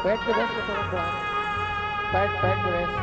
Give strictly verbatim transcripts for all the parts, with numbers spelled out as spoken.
बैठ के बस, थोड़ा, थोड़ा। बैठ, बैठ के बस।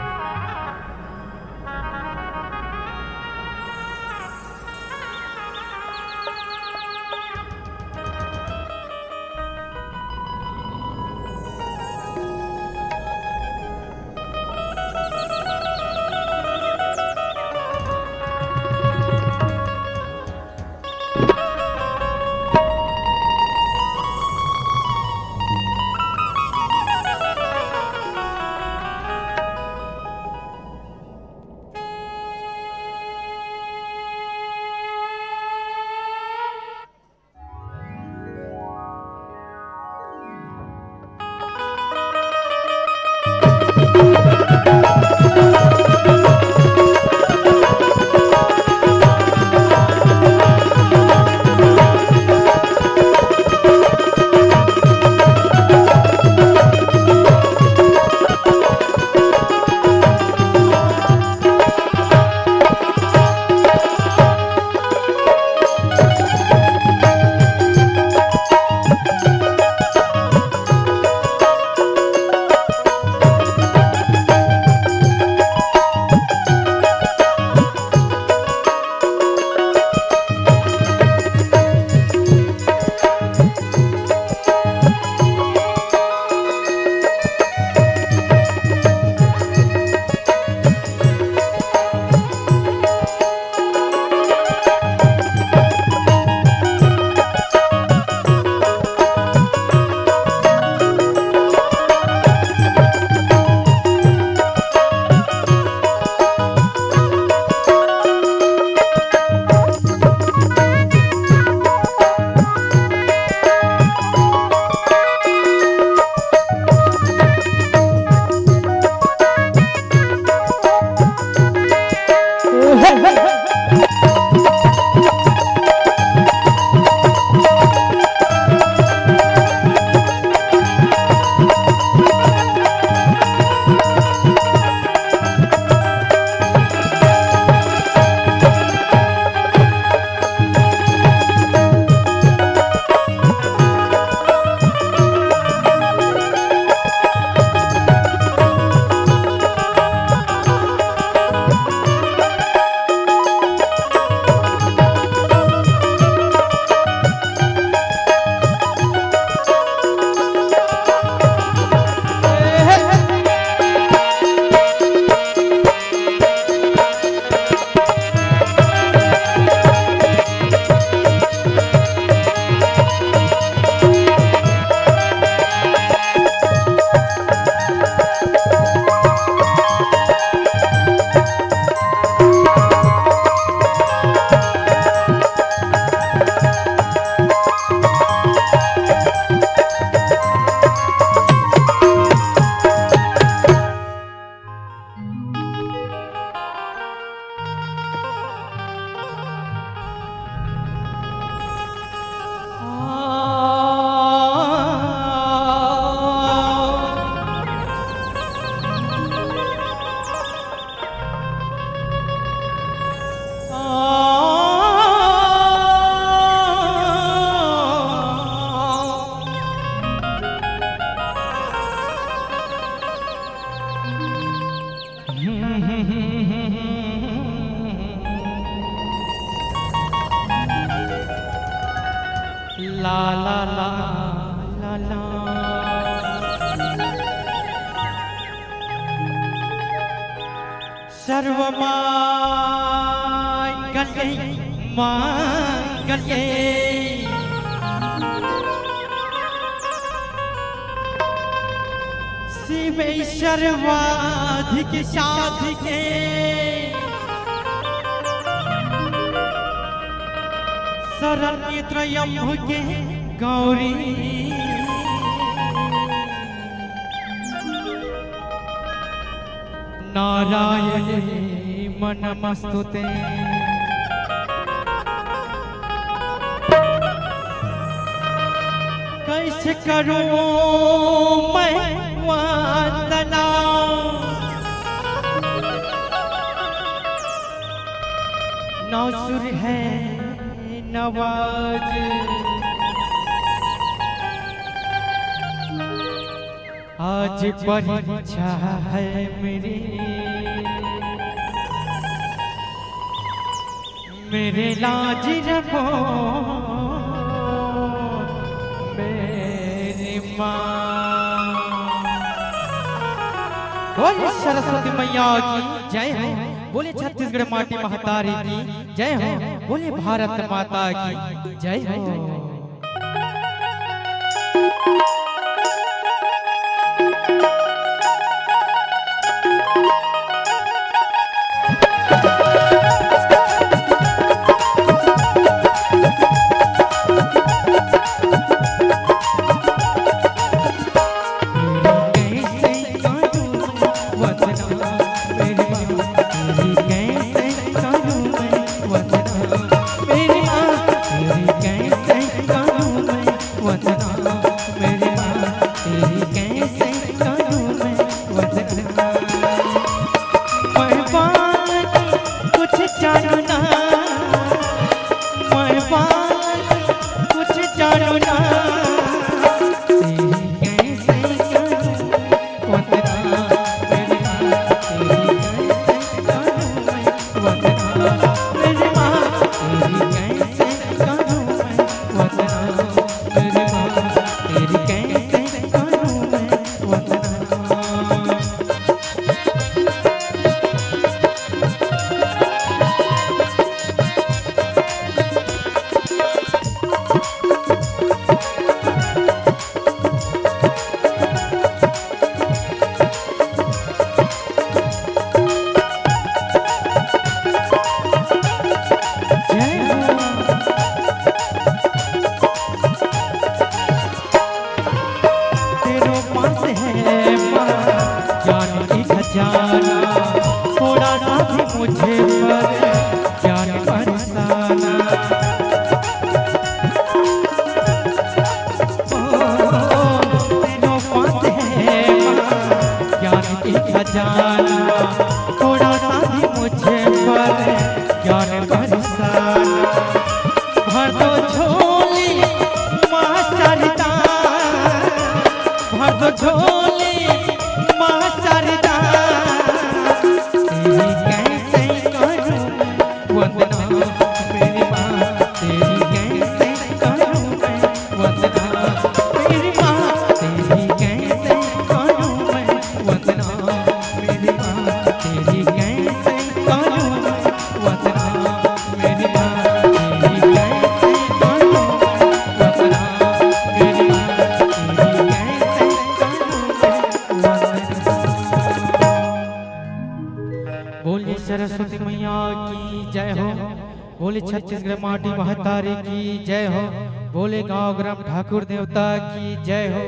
ला ला ला ला ला। सर्वमांगल्ये मांगल्ये शिवे सर्वाधिक साधिके शरण्ये त्र्यंबके गौरी नारायणी नमोस्तुते। कैसे करूं मैं वंदना, नौ सुर है नवाज। आज परीक्षा है मेरी, मेरे लाज रखो मेरी माँ। बोल सरस्वती मैया की जय हो। बोले छत्तीसगढ़ माटी महतारी की जय हो। बोले भारत माता की जय हो। बोलिए सरस्वती मैया की जय हो। बोले छत्तीसगढ़ माटी महतारी की जय हो। बोले गांव ग्राम ठाकुर देवता की जय हो।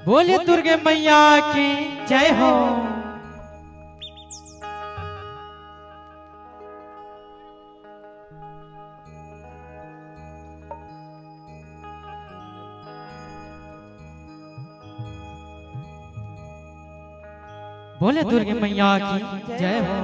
बोले दुर्गे मैया की जय हो। बोले दुर्गे मैया की जय हो।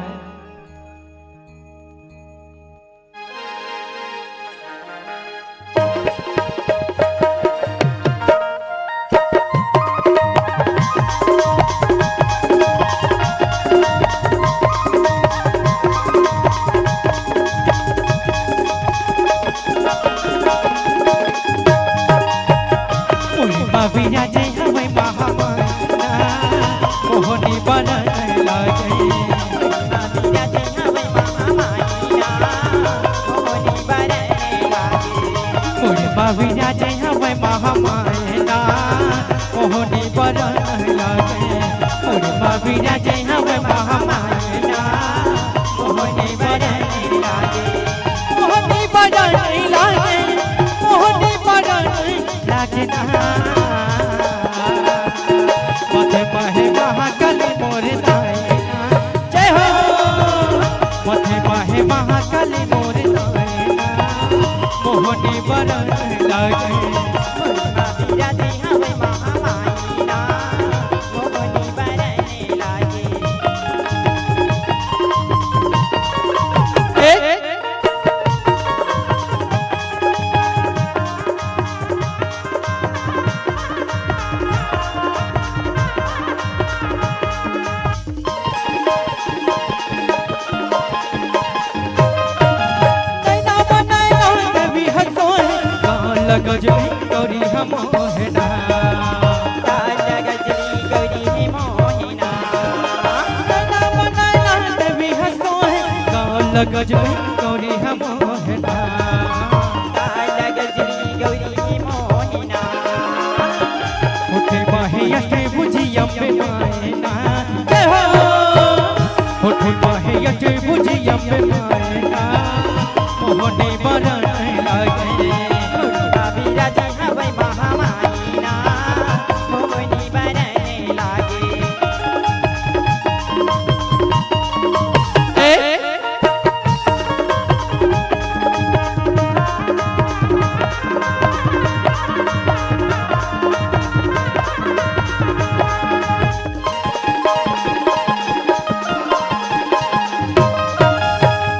बरन लागे। दुर्गा बिराजे हवय महामाई ना, मोहनी बरन लागे। ए, नैना बनाए ना देवी हसोए, गाँव लगज में गौरी हम मोहना। गाँव लगज में गौरी हम मोहना। नैना बनाए ना देवी हसोए, गाँव लगज में गौरी हम मोहना। गाँव लगज में गौरी हम मोहना। होठे बाहे अष्टभुजी अम्बे मायना। जय हो। होठे बाहे अष्टभुजी अम्बे मायना, मोहनी बरन लागे। दुर्गा बिराजे हवय महामाई ना, मोहनी बरन लागे। ए,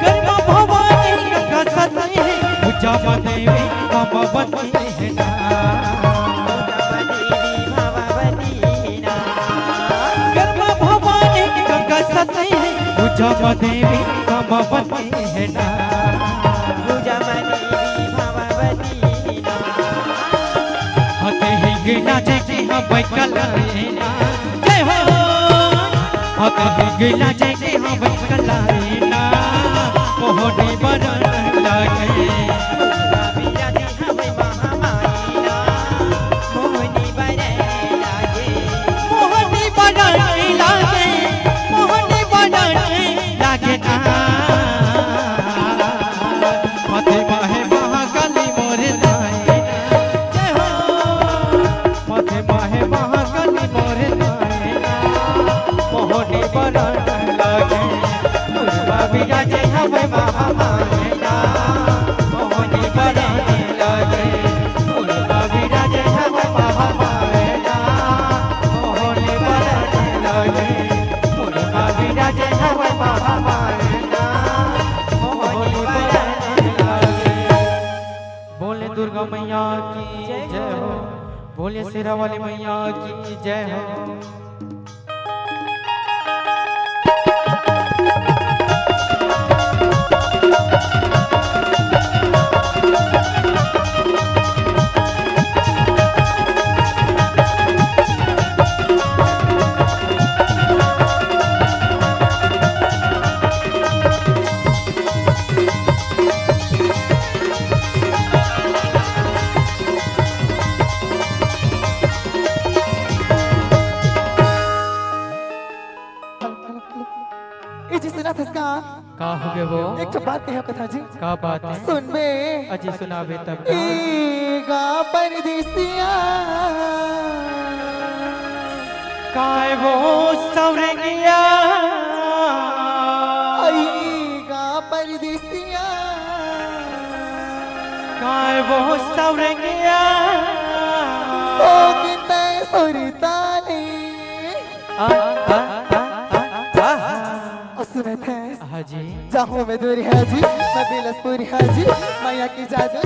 गरमा भवानी गंगा सती, पूजा म देवी भगवती हे ना। गरमा भवानी गंगा सती, पूजा म देवी भगवती हे ना। पूजा म देवी भगवती हे ना। हते हिंग नाचे के हम कलाए ना। जय हो। हते हिंग नाचे के हम कलाए ना। मोहनी बरन लागे। दुर्गा बिराजे हवय महामाई ना, मोहनी बरन लागे। मोहनी बरन लागे, मोहनी बरन लागे ना। मथे माहे महाकाली मोरे दाई। जय हो। मथे माहे महाकाली मोरे दाई। मोहनी बरन लागे। दुर्गा बिराजे हवय महामाई ना, मोहनी बरन लागे। दुर्गा बिराजे हवय महामाई ना, मोहनी बरन लागे। दुर्गा बिराजे हवय महामाई ना, मोहनी बरन लागे। बोले दुर्गा मैया की जय हो। बोले शेरा वाली मैया की जय हो। Hello, hello, hello. ए जी, सुनत हस का? का हो गे वो? एक ठो बात कहे कथा जी। का बात हे? सुनबे। अजी सुनाबे तब ना। ए गा परदेसिया। काय वो सवरंगिया। ए गा परदेसिया। काय वो सवरंगिया। ओ कितै सुरताले। आ, आ, आ, आ, आ। अउ सुनत हे? हाँ जी। जाहूँ मैं दुरिहा जी, मैं बिलासपुरिहा जी, मया के जादू।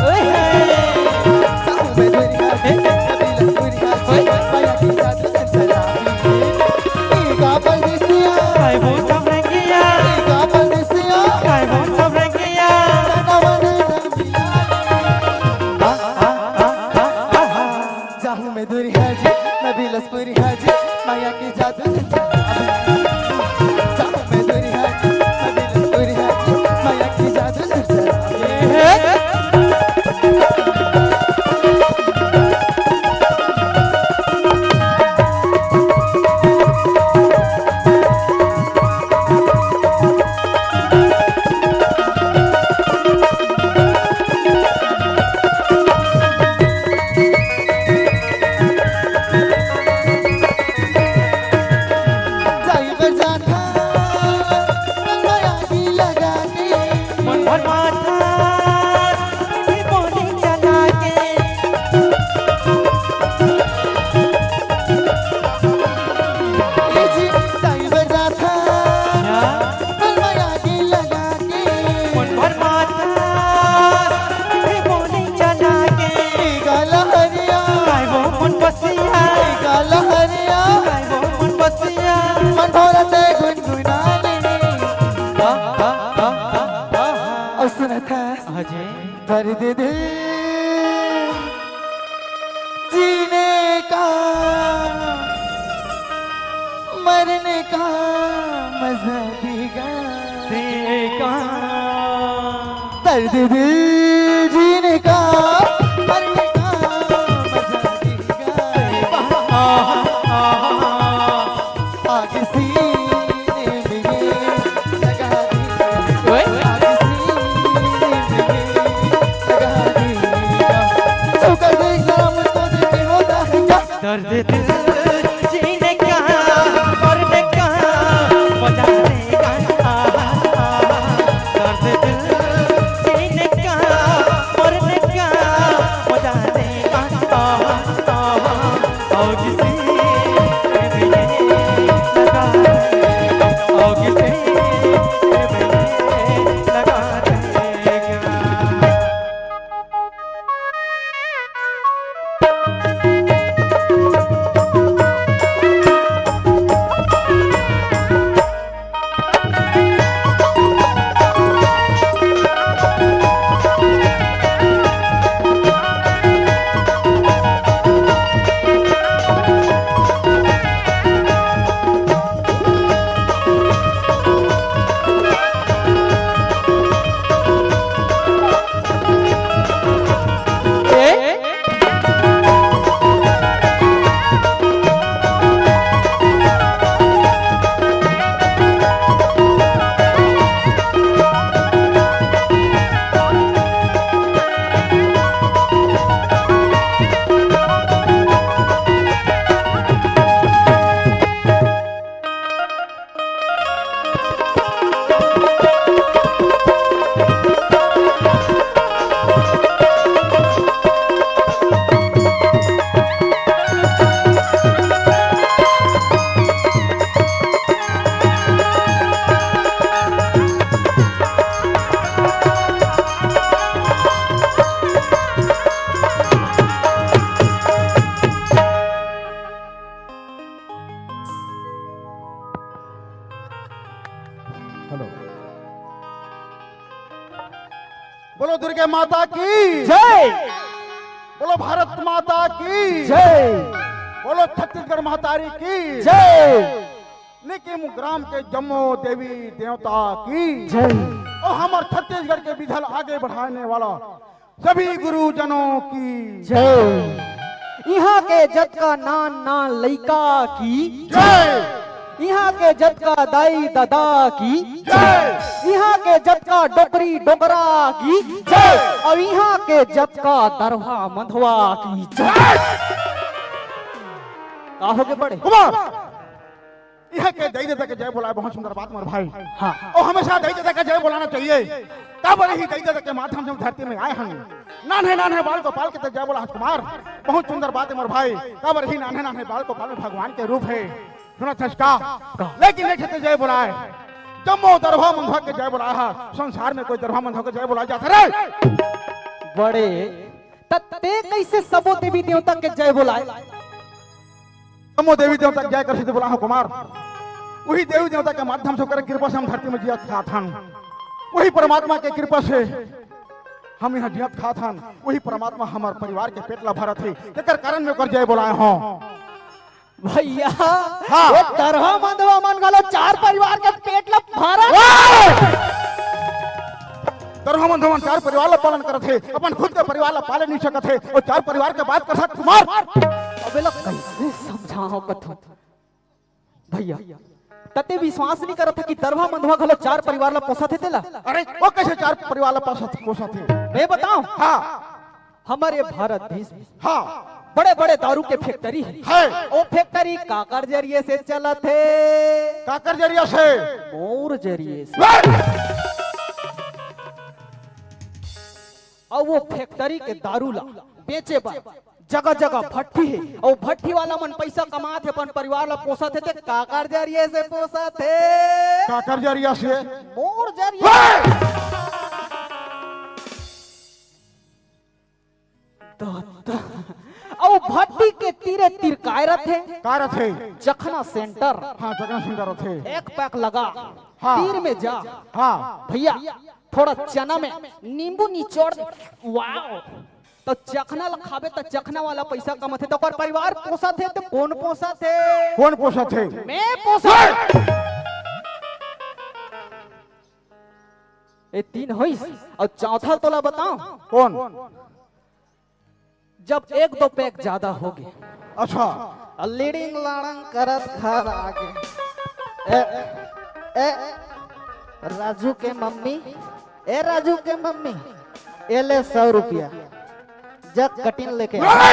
ओए होए। जाहूँ मैं दुरिहा जी, मैं बिलासपुरिहा जी, मया के जादू। गा परदेसिया। काय वो सवरंगिया। गा परदेसिया। काय वो सवरंगिया। आ, आ, आ, आ, आ, आ। जाहूँ मैं दुरिहा जी, मैं बिलासपुरिहा जी, मया के जादू। जाहूँ मैं दुरिहा जी, मैं बिलासपुरिहा जी, मया के जादू। दर्द दिल जीने का, मरने का मजा देगा। देगा। दर्द दिल जीने का, मरने का मजा देगा। आहा, आहा, आहा। आग सीने में ये लगा दे। ओए। आग सीने में ये लगा देगा। छू कर देख जरा मुझको, देख के होता है क्या? दर्द दिल जीने का, मरने का, मजा देगा। आहा, आहा। दर्द दिल जीने का, मरने का, मजा देगा। आहा, आहा। और किसी पे भी नहीं लगा, और किसी पे भी नहीं लगा देगा। हेलो। बोलो दुर्गे माता की जय। बोलो भारत माता की जय। बोलो छत्तीसगढ़ महतारी की जय। निकिम ग्राम के जम्मो देवी देवता की जय। और हमर छत्तीसगढ़ के विधल आगे बढ़ाने वाला सभी गुरुजनों की जय। इहाँ के जतका नान नान लइका की जय। इहाँ के जतका दाई ददा की जय। इहाँ के जतका डोकरी डोकरा की जय। अउ इहाँ के जतका दरवा मंधवा की जय। का होगे बड़े? कुमार, इहाँ के दाई ददा के जय बोलाए, बहुत सुंदर बात मोर भाई। हाँ। और हमेशा दाई ददा का जय बोलाना चाहिए। काबर ही दाई ददा के माध्यम से हम धरती में आए हन। नान्हे नान्हे बाल को पाल के ते जय बोला हस कुमार। बहुत सुंदर बात है मोर भाई। काबर ही नान्हे नान्हे बाल को पाल में भगवान के रूप है। सुना छस का? का? लेकिन एक ते जय बोलाए। जम्मो दरभा मंधवा के जय बोलाए हा। संसार में कोई दरभा मंधवा के जय बोलाए जात हे रे? बड़े, त ते कैसे सबो देवी देवता के जय बोलाए? जम्मो देवी देवता के जय करसी ते बोला हूँ कुमार। वही देवी देवता के माध्यम से ओकर कृपा से हम धरती में जियत खात हन। वही परमात्मा के कृपा से हम यहाँ जियत खात हन। वही परमात्मा हमर परिवार के पेट ला भरत हे। तेकर कारण में ओकर जय बोलाए हूँ। भैया, हाँ। वो दरहा मंधवा मन घलो चार परिवार के पेट ला भरत। ओए! दरहा मंधवा मन चार परिवार ला पालन करत हे, अपन खुद के परिवार ला पाले नहीं सकत हे, और चार परिवार के बात करत हे कुमार। अबे ला कैसे समझाओ कथो? भैया, तते विश्वास नहीं करत हे कि दरहा मंधवा घलो चार परिवार ला पोसत हे तेला? अरे, वो कैसे चार परिवार ला पोसत, पोसत हे? मैं बताऊं? हाँ। हमर ये भारत देश में हाँ। बड़े-बड़े दारू के फैक्ट्री हे। है। ओ फैक्ट्री काकर जरिए से चलत हे? काकर जरिए से? मोर जरिए से। वाह! अउ वो फैक्ट्री के दारू ला बेचे बर जगह-जगह भट्ठी हे। अउ भट्ठी वाला मन पैसा कमात हे, अपन परिवार ला पोसत हे, ते काकर जरिए से पोसत हे? काकर जरिए से? मोर जरिए। वाह! त, त, अउ भट्टी के तीरे तीर काय रथे? का रथे? चखना सेंटर। हाँ, चखना सेंटर रथे। एक पैक लगा, हाँ। तीर में जा। हाँ। भैया, थोड़ा चना में नींबू निचोड़ दे। वाओ। तो चखना ला खाबे, तो चखना वाला पैसा कमाथे, तो ओकर परिवार पोसत हे, तो कौन पोसत हे? कौन पोसत हे? मैं पोसत। ए, तीन होइस, अउ चौथा तोला बताओ। कौन? जब एक दो पैक ज्यादा हो गए। अच्छा। अउ लिड़िंग लाड़ंग करत घर आ गए। ए, ए, राजू के मम्मी, ए, राजू के मम्मी, ए ले सौ रुपया, जग कटिन लेके आ।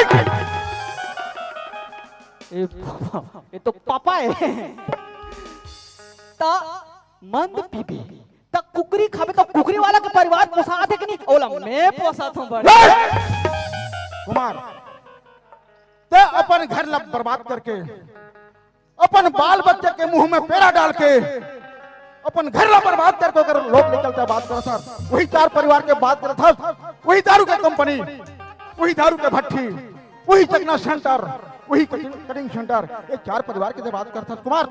ए बाबा, ये तो पापा है। त मंद पीबे, त कुकरी खाबे, त कुकरी वाला के परिवार पोसात हे कि नहीं? ओला मैं पोसत हूँ बड़े। कुमार, ते अपन घर ला बर्बाद करके, अपन बाल बच्चा के मुंह में पेरा डाल के, अपन घर ला बर्बाद करके अगर लोग निकलता बात करत हस, वही चार परिवार के बात करत हस, वही दारू के कंपनी, वही दारू के भट्टी, वही चकना सेंटर, वही कटिंग, कटिंग सेंटर, ये चार परिवार के बात करत हस कुमार।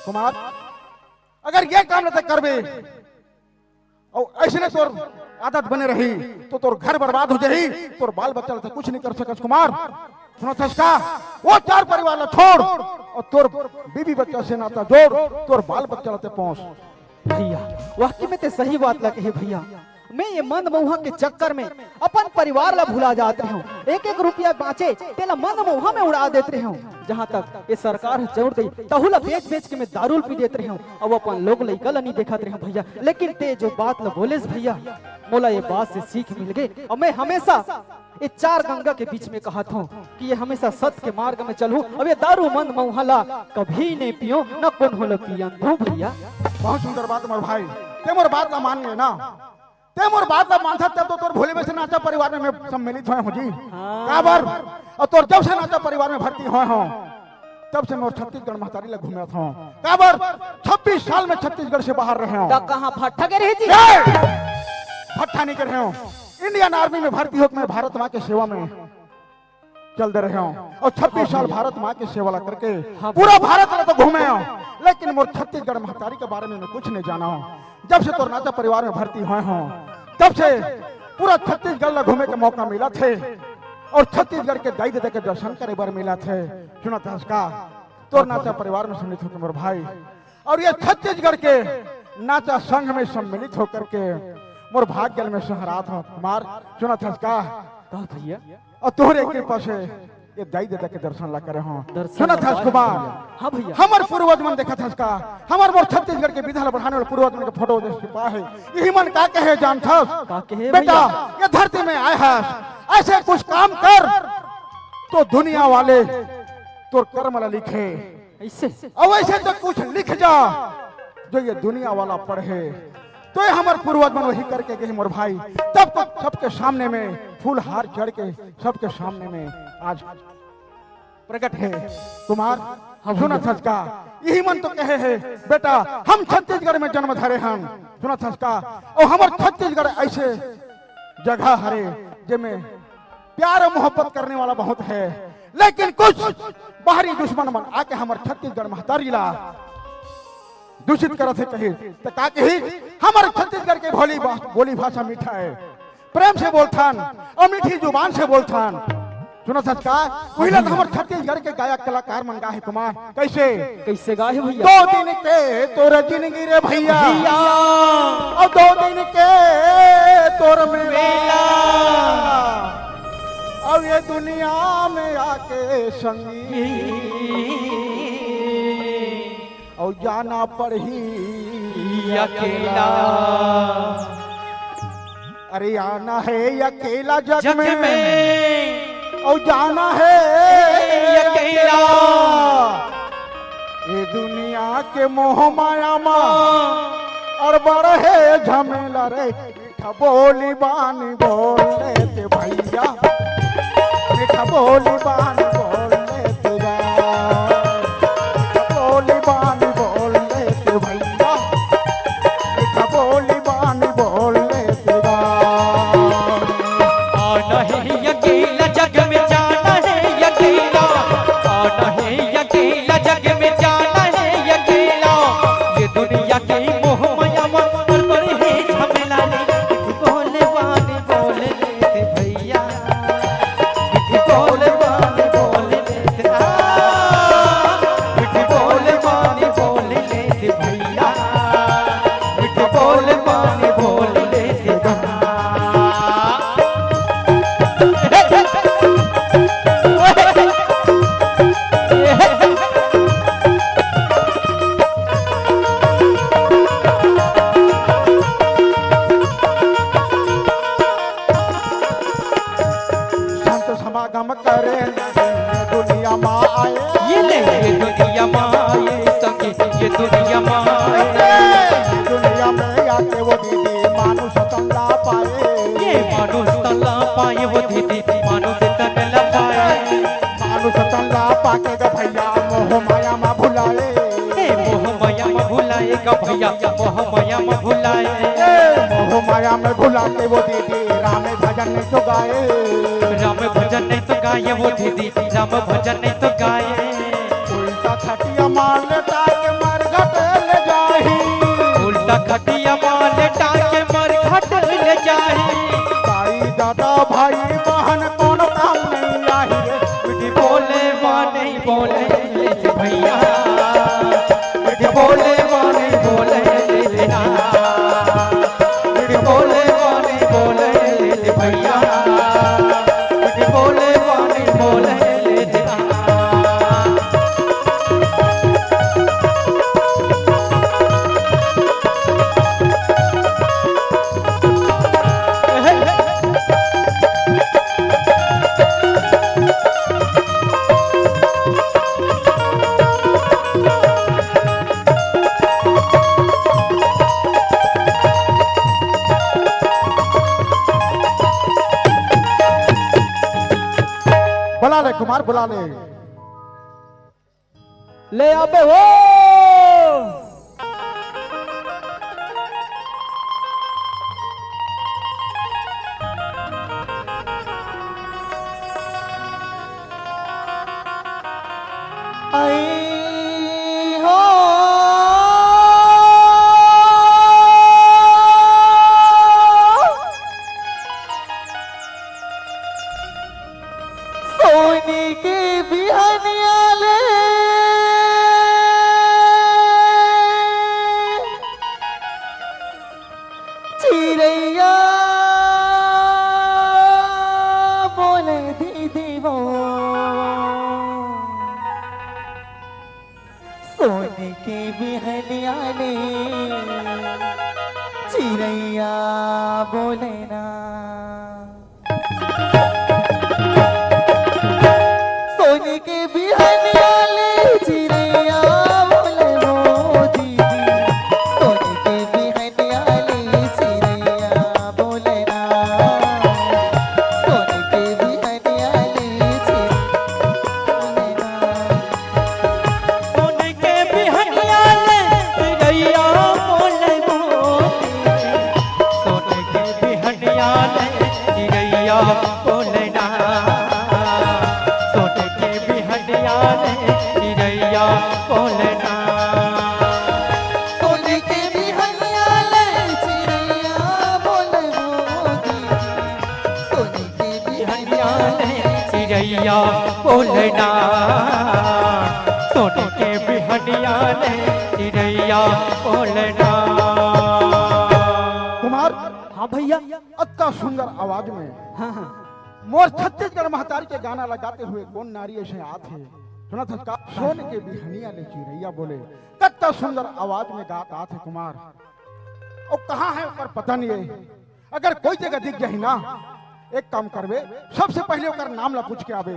कुमार, अगर ये काम ल ते करबे, अउ अइसने तोर आदत बने रही, तो तोर घर बर्बाद हो जाही, तोर बाल बच्चा ल ते कुछ नहीं कर सकस कुमार। सुनत हस का? वो चार परिवार ला छोड़, अउ तोर बीबी बच्चा से नाता जोड़, तोर बाल बच्चा ल ते पोस। भैया, वाकई में ते सही बात ला कहे भैया। मैं ये मंद मऊहा के चक्कर में अपन परिवार ला भुला जात रहे हूँ। एक एक रुपया बाँचे, तेला मंद मऊहा में उड़ा देत रहे हूँ। जहाँ तक ये सरकार ह जरूर दे, तहू ला बेच बेच के मैं दारू ल पी देत रहे हूँ। अब अपन लोग लइका ला नहीं देखत रहे हूँ भैया। लेकिन ते जो बात ला बोलेस भैया, मोला ये बात से सीख मिल गए। अब मैं हमेशा ये चार गंगा के बीच में कहत हूँ कि ये हमेशा सत्य के मार्ग में चलहूँ। अब ये दारू मंद मऊहा ला कभी नहीं पियो, न कोनो ला पियन दूँ भैया। बहुत सुंदर बात मोर भाई, ते मोर बात ला मान ले ना। ते मोर बात ला मानथस, तब तो तोर भोले में से नाचा परिवार में मैं सम्मिलित होय हूँ जी। हाँ। काबर? अउ तोर जब से नाचा परिवार में भर्ती होय हूँ, तब से मोर छत्तीसगढ़ महतारी ला घूमत हूँ। काबर? छब्बीस साल में छत्तीसगढ़ से बाहर रहे हूँ। त कहाँ भट्ठा के रहे जी? ए! भट्ठा नहीं के रहे हूँ। इंडियन आर्मी में भर्ती होके मैं भारत माँ के सेवा में चल दे रहे हूँ। अउ छब्बीस साल भारत माँ के सेवा ला करके हाँ पूरा भैया। भारत ला तो घूमे हूँ, लेकिन मोर छत्तीसगढ़ महतारी के बारे में मैं कुछ नहीं जाना हूँ। जब से तोर नाचा परिवार में भर्ती होय हूँ, तब से पूरा छत्तीसगढ़ ला घूमे के मौका मिलत हे अउ छत्तीसगढ़ के दाई ददा के दर्शन करे बर मिलत हे। सुनत हस का? तोर नाचा परिवार में सम्मिलित होके मोर भाई, अउ ये छत्तीसगढ़ के नाचा संघ में सम्मिलित होकर के मोर भाग्य ल मैं सहरात हूँ कुमार। सुनत हस का? का भैया? अउ तोहरे कृपा से ये दाई ददा के दर्शन ला करे हूँ। दर्शन सुनत ला हस पाए कुमार? भैया। हाँ भैया। हमर पूर्वज मन देखत हस का? हमर मोर छत्तीसगढ़ के विधा ला बढ़ाने वाले पूर्वज मन के फोटो जैसे छिपा है। यही मन का कहे जानत हस? का कहे बेटा, भैया? ये धरती में आए हस, ऐसे कुछ काम कर तो दुनिया वाले तोर कर्म ला लिखे। ऐसे? अउ ऐसे तो कुछ लिख जा जो ये दुनिया वाला पढ़े। तो ये हमर पूर्वज मन वही करके गए मोर भाई। तब तो सबके सामने में फूल हार चढ़ के सबके सामने में आज प्रकट है कुमार। हाँ भैया। सुनत हस का? यही मन तो कहे है बेटा, हम छत्तीसगढ़ में जन्म धरे हन। सुनत हस का? अउ हमर छत्तीसगढ़ ऐसे जगह हरे जेमे प्यार अउ मोहब्बत करने वाला बहुत है, लेकिन कुछ बाहरी दुश्मन मन आके हमर छत्तीसगढ़ महतारी ला दूषित करत हे कही, त का कही? हमर छत्तीसगढ़ के भोली बा-, बोली भाषा मीठा है, प्रेम से बोलथन अउ मीठी जुबान से बोलथन। सुनत हस का? उही ला त हमर छत्तीसगढ़ के गायक कलाकार मन गाहे कुमार। कैसे? कैसे गाहे भैया? दो दिन के तोर जिंदगी रे भैया। भैया। अउ दो दिन के तोर मेला। मेला। अउ ये दुनिया में आके संगी। अउ जाना पड़ही अकेला। अरे आना है अकेला जग जग में। में। अउ जाना है अकेला। अकेला। ये दुनिया के मोह माया मा अउ बड़ हे झमेला रे। मीठा बोली बानी बोल लेते भैया, मीठा बोली बानी बोल लेते गा। मीठा बोली बानी बोल लेते भैया, मीठा बोली बानी बोल लेते गा। आना है अकेला जग में, जाना है अकेला, आना है अकेला जग में, जाना है अकेला। ये दुनिया मोह माया में भुलाए। ए, मोह माया में भुला के वो दीदी राम भजन नहीं तो गाए। राम भजन नहीं तो गाए वो दीदी, राम भजन नहीं तो गाए। उल्टा खटिया मार लेटा के मरघट ले जाही। उल्टा खटिया मार लेटा के मरघट ले जाही। दाई दादा भाई बहन कोनो काम नहीं आही रे। मीठी बोले माँ नहीं बोले ले भैया। मीठी बोले माँ नहीं बोले ले ना। मीठी बोले माँ नहीं बोले ले भैया। मीठी बोले माँ नहीं बोले ले ना। बुला ले कुमार, बुला ले। ले आबे हो। आई हो। सोनी के बिहनिया ले चिरैया बोले दीदी वो। सोनी के बिहनिया ले चिरैया बोले ना। सोनी के बिहनिया ले चिरैया बोले वो दीदी। सोनी के बिहनिया ले चिरैया बोले ना। सोनी के बिहनिया ले चिरैया बोले ना। सोनी के बिहनिया ले चिरैया बोले वो दीदी। सोनी के बिहनिया ले चिरैया बोले ना। सोनी के बिहनिया ले चिरैया बोले ना। सोनी के बिहनिया ले चिरैया बोले वो दीदी। सोनी के बिहनिया ले चिरैया बोले ना। सोनी के बिहनिया ले चिरैया बोले ना। कुमार, हाँ भैया। अतना सुंदर आवाज में हाँ, हाँ। मोर छत्तीसगढ़ महतारी के गाना ला गाते हुए कोन नारी ऐसे आत हे? सुनत हस का? सोन के बिहनिया ले चिरैया बोले। कतना सुंदर आवाज में गात आत हे कुमार। अउ कहाँ हे ओकर पता नहीं हे। अगर कोई जगह दिख जाही ना, एक काम करबे, सबसे पहले ओकर नाम ला पूछ के आबे।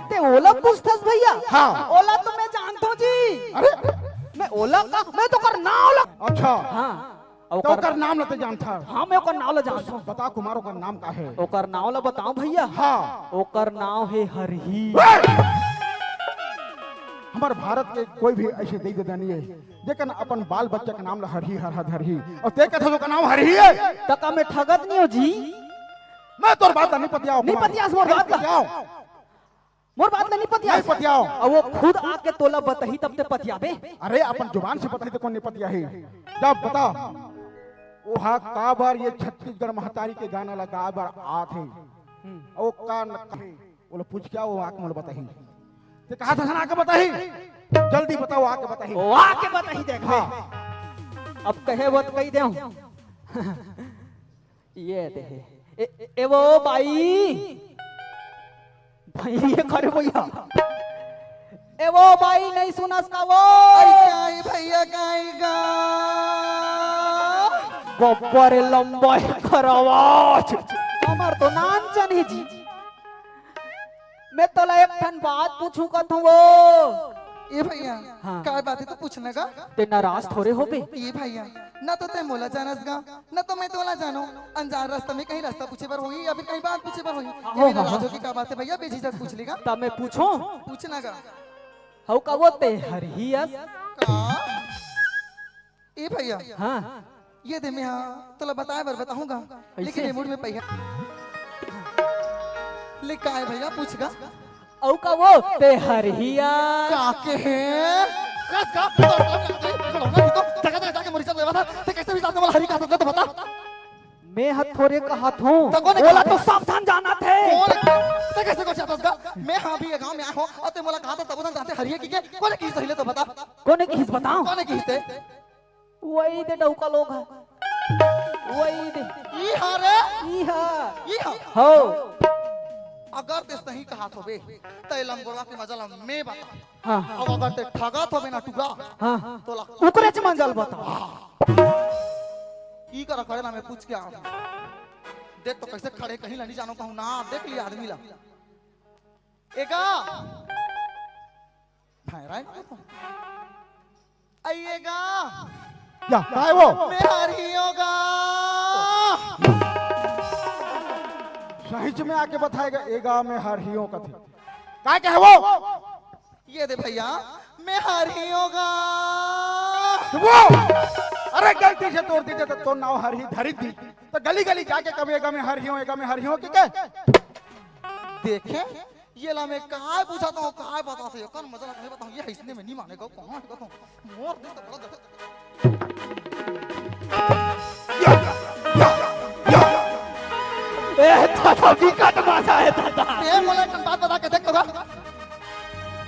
ते ओला पूछथस भैया? हाँ। ओला तो मैं जानथों जी। अरे? मैं ओला का, मैं तो ओकर नाम ला। अच्छा। हाँ। अउ तो ओकर ओकर नाम ला ते जानथस? हाँ, मैं ओकर नाव ला जानथों। बता कुमार, ओकर नाम का हे? ओकर नाव ला बताओं भैया? हाँ। ओकर नाव हे हरही। ए! हमर भारत के कोई भी ऐसे दई ददा नहीं हे, जेकर अपन बाल बच्चा के नाम ला हरही, हरहा धरही। अउ ते कथस ओकर नाव हरही हे? त का मैं ठगत नहीं हों जी? मैं तोर बात ला नहीं पतियाओं नहीं कुमार। पतियास मोर नहीं बात ला। पतियाओं। मोर बात ला नहीं पतियास। नहीं पतियाओं। अउ वो खुद आके तोला बताही तब ते पतियाबे। अरे अपन जुबान से बताही त कोन नहीं पतियाही। जा बता। ओहा काबर ये छत्तीसगढ़ महतारी के गाना ला गाए बर आत हे। हम्म। अउ का न-, ओला पूछ के आ, वो आके मोला बताही। ते कहा था ना आके बताही। जल्दी बताओ आके बताही। वो आके बताही देख। हाँ। अब कहे वो त कही देहूं। ये दे। ए, ए, ए वो बाई। भाई ये करे भैया। ए वो बाई नहीं सुनस का वो? अरे काई भैया काई गा। बब्बर लंबा एकर आवाज। हमर तो नान चनी जी। मैं तोला एक ठन बात पूछूं कथों वो। ए भैया, हाँ। काय बात हे तो पूछना गा? ते नाराज थोरे होबे। ए भैया, ना तो ते मोला जानस गा, ना तो मैं तोला जानों। अनजान रास्ता में कहीं रास्ता पूछे बर होही या फिर कहीं बात पूछे बर होही। हाँ, ये हाँ, नाराज हाँ। होके का बात हे भैया, बेझिझक पूछ लेगा। तब मैं पूछों? पूछना गा। हव का वो ते हरही अस? का? ए भैया, हाँ। ये दे, मैं हा तोला बताए बर बताहूँ गा, लेकिन ये मूड में पहिया। ले का हे भैया, पूछ गा। अउ का वो ते हरही आ? का के हे? कस का? तो सामने आ गई, खड़ौना भी तो जगह जगह जाके मरीचा लेवा था। ते कैसे भी साथ में हरी का था, तो बता। मैं हा थोरे कहत हूँ। त कोने ओला कहत तो हे? सब झन जानत हे। कोने? ते कैसे को चाहत हस गा? मैं हा भी ये गाँव में आए हूँ अउ ते मोला कहत हस, सब झन जानथे हरही हे कहिके। कोने किहिस हे, ले तो बता। कोने किहिस बताओ? कोने किहिस हे? वही दे डौका लोग हे। वही दे। ई हा रे? ई हा। ई हा? हो। अगर ते सही कहत होबे, त ए लंगोड़वा के मजा ला मैं बता। हाँ। अब अगर ते ठगत होबे ना टुरा, हाँ। तोला ओकरेच मंजा ल बता। ई करा खड़े ना, मैं पूछ के आऊँ। देख तो कैसे खड़े, कहीं ला नहीं जानो कहूँ ना, देख लिया आदमी ला। ए गा। भाई राय ना तो। अई ए गा। या, का हे वो? मैं हरही हों गा। सहीच में आके बताए गा, ए गा मैं हरही हों कथे। का कहे वो? ये दे भैया, मैं हरही हों गा। वो, अरे गलती से तोर दीते त तोर नाव हरही धरी दी। त गली गली जाके कबे ए गा मैं हरही हों, ए गा मैं हरही हों कहिके। देखे, ये ला मैं काय पूछत हूँ, काय बताथे, एकर मजा ला कहीं बताऊँ, ये इसने में नहीं मानेगा, कहाँ है, बताऊँ, मोर दिस तो बड़ा गलत। ए, दादा, विकट मजा हे, दादा। ए, मोला एक ठन बात बता के देख तो गा।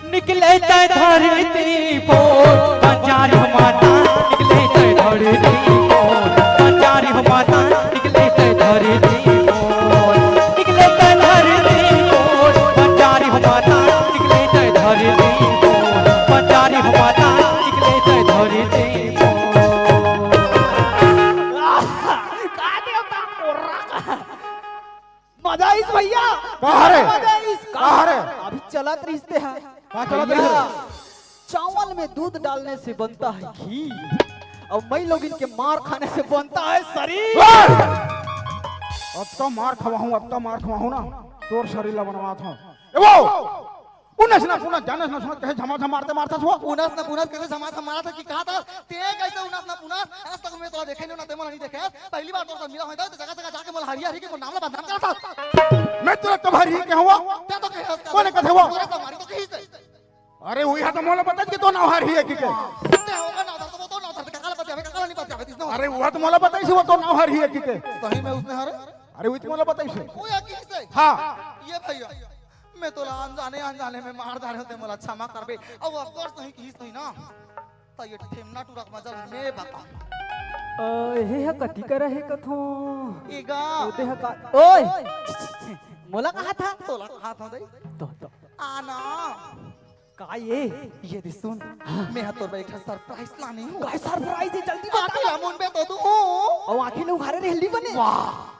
निकले तैं धरती पोर, बंजारी हो माता, निकले तैं धरती पोर, बंजारी हो माता, निकले तैं धरती पोर, निकले तैं धरती पोर, बंजारी हो माता, निकले तैं धरती पोर, बंजारी हो माता, निकले तैं धरती पोर। का देवता कोर्रा का? मजा आइस भैया। का हरे? मजा आइस। का हरे? अभी चलत रहिस ते हा। का चलत भैया, रहिस? चावल में दूध डालने से बनता है घी, और मई लोगिन के मार खाने से बनता है शरीर। ओए! अब तो मार खवाहूँ, अब तो मार खवाहूँ ना, तोर शरीर ला बनवात हूँ। ए वो! उनस ना पुनस, जानस ना सुनस, कइसे झमाझम मारत मारत हस वो। उनस ना पुनस कइसे झमाझम मारत हस कि कहा था, ते कइसे उनस ना पुनस, आज तक मैं तोला देखे नहीं ना, ते मोला नहीं देखे, पहली बार तोर से मिला होय, तो जगह जगह जाके मोला हरही हरही के मोर नाम ला बदनाम करत हस। मैं तोला कब हरही कहे हँव? ते तो कहे हस का। कोने कथे वो? तोरे से मारी तो कहिस ते। अरे, उही हा तो मोला बताइस कि तोर नाव हरही हे कहिके। ते होगा ना, तो वो तो ना, तो काका ला बतियाबे, काका ला नहीं बतियाबे, इसने। अरे, उही हा तो मोला बताइस, वो तोर नाव हरही हे कहिके। सही में उसने हरे? अरे, उही तो मोला बताइस। वो या कहिस ते? हाँ। ये भैया, मैं तोला अनजाने अनजाने में मार डारे हों, ते मोला क्षमा करबे। अब अगर सही कहिस ना, त ये ठेमना टूरा के मजा ल मैं बताहूँ। अ, हे ह कति करा हे कथों? ए गा। ओ दे ह का, ओए! मोला कहा था? तोला कहा था दे। तो, तो। आना। का ये? ये दे सुन, हाँ। मैं हा तोर बर एक ठन surprise लाने हूँ। काय surprise हे? जल्दी बता। आँखी ला मुंदबे तो तू। अउ आँखी ला उघारे रह ले बने। वाह।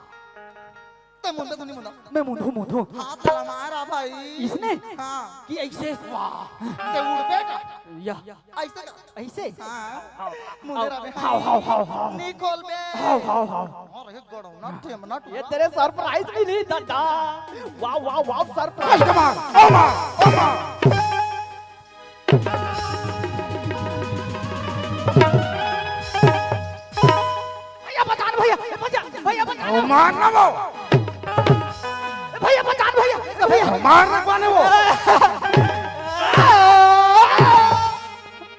ते मुंदे तो नहीं मुंदा। मैं मुंदहूँ, मुंदहूँ। हाथ ला मारा भाई। इसने? हाँ। कि ऐसे? वाह। ते उड़बे का? या। ऐसे का? ऐसे? हाँ। आओ, मुंदे रहा बे। हाव, हाव, हाव, हाव। नहीं खोलबे। हाव, हाव, हाव। अरे गड़ौना, ठेमना टूरा। ये तेरे surprise मिली दादा। वाह, वाह, वाह, surprise। ओ माँ, ओ माँ, ओ माँ। भैया बचा ना भैया, भैया, भैया बचा ना। ओ मार ना वो। भैया बचा ना भैया, भैया। ओ मार ना कोने वो।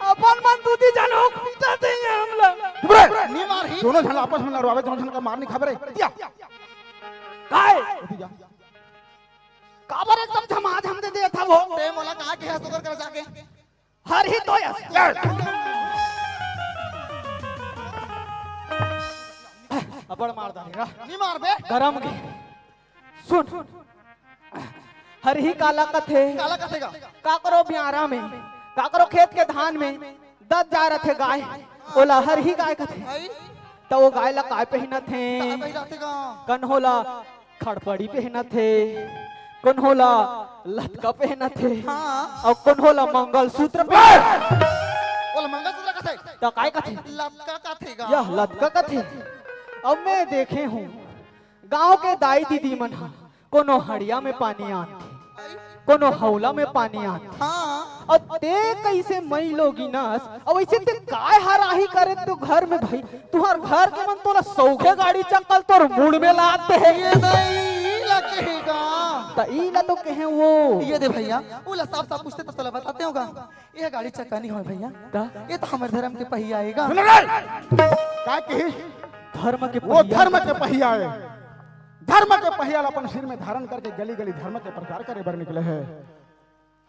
अपन मन दूती जानो पीटा देंगे हम लोग। चुप रहे। नहीं मार ही। दोनों झन आपस में लड़वावे, दोनों झन का मार नहीं खाबे रे। दिया। काय? उठी जा। काबर एकदम झमाझम दे देत हव? ते मोला का कहे हस ओकर करा जाके? हरही तो यस। अब्बड़ मार डारे गा। नहीं मारबे। गरम के। सुन। हरही काला कथे? काला कथे गा? काकरो बियारा में, काकरो खेत के धान में दत जाय रथे गाय, ओला हरही गाय कथे। भाई। त ओ गाय ला काय पहिनत हे? काय पहिनत हे गा? कन्हो ला खड़पड़ी पहिनत हे, कन्हो ला लतका पहिनत हे, हाँ। अउ कन्हो ला मंगलसूत्र पहिनत हे। ओला मंगलसूत्र कथे? त काय कथे? लतका कथे गा। यह लतका कथे। अब मैं देखे हूँ, गांव के दाई दीदी मन ह कोनो हड़िया में पानी आनथे, कोनो हौला में पानी आनथे। हाँ। अउ ते कइसे मई लो गिनस? अउ वइसे ते काय हराही करे तो घर में भाई? तुहर घर के मन तोला सौखे गाड़ी चक्कल तोर मुड़ में लाते हे। ये दई ला कहेगा। त ई ला तो कहे वो। ये दे भैया, वो ला साफ साफ पूछते तो तोला बताते होगा। ये गाड़ी चक्का नहीं होय भैया। त? ये तो हमर धर्म के पहिया आएगा। सुन रे! का कहिस? धर्म के वो पहिया। धर्म के पहिया है। धर्म के पहिया ला अपन सिर में धारण करके गली गली धर्म के प्रचार करे बर निकले हे।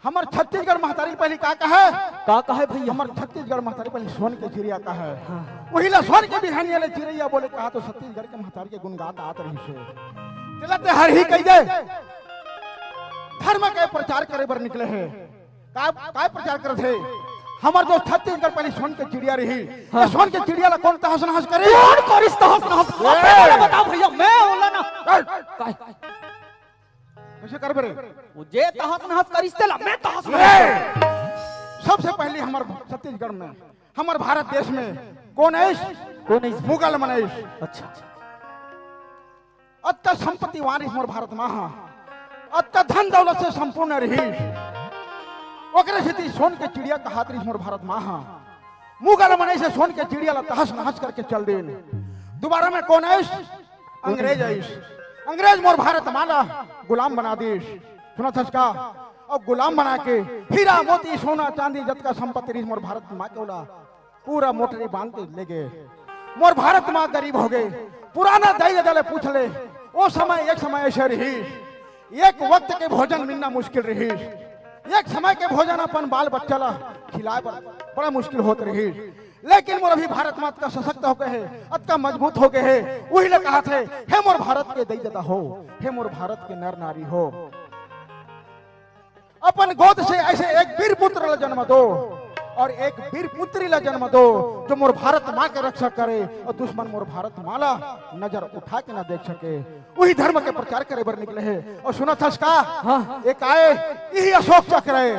हमर छत्तीसगढ़ महतारी पहली का कहे? का कहे भैया? हमर छत्तीसगढ़ महतारी पहली सोन के चिड़िया कहे। हाँ। वही ला सोन के बिहनिया ले चिड़िया बोले कहा तो छत्तीसगढ़ के महतारी के गुण गात आत रहिस हे। तेला ते हरही कहि दे। धर्म के प्रचार करे बर निकले हे। का, का प्रचार करत हे? हमर जो छत्तीसगढ़ पहली सोन के चिड़िया रही, हाँ। ये सोन के चिड़िया ला कौन तहस नहस करे? कौन करिस तहस नहस? ए! बता भैया, मैं ओला ना। ए! का? कइसे करबे रे? वो जे तहस नहस करिस तेला मैं तहस नहस ए! करबे। सबसे पहली हमर छत्तीसगढ़ में, हमर भारत देश में कौन आइस? कौन आइस? मुगल मन आइस। अच्छा। अतका संपत्तिवान रहिस मोर भारत माँ हा, अतका धन दौलत से संपूर्ण रहिस। ओकरे सेती सोन के चिड़िया कहात रहिस मोर भारत माँ हा। मुगल मन आइस हे सोन के चिड़िया ला तहस नहस करके चल दिन। दोबारा में कौन आइस? अंग्रेज आइस। अंग्रेज मोर भारत माँ ला गुलाम बना दिस। सुनत हस का? अउ गुलाम बना के हीरा मोती सोना चांदी जतका संपत्ति रहिस मोर भारत माँ के ओला पूरा मोटरी बांध के ले गे। मोर भारत माँ गरीब हो गे। पुराना दाई ददा ले पूछ ले, ओ समय एक समय ऐसे रहिस, एक वक्त के भोजन मिलना मुश्किल रहिस। एक समय के भोजन अपन बाल बच्चा ला खिलाए बर बड़ा मुश्किल होत रहिस। लेकिन मोर अभी भारत माँ अतका सशक्त हो गे हे, अतका मजबूत हो गे हे, उही ला कहत हे, हे मोर भारत के दई ददा हो, हे मोर भारत के नर नारी हो, अपन गोद से ऐसे एक वीर पुत्र ला जन्म दो अउ एक वीर पुत्री ला जन्म दो, जो मोर भारत माँ के रक्षा करे अउ दुश्मन मोर भारत माँ ला नजर उठा के ना देख सके। उही धर्म के प्रचार करे बर निकले हे। अउ सुनत हस का? हाँ। एक आए, इही अशोक चक्र हे,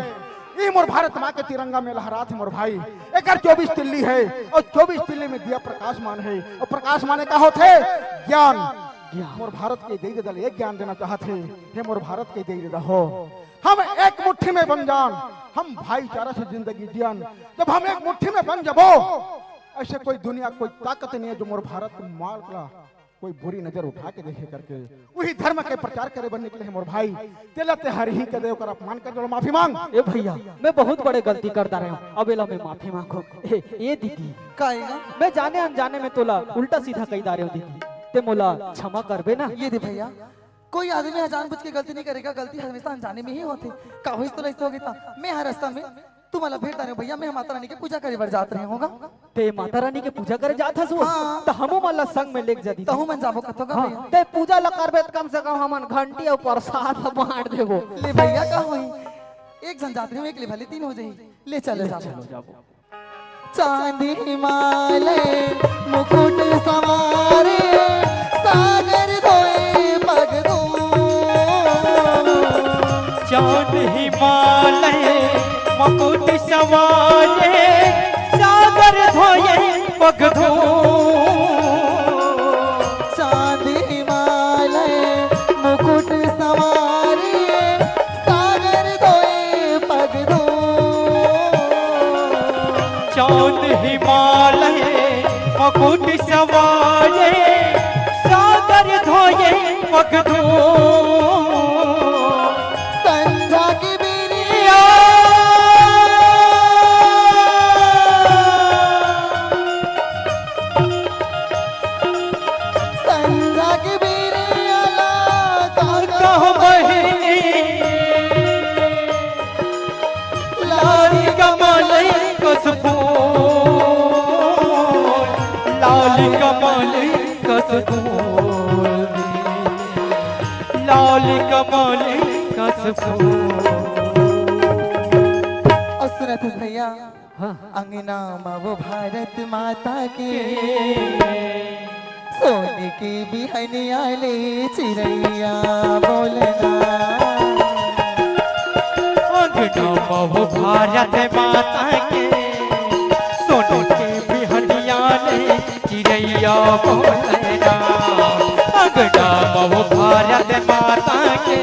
इही मोर भारत माँ के तिरंगा में लहरात हे मोर भाई। एकर चौबीस तिल्ली हे अउ चौबीस तिल्ली में दिया प्रकाशमान हे। अउ प्रकाशमान का होथे? ज्ञान। ज्ञान। मोर भारत के दई ददा ल एक ज्ञान देना चाहत हे, हे मोर भारत के दई ददा हो, हम एक मुट्ठी में बन जान, हम भाईचारा से जिंदगी जियन। जब हम एक मुट्ठी में बन जबो, ऐसे कोई दुनिया, कोई ताकत नहीं है जो मोर भारत माँ ला कोई बुरी नजर उठा के देखे करके। उही धर्म के प्रचार करे बर निकले हे मोर भाई, तेला ते हरही कहि दे, ओकर अपमान कर, चलो माफी मांग। ए भैया, मैं बहुत बड़े गलती कर डारे हूँ, अब एला मैं माफी मांगू। ए, ए दीदी, का हे ना? मैं जाने अनजाने में तोला उल्टा सीधा कहि डारे हूँ दीदी, ते मोला क्षमा करबे ना? ये दे भैया, कोई आदमी ह जानबूझ के गलती नहीं करेगा, गलती हमेशा अनजाने में ही होथे। का होइस तोला ऐसे हो गे त? मैं हर रास्ता में तुम्हारा भेंट डारे हूँ भैया, मैं माता रानी के पूजा करे बर जात रहे हूँ गा। ते माता रानी के पूजा करे जात हस वो? हाँ। त हमू मन ला संग में लेके जा दीदी। तहू मन जाबो कथो गा हाँ, भैया। ते पूजा ला करबे त कम से कम हमन घंटी अउ प्रसाद ला बांट देबो। ले भैया का होही, एक झन जात रहे हूँ, एक ले भले तीन हो जाही। ले चलो, ले जाबो। चलो जाबो। चांदी हिमालय मुकुट संवारे, सागर धोए पग धो। चांद हिमालय मुकुट संवारे, सागर धोए पग धो। चांद हिमालय मुकुट संवारे, सागर धोए पग धो। चांद हिमालय मुकुट संवारे, सागर धोए पग धो। संझा की बिरिया। संझा के बेरे आला का कहो बहिनी, लाली कमल कस फूल, लाली कमल कस फूल, लाली कमल कस फूल। अउ सुनत हस भैया, हाँ। अंगना मा वो भारत माता के, सोने के बिहनिया ले चिरैया बोलना। अंगना मा वो भारत माता के, सोने के बिहनिया ले चिरैया बोलना। अंगना मा वो भारत माता के,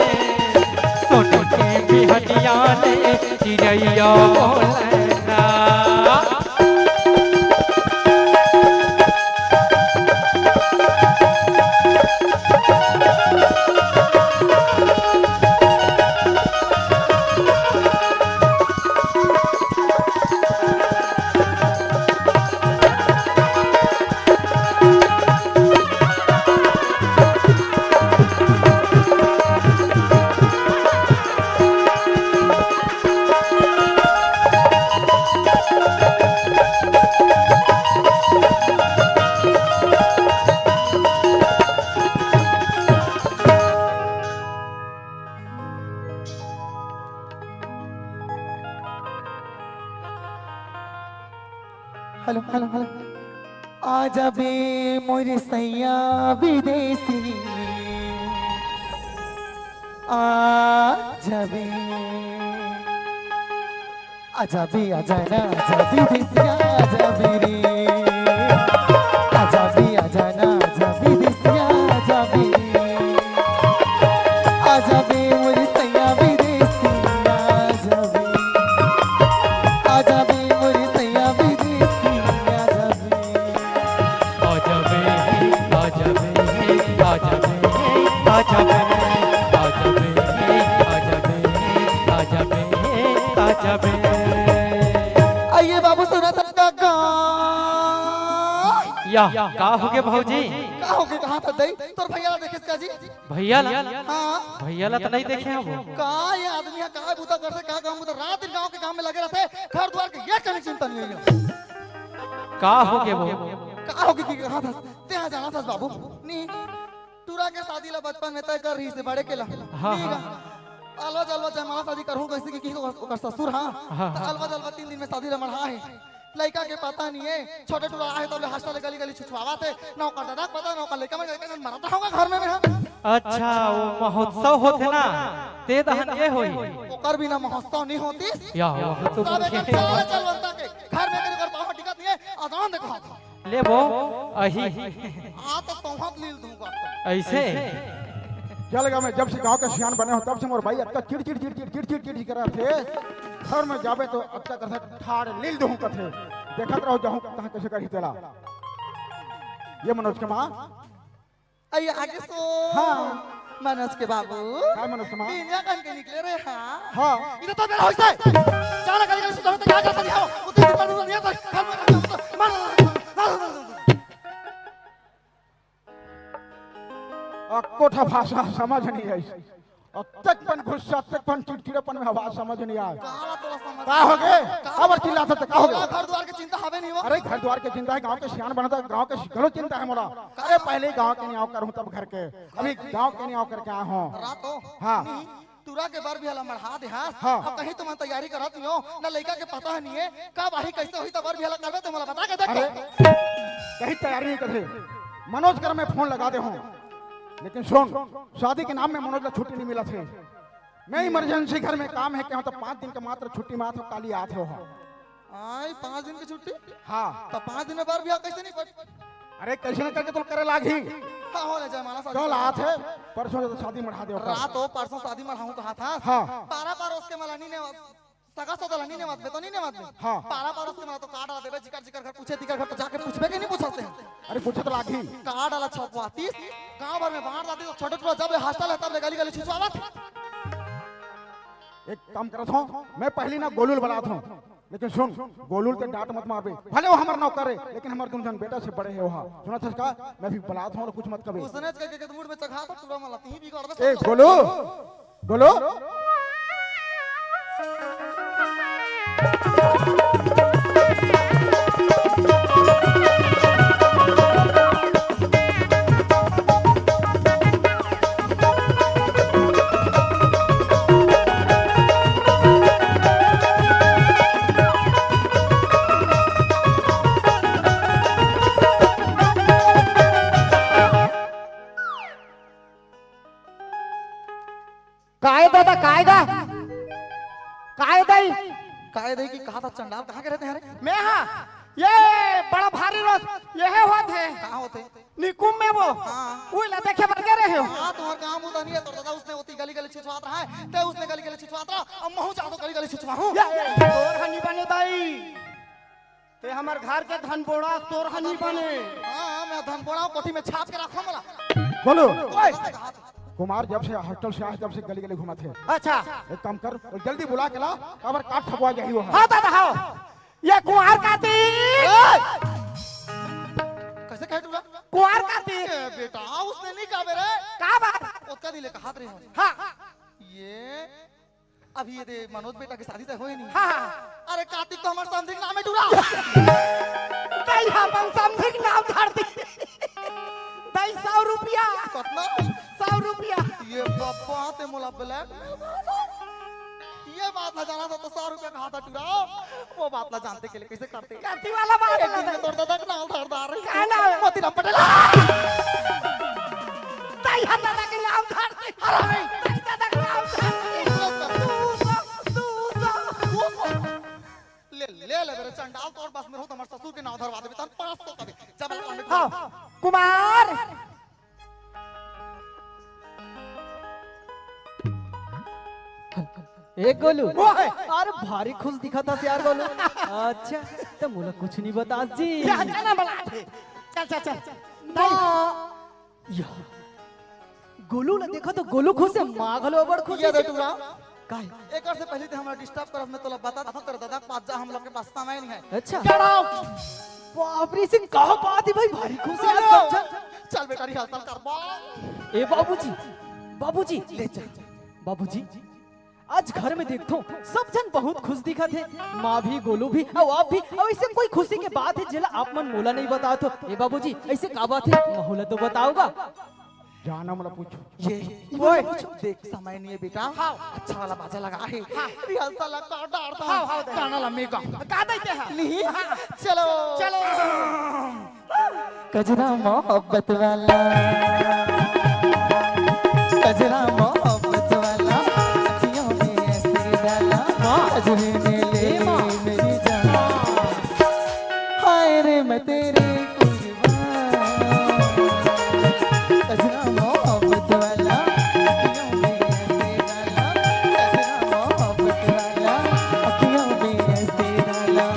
सोने के बिहनिया ले चिरैया या बोलना। Hello, hello, hello. आ जाबे मोर सैया विदेशी, आ जाबे। आ जाबे, आ जाना, आ जाबे विदेशिया, आ जाबे रे। आ जाबे, आ जाना, आ जाबे विदेशिया, आ जाबे रे। आ जाबे मोर सैया विदेशिया, आ जाबे। आ जाबे मोर सैया विदेशिया, आ जाबे। आ जाबे, आ जाबे, आ जाबे, आ जाबे, आ जाबे, आ जाबे, आ जाबे, आ जाबे। आइए बाबू, सुना था का गा? या, का होगे भौजी? का होगे, कहाँ था दई? तोर भैया ला देखेस का जी? भैया ला? हाँ। भैया ला तो नहीं देखे हबो। का ये आदमी है, का बुता करथे, का काम बुता, रात दिन गांव के काम में लगे रहथे, घर द्वार के एक कनी चिंता नहीं है। का होगे वो? का होगे कि कहाँ था? तेहा जाना था बाबू। नहीं। टूरा के शादी ला बचपन में तय कर रही से बड़े के ला। हाँ, नी हाँ। गा। अलवा जलवा जयमाला शादी करहूँ कैसे कि, कि ओकर, ओकर ससुर, हाँ। हाँ, त हाँ। अलवा जलवा तीन दिन में शादी ला मढ़ा हे। लइका के पता नहीं है, छोटे टूरा आहे तब ले हॉस्टल ले गली गली छुछवावत हे। ना ओकर दादा के पता, ना ओकर लइका मन के, मरत रहूँगा घर में मैं, हाँ। अच्छा, वो महोत्सव होथे ना, ते दहन के होई। ओकर बिना महोत्सव नहीं होती। या, वो तो सब एक मुख्य चल, चल बनता के। घर में अगर पाँव टिकत नहीं है, अजान देखा था। ले वो, अही। आ तो सौंहत लील दूंगा। ऐसे? चल गा, मैं जब से गांव के सियान बने हो, तब से मोर बाई अतका चिड़ चिड़ चिड़ चिड़ चिड़ चिड़ चिड़ करत हे। घर में जाबे तो अतका कथे, ठाड़ लील दूं कथे। देखत रहो, जाहूं कहां कैसे करही तेला। ये मनोज के मां। अई आगे सो। हाँ। मनोज के बाबू। का मनोज के मां? बिनिया कान के निकले रे, हाँ। हाँ। इधर तो बेरा होइसे। चल, कल, कल, सुबह तक क्या करता नहीं हो? उतनी दिन पर नहीं आता। अक्को ठा भाषा समझ नहीं आई। अतकपन गुस्सा, अतकपन चिड़चिड़ापन में आवाज समझ नहीं आए। काला तोला समझ का होगे? का? काबर चिल्लात हस, का होगे? तोला घर द्वार के चिंता हवे नहीं हो? अरे, घर द्वार के चिंता है, गांव के सियान बनत हे, गांव के घलो चिंता है मोला। अरे, पहले ही गांव के नियाव करहूं तब घर के। अभी गांव के नियाव करके आए हों। रात हो? हाँ। नहीं, टूरा के बर बिहा ला मढ़ा दे हस। हाँ। अब कहीं तुमन तैयारी करत नहीं हो, ना लइका के पता नहीं है, कब आही, कैसे होही, त बर बिहा ला करबे, त मोला बता के देख। अरे, कहीं तैयारी नहीं करे। मनोज कर मैं फोन लगा दे हों। लेकिन सुन, शादी के नाम में मनोज ला छुट्टी नहीं मिलत हे। मैं इमरजेंसी घर में काम हे, कहूं त पांच दिन के मात्र छुट्टी मात हों, काली आत हों। आई, पांच दिन की छुट्टी? हाँ। त पांच दिन में बर बिहा कैसे नहीं पट-, अरे, कैसे नहीं करके तोला करे लागही। हाँ, हो ले जयमाला शादी। कल आत हे, परसों तो शादी मढ़ा दे ओकर। रात हो, परसों शादी मढ़ाहूं कहा था। हाँ। पारा परोस के मला नहीं नेवत। सगा सगा ला नहीं नेवत बे, तो नहीं नेवत बे। हाँ। पारा परोस के मला तो का डाल देबे, जिकर जिकर घर पूछे, तिकर घर तो जाके पूछबे कि नहीं पूछते हैं? अरे, पूछे तो लागही। का डाला छपवातीस, गांव भर में बांट जाती तो छोटे टूरा जब हॉस्टल है तब ले गली गली छुछवावत। एक काम करत हों, मैं पहली ना गोलू ल बलात हों। लेकिन सुन, गोलू ल ते डांट मत मारबे। भले वो हमर नौकर हे, लेकिन हमर दुनों झन बेटा से बड़े हे ओहा। सुनत हस का? मैं भी बलात हों अउ कुछ मत कबे। उसने के, के, के मूड में चघा था, टूरा मला तीही बिगाड़ दे। ए, गोलू, गोलू। काय दादा, काय गा? काय दाई? काय दाई की कहा था चंडाल, कहाँ के रहते हैं रे? मैं हाँ। ये बड़ा भारी रोज ये है होत हे। कहाँ होत हे? निकुम में वो। हाँ। उही ला देखे बर गे रहे हो। हाँ, तुम्हार गाँव मुदा नहीं है, तोर दादा उसने होती गली गली छुछवात रहा है, ते उसने गली गली छुछवात रहा, अब महू जातो गली गली छुछवाहूँ। ये तोर हनी बने दाई। ते हमर घर के धन बोड़ा, तोर हनी बने। हाँ, मैं धन बोड़ा कोठी में छाप के रखा मला। बोलो। ओए। कुमार जब से हॉस्टल से आए, तब से गली गली घूमत हे। अच्छा। एक काम कर, वो जल्दी बुला के ला, काबर काट ठगवा जाही वो। हाँ दादा, हाँ। ये कुंवार काती। ए! कैसे कहे टूरा? कुंवार काती। ए बेटा, उसने नहीं कहा मेरे। का बात? ओतका दिन ले कहात रहे हो। हाँ। ये अभी ये दे मनोज बेटा की शादी तय होए नहीं। हाँ, हाँ। अरे काती तो हमर समधी के नाम हे टूरा। दाई, अपन समधी के नाम धर दी। दाई, सौ रुपया। कतना? सौ रुपया। ये बाबा ते मोला ब्लैक। ये बात ना जाना था तो सौ रुपया कहा था टूरा। वो बात ना जानते के लिए कैसे करते? काती वाला बात एक ना दिन था। में तोर दादा के नाम धर दार। का नाम? मोतीराम पटेल। दाई, हम दादा के नाम धर दे। अरे नहीं। दाई, दादा के नाम धर दे। दू सौ, दू सौ। ले, ले, ले, मेरे चंडाल तोर बस में हो, तुम्हारे ससुर के नाम धरवा देबे, तन पाँच सौ कभी। जब हाँ, कुमार। ए गोलू। ओए! अरे भारी खुश दिखत हस यार गोलू। अच्छा, त मोला कुछ नहीं बतास जी। ये अच्छा ना बना थे। चल, चल, चल। माँ। या। गोलू ला देखा तो गोलू खुश हे, माँ घलो बड़ खुश ये हे। दे टूरा। काहे? एकर से पहले ते हमरा डिस्टर्ब करस, मैं तोला बता दे, तेरे दादा के पास जा, हम लोग के पास समय नहीं है। अच्छा। Get out! बाप रे, इसे का बात हे भाई, भारी खुश हे यार, चलो। समझा। चल बेटा, रिहर्सल करबो। ए बाबूजी, बाबूजी, ले चल। बाबूजी, आज घर में देखथों, सब झन बहुत खुश दिखत हे, माँ भी, गोलू भी, अउ आप भी, अउ इसे कोई खुशी के बात हे, जेला आप मन मोला नहीं बतात हो। ए बाबूजी, ऐसे का बात हे, महू ला तो बताओगा। जाना मोला पूछो। ये, ओए। देख, समय नहीं है बेटा। हाँ। अच्छा वाला बाजा लगा है। हाँ। रिहर्सल ला कर डारता हूँ। हाँ, हाँ, दे। गाना ला मैं गाऊंगा। गा देते हैं। नहीं? हाँ। चलो। चलो। कजरा मोहब्बत वाला, कजरा मोहब्बत वाला, अखियों में ऐसे डाला, कजरे ने ले ए माँ। मेरी जान। हाय रे मैं तेरी कुर्बान। कजरा मोहब्बत वाला, अखियों में ऐसे डाला, कजरा मोहब्बत वाला, अखियों में ऐसे डाला,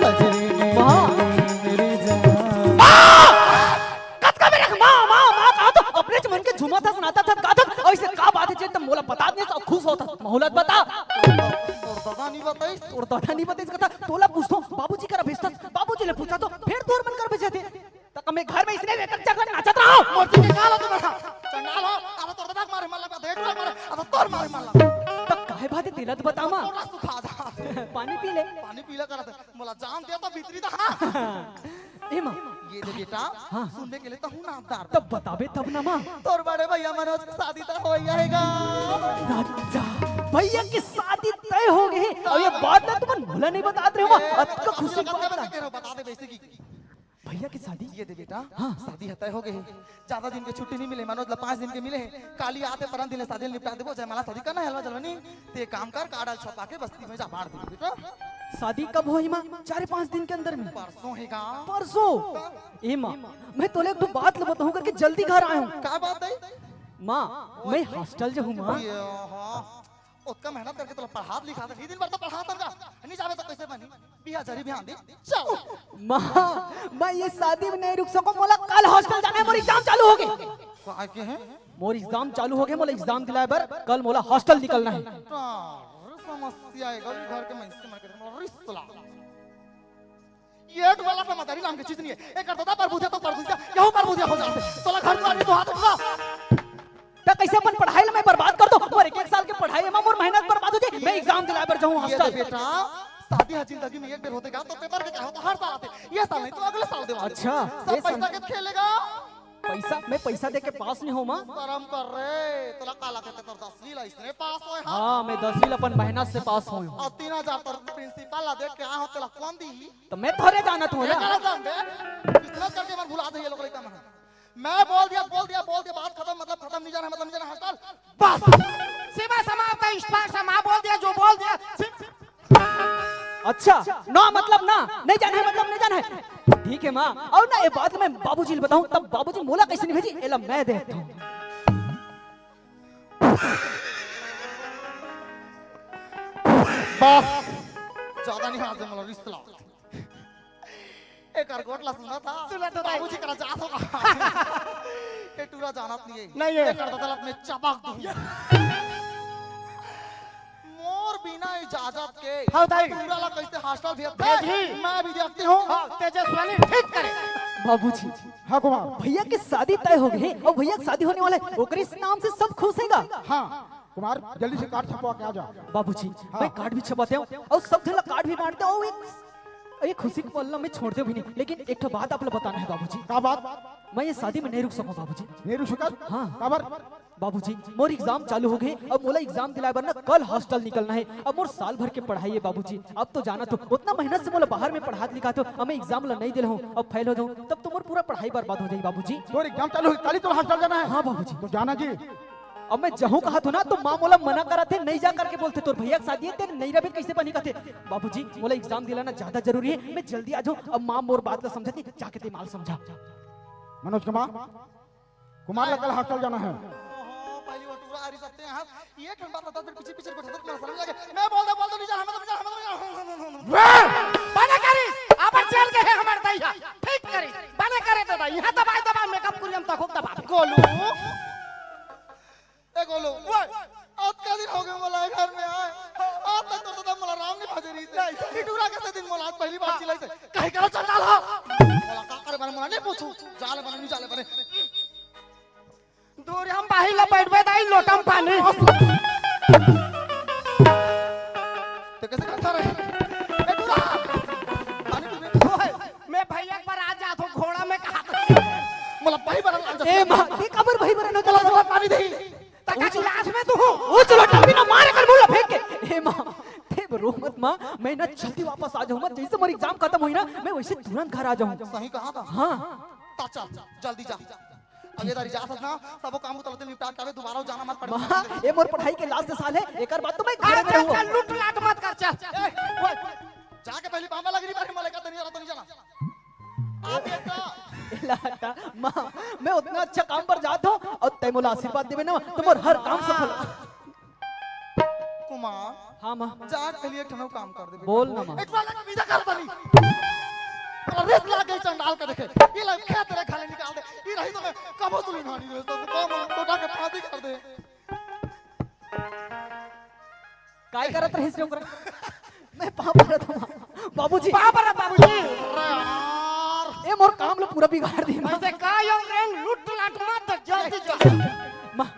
कजरे ने वाह। ले मेरी जान। कतका बेरा के माँ, माँ, माँ कहा तो अपने मन के झूमत हस, नाचत हस, गात हस, अउ इसे का बात हे जे तुम मोला बता दे, सब खुश होत हस, महू ला बता। तोर दादा नहीं बताइस? तोर दादा नहीं बताइस कथा, तोला पूछथों, बाबूजी करा भेजथस, बाबूजी ले पूछा तो फिर तोर मन कर भेजे थे। त मैं घर में इसने लेकर चक्कर नाचत रहा। मर्जी के काल हो तुम्हारा। चंडाल हो, अब तोर दादा के मारे मन लगा, देख लो मारे, अब तोर मारे मन लगा। त काहे बात हे तेला तो बता माँ। तोरा सुखा जा। पानी पी ले। पानी पीला करत। मोला जान दे तो भीतरी दा, हाँ। ए माँ। ये दे बेटा, हाँ, हाँ। सुनने के लिए तो हूँ नामदार। तब बताबे तब ना माँ। तोर बड़े भैया मनोज की शादी तो हो ही जाएगा। अच्छा, भैया की शादी तय हो गई। अउ ये बात ना तुमन मोला नहीं बतात रहे हो माँ। ए, अतका खुशी लगत बात है, ना। कह रहा हूँ, बता दे वैसे की। भैया की शादी? ये दे बेटा, हाँ। शादी है तय हो गई। ज्यादा दिन के छुट्टी नहीं मिले, मनोज ला पाँच दिन के मिले हे। काली आते परन दिन ले शादी निपटा देबो, जयमाला शादी करना है, हलवा जलवा नहीं। ते काम कर, कार्ड छपा के बस्ती में जा बांट दे बेटा। शादी कब होही माँ? चार पाँच दिन के अंदर में। परसों हे का? परसों? ए माँ, मैं तोले एक ठो बात ल बताहूँ करके जल्दी घर आए हूँ। का बात है? माँ, मैं हॉस्टल जाहूँ माँ। ये, हाँ। ओतका मेहनत करके तोला पढ़ात लिखात हे, दिन भर तो पढ़ात हन का, नहीं जाबे तो कैसे बनी? बिहा जरी बिहान दे, चल। माँ, मैं ये शादी में नहीं रुक सकूं, मोला कल हॉस्टल जाना है, मोर एग्जाम चालू हो गए। काय के हे? मोर एग्जाम चालू हो गए, मोला एग्जाम दिलाए बर कल मोला हॉस्टल निकलना है। तार समस्या है, गली घर के मनसे मन के मोला रिस ला। ये एक वाला समझदारी नाम की चीज नहीं है। एक करता था परभुजा तो परभुजा, यहू परभुजा हो जाते। तोला घर द्वार नहीं तो हाथ उठा। त कैसे अपन पढ़ाई ल मैं बर्बाद कर दो? मोर एक, एक साल के पढ़ाई म मोर मेहनत बर्बाद हो जाए। मैं एग्जाम दिलाए बर जाऊँ ये हॉस्टल। तो बेटा, शादी ह जिंदगी में एक बेर होते का, तो पेपर के क्या होता, हर साल आते। ये साल नहीं तो अगले साल देवा। अच्छा, सब ये साल पैसा के खेलेगा। पैसा, मैं पैसा दे के पास नहीं हों माँ। शर्म कर रे, तोला काला कहते, तोर दसवीं ला इसने पास होए, हाँ? हाँ, मैं दसवीं ला अपन मेहनत से पास होए हूँ। और तीन हजार तोर प्रिंसिपल ला देख के आए हो, तोला कौन दी? तो मैं थोड़े जानत हूँ ना। ये गलत जानते हैं। इसने करके मन भुला दे ये लोग लड़का मन। मैं बोल दिया, बोल दिया, बोल दिया, बात खत्म, मतलब खत्म, नहीं जाना, मतलब नहीं जाना, हॉस्टल। बस। सीमा समाप्त है, स्पष्ट है, माँ बोल दिया, जो बोल दिया। सीम- अच्छा, ना मतलब ना, नहीं जाना है मतलब नहीं जाना है। ठीक है माँ, अउ ना ये बात मैं बाबूजी ल बताहूँ, तब बाबूजी मोला कइसे नहीं भेजी, एला मैं देखता हूँ। बस, ज्यादा नहीं हाथ दे मोला, रिश्ता। एकर गोठ ला सुना था। सुना था दाई। बाबूजी करा जात होगा। ये टूरा जानत नहीं है। नहीं है। एकर ददलत में चपक दूँ। मोर बिना इजाजत के हाँ दाई। टूरा ला कैसे हॉस्टल भेजथे? भेजी। मैं भी देखती हूँ। हाँ, तेजस्वनी ठीक करे। बाबूजी। हाँ कुमार। भैया के शादी तय हो गए अउ भैया के शादी होने वाला है, ओकरे इस नाम से सब खुश हैगा। हाँ कुमार, जल्दी से कार्ड छपवा के आ जा। बाबूजी, हाँ। मैं कार्ड भी छपाते हूँ अउ सब झन ला कार्ड भी बांटते हूँ। एक, एक खुशी के पल ला मैं छोड़ते भी नहीं, लेकिन एक ठो बात आप ला बताना है बाबूजी। का बात? मैं ये शादी में नहीं रुक सकूँ बाबूजी। नहीं रुक सकत? हाँ। काबर? बाबूजी, मोर एग्जाम चालू हो गए, अब मोला एग्जाम दिलाए बर ना कल हॉस्टल निकलना है। अब मोर साल भर के पढ़ाई है बाबूजी, अब तो जाना तो उतना मेहनत से मोला बाहर में पढ़ात लिखात हो, अब मैं एग्जाम ला नहीं दिल हूँ, अब फेल हो जाऊँ तब तो मोर पूरा पढ़ाई बर्बाद हो जाही बाबूजी। तोर एग्जाम चालू हो, काली तोर हॉस्टल जाना है? हाँ बाबूजी। तो जाना जी। अब मैं जहूँ कहा तो ना तो माँ मोला मना करा थे, नहीं जा करके बोलते, तोर भैया के शादी है, तेरे नहीं रबे कैसे बनी कहते। बाबूजी, मोला एग्जाम दिलाना ज्यादा जरूरी है, मैं जल्दी आ जाऊँ। अब माँ मोर बात ला समझती, जाके ते माल समझा। मनोज कुमार, कुमार ला कल हॉस्टल जाना है। ओहो, पहली वो टूरा आ रही सबते यहाँ। ये ठंड बात बता, फिर पीछे पीछे को ठंड में साला लगे। मैं बोल दे, बोल दे, नहीं जाना, मतलब, नहीं जाना, मतलब, नहीं जाना। वे! बने करी, अब चल के है हमार दैया। ठीक करी, बने करे तो दैया। यहाँ दबाई, दबाई, मेकअप कुरियम तक खूब दबा। गोलू। ए गोलू, ओए, आज का दिन हो गया मोला घर में आए। आज तक तो दादा मोला राम नहीं भाजे रही से। नहीं। ये टूरा कैसे दिन मोला आज पहली बार चिल्लाई से। कहीं करो चंडाल हो। मोला का करे बारे मोला नहीं पूछू। जाले बने, नहीं जाले बने। दूर हम बाही ला बैठबे दाई लोटम पानी। तो कैसे करता रहे? ए टूरा, पानी पीने। ओए, मैं भैया एक बार आ जात हूँ घोड़ा में कहा। मोला भाई बरन आ ए जाता। माँ, ये कबर भाई बरन हो चला, चला, चला, पानी दे। तका गिलास में तू। ओ चलो, टप्पी ना मार कर मुंह फेंक के। ए माँ, ते रो मत माँ, मैं ना जल्दी वापस आ जाऊँ, जैसे मोर एग्जाम खत्म हुई ना, मैं वैसे तुरंत घर आ जाऊँ। सही कहा था। हाँ। ता चल, जल्दी जा। अब ये दारी जा ना, सबो काम उतलते निपटा के आवे, दोबारा जाना मत पड़े। माँ, ये मोर पढ़ाई के लास्ट साल है, एक बार बात तो मैं घर में रहूँ। चल, लूट लाट मत कर, चल। ए, ओए, जाके पहली बाबा लग रही बारे मलेका तनी जरा तनी जाना। आप ये का ए लाटा, माँ, मैं उतना अच्छा काम पर जात हूँ और तै मोला आशीर्वाद देवे ना, तो मोर हर काम सफल हो। कुमार, हाँ, माँ। जा के लिए एक ठनो काम कर दे बेटा। बोल ना, माँ। एक बार लगा विदा कर दनी। अरे रेस लाग गई चंडाल का देखे। ये लग क्या तेरे खाले निकाल दे। ये रही तो मैं कबो सुनी भानी रे, तो कम टोटा के फांसी कर दे। काय करत रहिस रे ओकरा? मैं पाँव परत हूँ, बाबूजी। पाँव परत बाबूजी। अरे यार। ए मोर काम लो पूरा बिगाड़ दी। ऐसे का यो रे लूट लाट मत जल्दी जल्दी। माँ,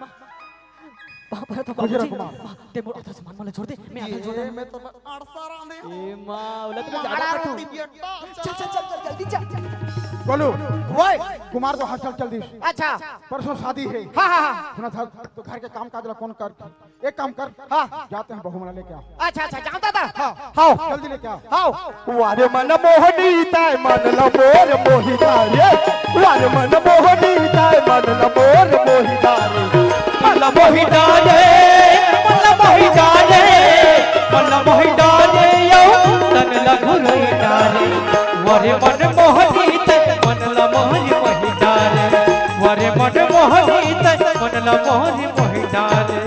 पाँव परत हूँ गुजरा बाबूजी। कुमार। माँ, ते मोर आधा सामान मोला छोड़ दे, मैं आधा छोड़ दे। ये मैं तो अड़सा रहा हूँ। ए माँ, ओला तो मैं ज्यादा मारा कर दूँ। रोटी बियट्टा। चल, चल, चल, चल, जल्दी चल। बोलो। ओए। कुमार तो हॉस्टल चल दी। अच्छा। परसों शादी है। हाँ, हाँ, हाँ। सुना था तो घर के काम काज ला कौन कर? एक काम कर। हाँ। जाते हैं बहू मना लेके आओ। अच्छा, अच्छा, जानता था। हाँ। हाँ। जल्दी लेके आओ। हाँ। वारे मन मोहनी ताय मन ल मोर मोहिता रे। वारे मन मोहनी ताय मन ल मोर मोहिता रे। मन ल मोहिता रे, मन ल मोहिता रे, मन ल मोहिता रे, यो तन ल घुरैता रे। वारे मन मोहनी ताय मन ल मोर मोहिता रे। वारे मन मोहनी ताय मन ल मोर मोहिता रे।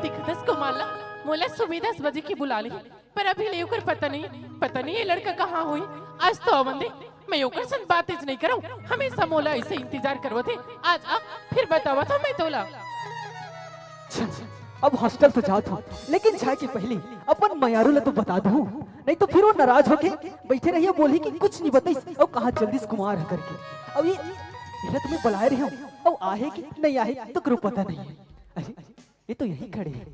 दिखतस कुमार ला, मोला सुबह दस बजे के बुला ले, पर अभी ले ओकर पता नहीं, पता नहीं ये लड़का कहाँ होई। आज तो अवन दे, मैं ओकर संग बातें नहीं करूँ, हमेशा मोला ऐसे इंतजार करवत हे। आज अब फिर बतावत हूँ मैं तोला। अच्छा, अब हॉस्टल तो जात हूँ, लेकिन जाए के पहले अपन मयारू ला तो बता दूँ, नहीं तो फिर वो नाराज होके बैठे रही, बोली कि कुछ नहीं बताइस, अउ कहाँ चल दिस कुमार ह करके। अब ये, ये तो मैं बुलाए रहे हूँ, अब आहे कि नहीं आहे, तो करो पता नहीं है। अरे, ये तो यही खड़े हैं।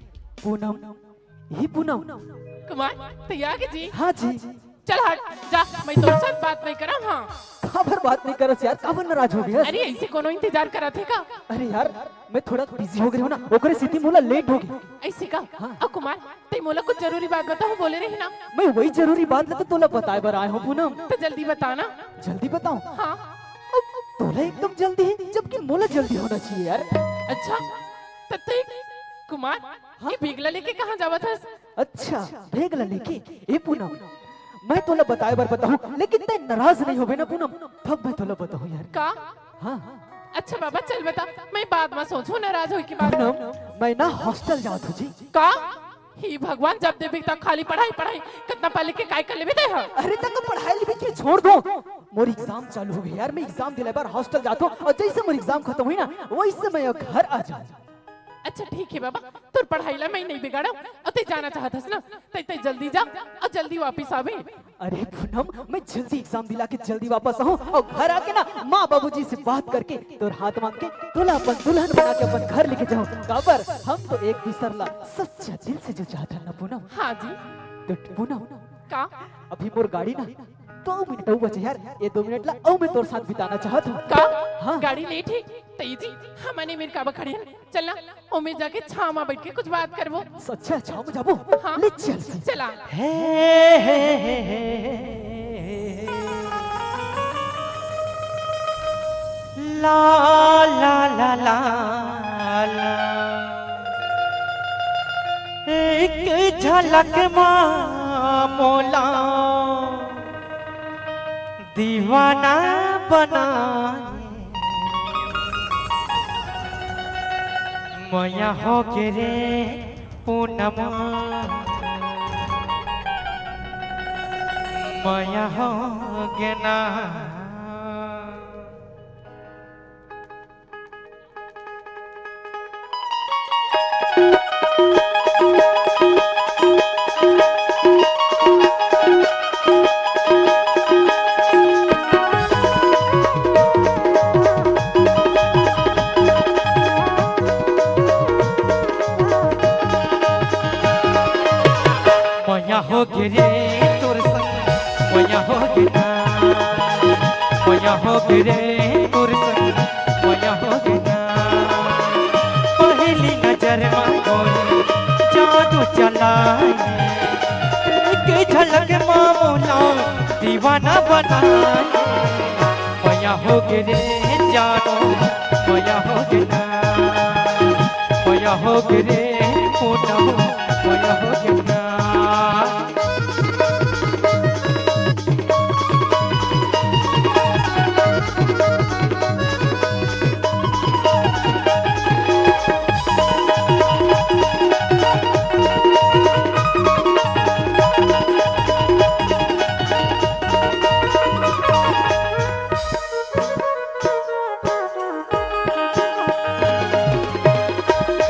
पूनम, यही पूनम। कुमार, तैयार के जी? हाँ जी। चल हट, जा, मैं तोर साथ बात नहीं करा, हाँ। काबर बात नहीं करस यार, काबर नाराज हो गे? अरे, ऐसे कोनो इंतजार करत हे का? अरे यार, मैं थोड़ा बिजी हो गे हूँ ना, ओकरे सेती मोला लेट हो गे। ऐसे का? हाँ। अब कुमार, तैं मोला कुछ जरूरी बात बताहूँ बोले रहे ना। मैं वही जरूरी बात ला तो तोला बताए बर आए हूँ पूनम। तो जल्दी बता ना। जल्दी बताऊँ? हाँ। अब तोला एकदम जल्दी हे, जबकि मोला जल्दी होना चाहिए यार। अच्छा, तो तैं कुमार, हाँ? ये bag ला लेके कहाँ जावत हस? अच्छा, bag ला लेके? ए पूनम, मैं तोला बताए बर बताहूँ, लेकिन तैं नाराज नहीं होबे ना पूनम, तब मैं तोला बताहूँ यार। का? हाँ। अच्छा बाबा, चल बता, मैं बाद में सोचहूँ, नाराज होए के बाद। पूनम, मैं ना hostel जात हूँ जी। का? हे भगवान, जब देखबे तब खाली पढ़ाई, पढ़ाई। कितना पढ़ लिख के काय कर लेबे तैं ह? अरे, तक पढ़ाई लिखाई के छोड़ दो, मोर exam चालू हो गे यार, मैं exam दिलाए बर hostel जात हूँ, और जैसे मोर exam खतम होही ना, वैसे मैं घर आ जाहूँ। अच्छा ठीक हे बाबा, तोर पढ़ाई ला मैं नहीं बिगाड़व, और तैं जाना चाहत हस ना, तैं, तैं जल्दी जा और जल्दी वापिस आबे। अरे पूनम, मैं जल्दी exam दिला के जल्दी वापस आहूँ और घर आके ना माँ बाबूजी से बात करके तोर हाथ मांग के तोला अपन दुल्हन बना के अपन घर लेके जाहूँ। काबर हम तो एक दूसर ला सच्चा दिल से जो चाहत हन ना पूनम। हाँ जी। तो पूनम, का? अभी मोर गाड़ी ना दो मिनट अउ बचे यार, ये दो मिनट ला अउ मैं तोर साथ बिताना चाहत हूँ। का? हाँ। गाड़ी लेट हे? तैं जी, हमन ए मेर काबर खड़े हन? चल ना, ओमे जाके छाँव म बइठ के कुछ बात करबो। अच्छा, छाँव म जाबो? हाँ। ले चल। चला। हे, हे, हे, हे, हे। ला, ला, ला, ला, ला। एक झलक मा मोला दीवाना बनाए। मया होगे रे पूनम, मया होगे ना। मया होगे रे तोर संग, मया होगे ना। मया होगे रे तोर संग, मया होगे ना। पहली नजर मा गोरी जादू चलाए, एक झलक मा मोला दीवाना बनाए। मया होगे रे जानो, मया होगे ना। मया होगे रे पूनम, मया होगे ना।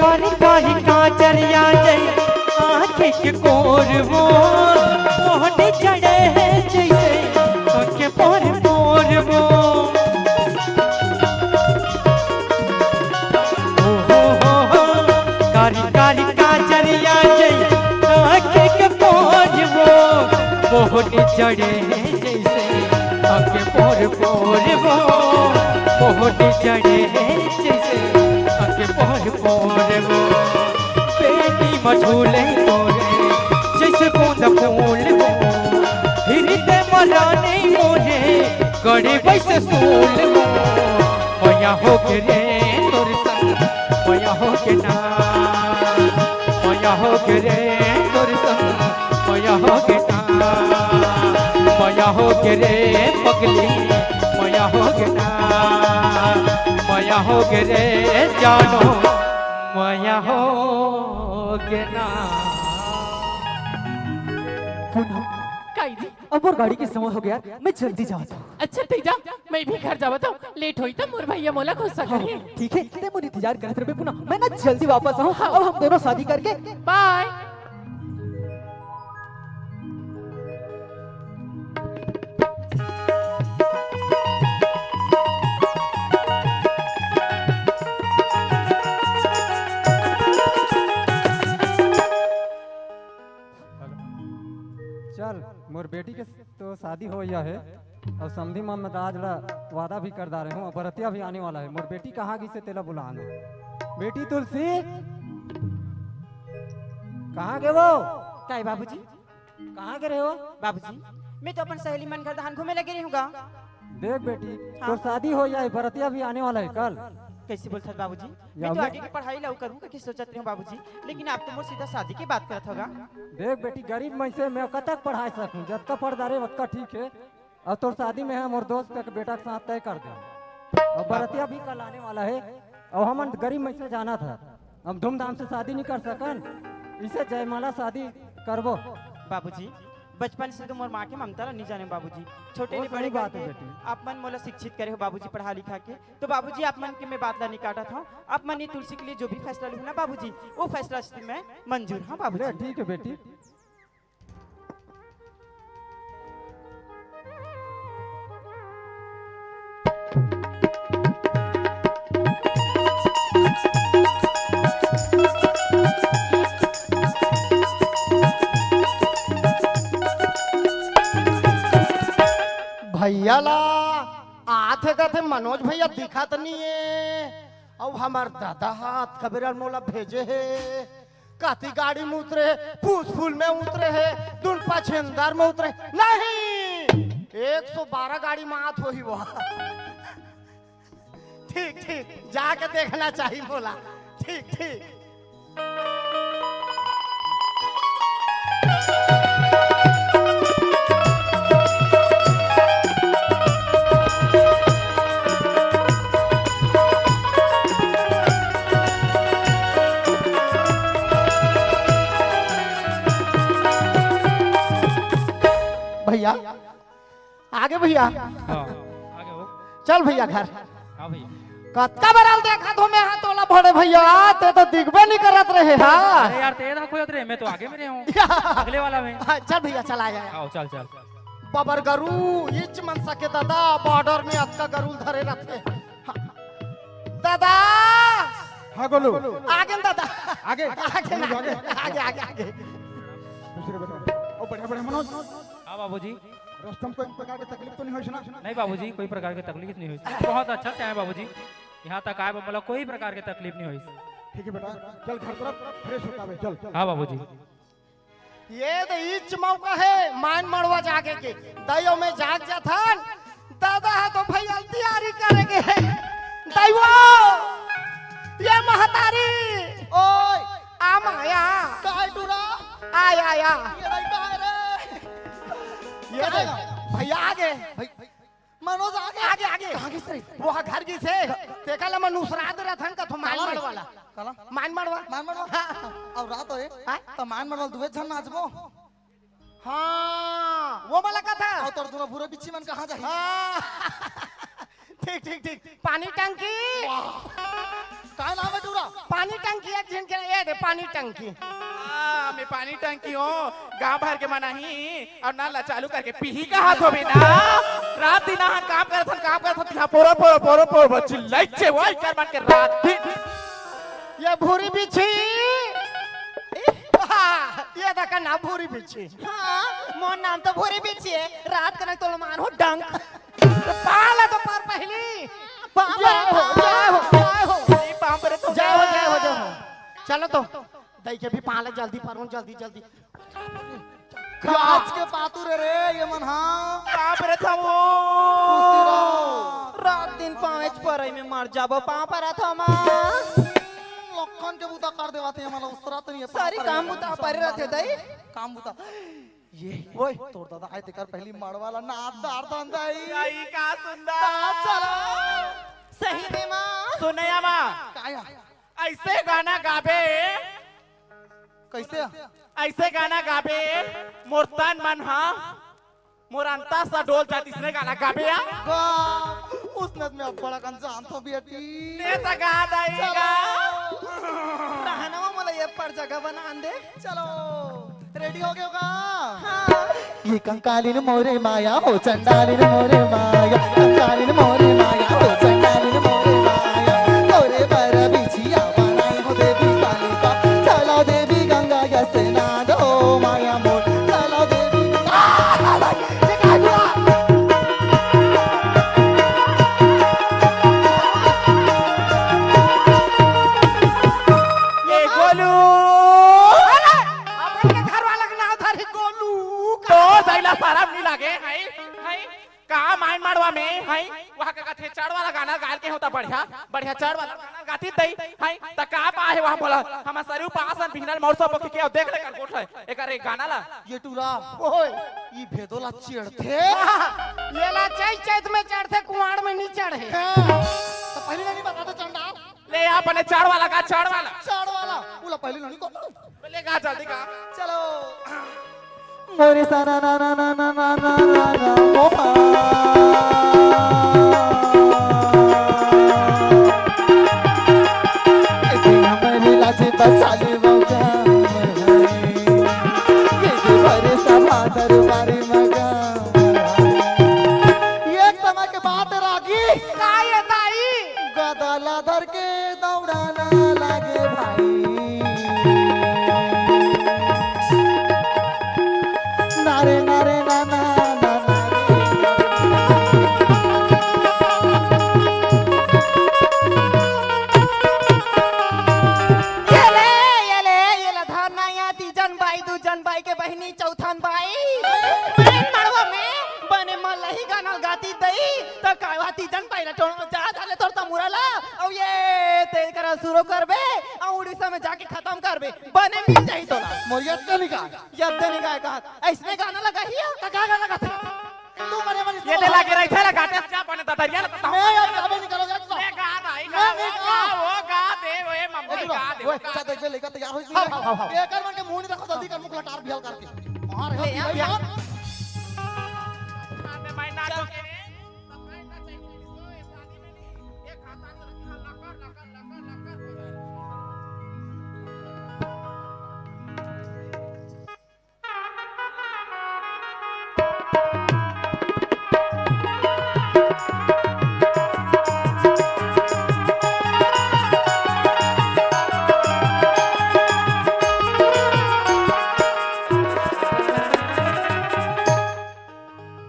कारी कारी काजरिया जई आँखी के कोर वो, मोहनी चढ़े है जैसे आँख के पोर पोर वो। ओ हो हो हो, कारी कारी काजरिया जई आँखी के पोर वो, मोहनी चढ़े जैसे आँख के पोर पोर वो, मोहनी चढ़े जैसे आँख के पोर पोर वो। बेनी म झूले तोरे जैसे बूंद फूल वो, हिरदे म रानी मोरे गड़े वैसे सूल वो। मया होगे रे तोर संग, मया होगे ना। मया होगे रे तोर संग, मया होगे ना। मया होगे रे पगली, मया होगे ना। मया होगे रे जानो, मया होगे ना। पूनम। काई जी? अब मोर गाड़ी के समय होगे यार, मैं जल्दी जात हूँ। अच्छा, तैं जा, मैं भी घर जावत हूँ। लेट होई त मोर भैया मोला गुस्सा हाँ, करही। ठीक है, तैं मोर इंतजार करत रहिबे पूनम, मैं ना जल्दी वापस आहूँ। हाँ। अब हम दोनों शादी करके बाय। चल, मोर बेटी के तो शादी हो गया है। अउ समधी मन, मैं तो आज ला वादा भी कर डारे हूँ, अउ बरतिया भी आने वाला है। मोर बेटी कहाँ गिसे, तेला बुलान दे। बेटी तुलसी, कहाँ गे वो? काय बाबूजी? कहाँ गे रहे हो? बाबूजी, मैं तो अपन सहेली मन घर धान घूमे लगे रही हूँ गा। देख बेटी, हाँ। तोर शादी हो जाए, बरतिया भी आने वाला है कल। कैसे बोलथस बाबूजी? मैं तो आगे की पढ़ाई ला करूँ कहिके सोचत रही हूँ बाबूजी, लेकिन आप तो मोर सीधा शादी की बात करत हो गा। देख बेटी, गरीब मनसे मैं कतक पढ़ाए सकूँ, जतका पढ़ डारे ओतका ठीक है। अउ तोर शादी में हम मोर दोस्त के बेटा के साथ तय कर दे। अउ बरतिया भी कल आने वाला है। अउ हमन गरीब मनसे जानत हस, हम धूमधाम से शादी नहीं कर सकन, इसे जयमाला शादी करबो। बाबूजी, बचपन से तो मोर माँ के ममता ला नहीं जाने बाबूजी। छोटे वो ले बड़े सही बात है करके बेटी। आप मन मोला शिक्षित करे हो बाबूजी, पढ़ा लिखा के। तो बाबूजी, आप मन के मैं बात ला नहीं काटत हूँ। आप मन ये तुलसी के लिए जो भी फैसला लूँ ना बाबूजी, वो फैसला से मैं मंजूर हूँ बाबूजी। ले, ठीक है बेटी। भैया ला आथे कथे मनोज भैया दिखत नहीं है, अउ हमर दादा हाथ कबेरन मोला भेजे हे। कति गाड़ी में उतरे हे, पुसफुल में उतरे हे, दुन पछेंदर में उतरे हे। नहीं, एक सौ बारह गाड़ी में आत होही वो। ठीक, ठीक, जाके देखना चाहिए बोला। ठीक, ठीक। भैया, आगे भैया। हाँ, आगे हो। चल भैया घर। हाँ भैया। कतका बराल देखा तो मैं हाथ वाला भोड़े भैया, ते तो दिखबे नहीं करत रहे हा। अरे यार, ते ना खोजत रहे, मैं तो आगे में रहे हूँ। अगले वाला में। हाँ, चल भैया, चल आ जाए। आओ, चल, चल। बबर गरु, इच मन सके दादा, बॉर्डर में अतका गरुल धरे रहते। हाँ। दादा। हाँ, गोलू। आगे न दादा। आगे। आगे ना। आगे। आगे, आगे, आगे। दूसरे बता। ओ, बढ़िया, बढ़िया, मनोज। हाँ, बाबूजी। रस्ता में कोई प्रकार की तकलीफ तो नहीं होइस ना? नहीं बाबूजी, कोई प्रकार की तकलीफ नहीं होइस। बहुत अच्छा से आए बाबूजी, यहाँ तक आए, मतलब कोई प्रकार की तकलीफ नहीं होइस। ठीक है बेटा, चल घर तरफ, फ्रेश होता है, चल। हाँ बाबूजी। ये तो इच मौका है मायन मड़वा जाके के। दइयो में जाग जाथन, दादा है तो भैया तैयारी करेंगे। दइवो, ये महतारी। ओए, आ माया। काय टूरा? आय, आय, आ। ये नहीं काय रे? ये काय देख, भैया आगे। भाई, भाई, मनोज आगे। आगे, आगे। कहाँ गिस रे? वो घर गिस हे। तेका ला मनुसरात रथन का तो मान काला रे? मड़वाला। काला? मान मड़वा। मान मड़वा? हाँ। अब रात होए, हाँ? तो मान मड़वा दुए झन नाचबो। हाँ, वो मला कथा। अउ तोर दूनों भूरे बिच्छी मन कहाँ जाही? हाँ। ठीक, ठीक, ठीक। पानी टंकी। वाह। का नाम है टूरा? पानी टंकी एक झन के, ये दे पानी टंकी। हाँ, मैं पानी टंकी हूँ। गांव भर के मन आही अउ नल ला चालू करके पीही कहात होबे ना। रात दिन हम काम करत हन, काम करत हन, तिहा पोरो, पोरो, पोरो, पोरो, चिल्लाई छे, वही कर मन के रात दिन। ये भूरी बिच्छी। हाँ, ये देखा ना भूरी बिच्छी। हाँ, मोर नाम तो भूरी बिच्छी है। रात कनक तोला मारहूँ डंक। पाला तो पर पहली। बाबा। जय हो, जय हो, जय हो। ए, बाप रे, तो जय हो, जय हो, जय हो। चलो तो, दई के भी पाला जल्दी परहूँ, जल्दी, जल्दी। काच के पातू रे रे, ये मन हाँ। बाप रे, थमो। रात दिन पाँच परई में मर जाबो, पाँव परत हमा। लखन के बूता कर देवा थे, हमला उसरत नहीं है, सारी पाँव काम परई बूता में परे रहते दई। काम बूता। ये, ओए, तोर दादा आए तेकर पहली मड़वा ला नाच डार दन दई। दई का सुंदर। चलो। सही में माँ। सुनया माँ। काया? ऐसे गाना गाबे। कैसे? ऐसे गाना गाबे, मोर तन मन हा, मोर अंता सा डोल जात, इसने गाना गाबे या? गा, उसने में अब बड़ा कन जान तो बेटी। ने तो गा दई चलो। गा। तहनवा मोला ये पर जगह बना दे। चलो, रेडी हो गए होगा? हाँ। ये कंकालिन मोरे माया हो, चंडालिन मोरे माया, कंकालिन मोरे माया हो, चंडालिन मोरे माया, तोरे बर बिछिया बनाई हो देवी कालिका, चलो देवी गंगा यमुना दो माया मोर, चलो देवी। आ, आ, आ, ये का हुआ? का माइन माड़वा में, हैं? वहाँ का कथे चढ़ वाला गाना गाल के होता बढ़िया, बढ़िया चढ़ वाला गाना गाती दई, हैं? त का पा हे वहाँ बोला, हम सरु पासन बिहनल मौसम बके के देख ले कर गोठ है, एकर एक गाना ला। ये टूरा, ओए, ई भेदो ला चढ़थे। ये ला चैत चैत में चढ़थे, कुआड़ में नहीं चढ़े। हाँ, तो पहले नहीं बता दो चंडाल। ले आ, बने चढ़ वाला का, चढ़ वाला। चढ़ वाला। बोला पहले नहीं को। ले गा, जल्दी गा। चलो। मोरे सारा ना ना ना ना ना ना ना ना मोहा। ए हमरी लाज बचा ले मौका। ये बरे सभा दरबार मगा। एक समय के बात रागी। का ये दाई? गदा ला धर के दौड़ाना लागे भाई। नारे, नारे, ना, ना, ना, ना। ये ले, ये ले, ये ले, धरना या तीजन बाई, दूजन बाई के बहिनी, चौथन बाई। बहन मड़वा में बने मलही गाना गाती दई, त कावा तीजन बाई ला टोन जा धर ले तोर तमुरा ला। अउ ये ते करा शुरू करबे, अउ उड़ीसा में जाके खत्म करबे, बने मिल जाही तोला। मोर यद्दे निकाय। यद्दे निकाय कहत, अइसने गाना लगाही हो? त का गाना गाथे? तू मने मने ये दे लागे रही थे, लगाते जा बने ददरिया लगता हूँ। मैं यार गावे निकालो यार। ले गा भाई, गा, नहीं, वो नहीं, गा, हाँ। वो गा दे, वो ए मम्मी ए, गा दे, वो ओए, गा। अच्छा, देख बे, लइका तैयार होइस हाँ, नहीं हाँ, हाँ, हाँ। एकर मन के मुंह नहीं देखो, जल्दी कर, मुख लटार बिहाल करके। मार है ले यार, भैया। यार।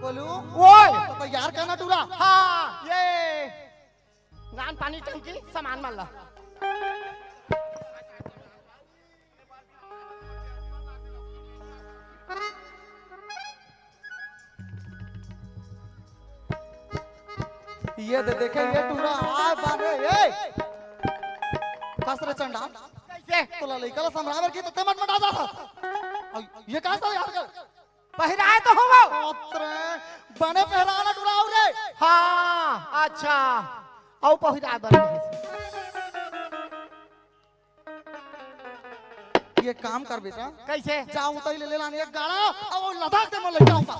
बोलू। ओए। तो तैयार करना टूरा। हाँ, ये नान पानी टंकी सामान मन ला। ये दे देखे, ये टूरा आय बाने, ए! कस रे चंडाल। कैसे? तोला लइका ला समझावर की तो ते मटमटा जा। अउ ये का सा यार कर? पहिराए तो हो वो। बाप रे, बने पहिराना टूरा अउ रे। हाँ, अच्छा। अउ पहिराए बने। ये काम कर बेटा। कैसे? जा उतई ले, ले लान एक गाड़ा, अउ वो लद्दाख से मोर लइका होता।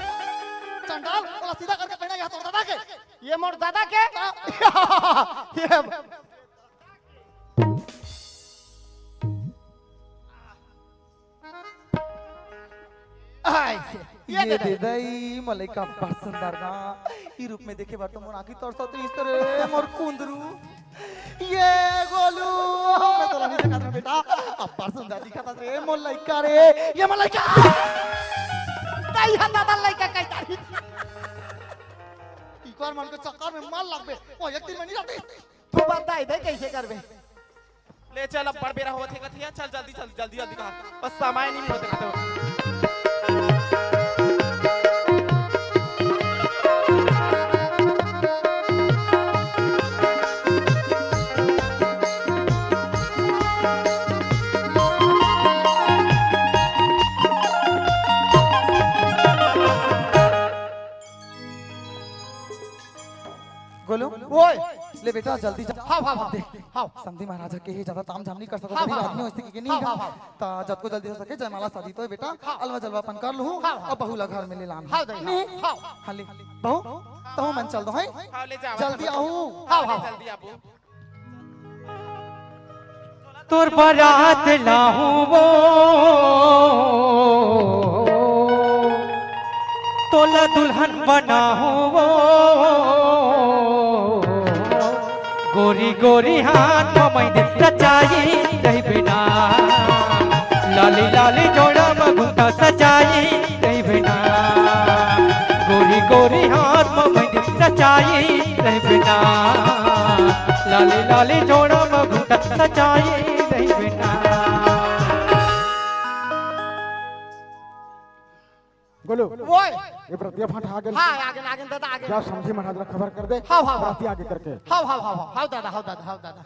चंडाल, ओला सीधा करके पहना, यहाँ तोर दादा के। ये मोर दादा के? हाँ। ये आय, ये ये दे दे। दे दई, मोर लइका अब्बड़ सुंदर ना। ई रूप में देखे बर तो मोर आँखी तरसत रहिस रे, मोर कुंदरू। ये गोलू, मैं तोला नहीं देखत रहा बेटा, अब्बड़ सुंदर दिखत रे, मोर लइका रे, ये मोर लइका। तई हा दादा लइका कई तारी। इकर मन के चक्कर में मत लगबे, वो एक दिन में नहीं रहती। तू बताई दे कैसे करबे। ले चल, अब बड़ बेरा होवत हे कथिया, चल जल्दी, चल जल्दी, जल्दी कहा, बस समय नहीं मिलत कहते। गोलू, ओए। ले बेटा, जल्दी जा। हाँ, हाँ, हाँ। देख, हाँ। समधी महाराजा के ही ज्यादा ताम झाम नहीं कर सकत, हाँ, गरीब हाँ, आदमी हाँ। हो, ऐसे के नहीं हाँ, हाँ, हाँ। ता जतको जल्दी हो सके, जयमाला शादी तो है बेटा, हाँ। अलवा जलवा अपन कर लूँ, हाँ, हाँ। अब बहू ला घर में ले लान। हाँ, दे, नहीं। हाँ। हाँ, ले। बहू, तहु मन चल दो, हैं? हाँ, ले जावा, जल्दी चलो। आऊ। हाँ, हाँ, हाँ। जल्दी आबू। तोर बारात लाहूं वो, तोला दुल्हन बनाहूं वो। गोरी गोरी हाथ म मैंदी रचाई रहिबे ना, लाली लाली जोड़ा म घुंघटा सजाई रहिबे ना। गोरी गोरी हाथ म मैंदी रचाई रहिबे ना, लाली लाली जोड़ा म घुंघटा सजाई रहिबे ना। गोलू। ओए। ये बरतिया फाट आ गेल। हाँ, आगे, आगे दादा, आगे। जा समधी महाराज ला खबर कर दे। हाँ, हाँ, हाँ। बरतिया आगे करके। हाँ, हाँ, हाँ, हाँ, हाँ दादा, हाँ दादा, हाँ दादा।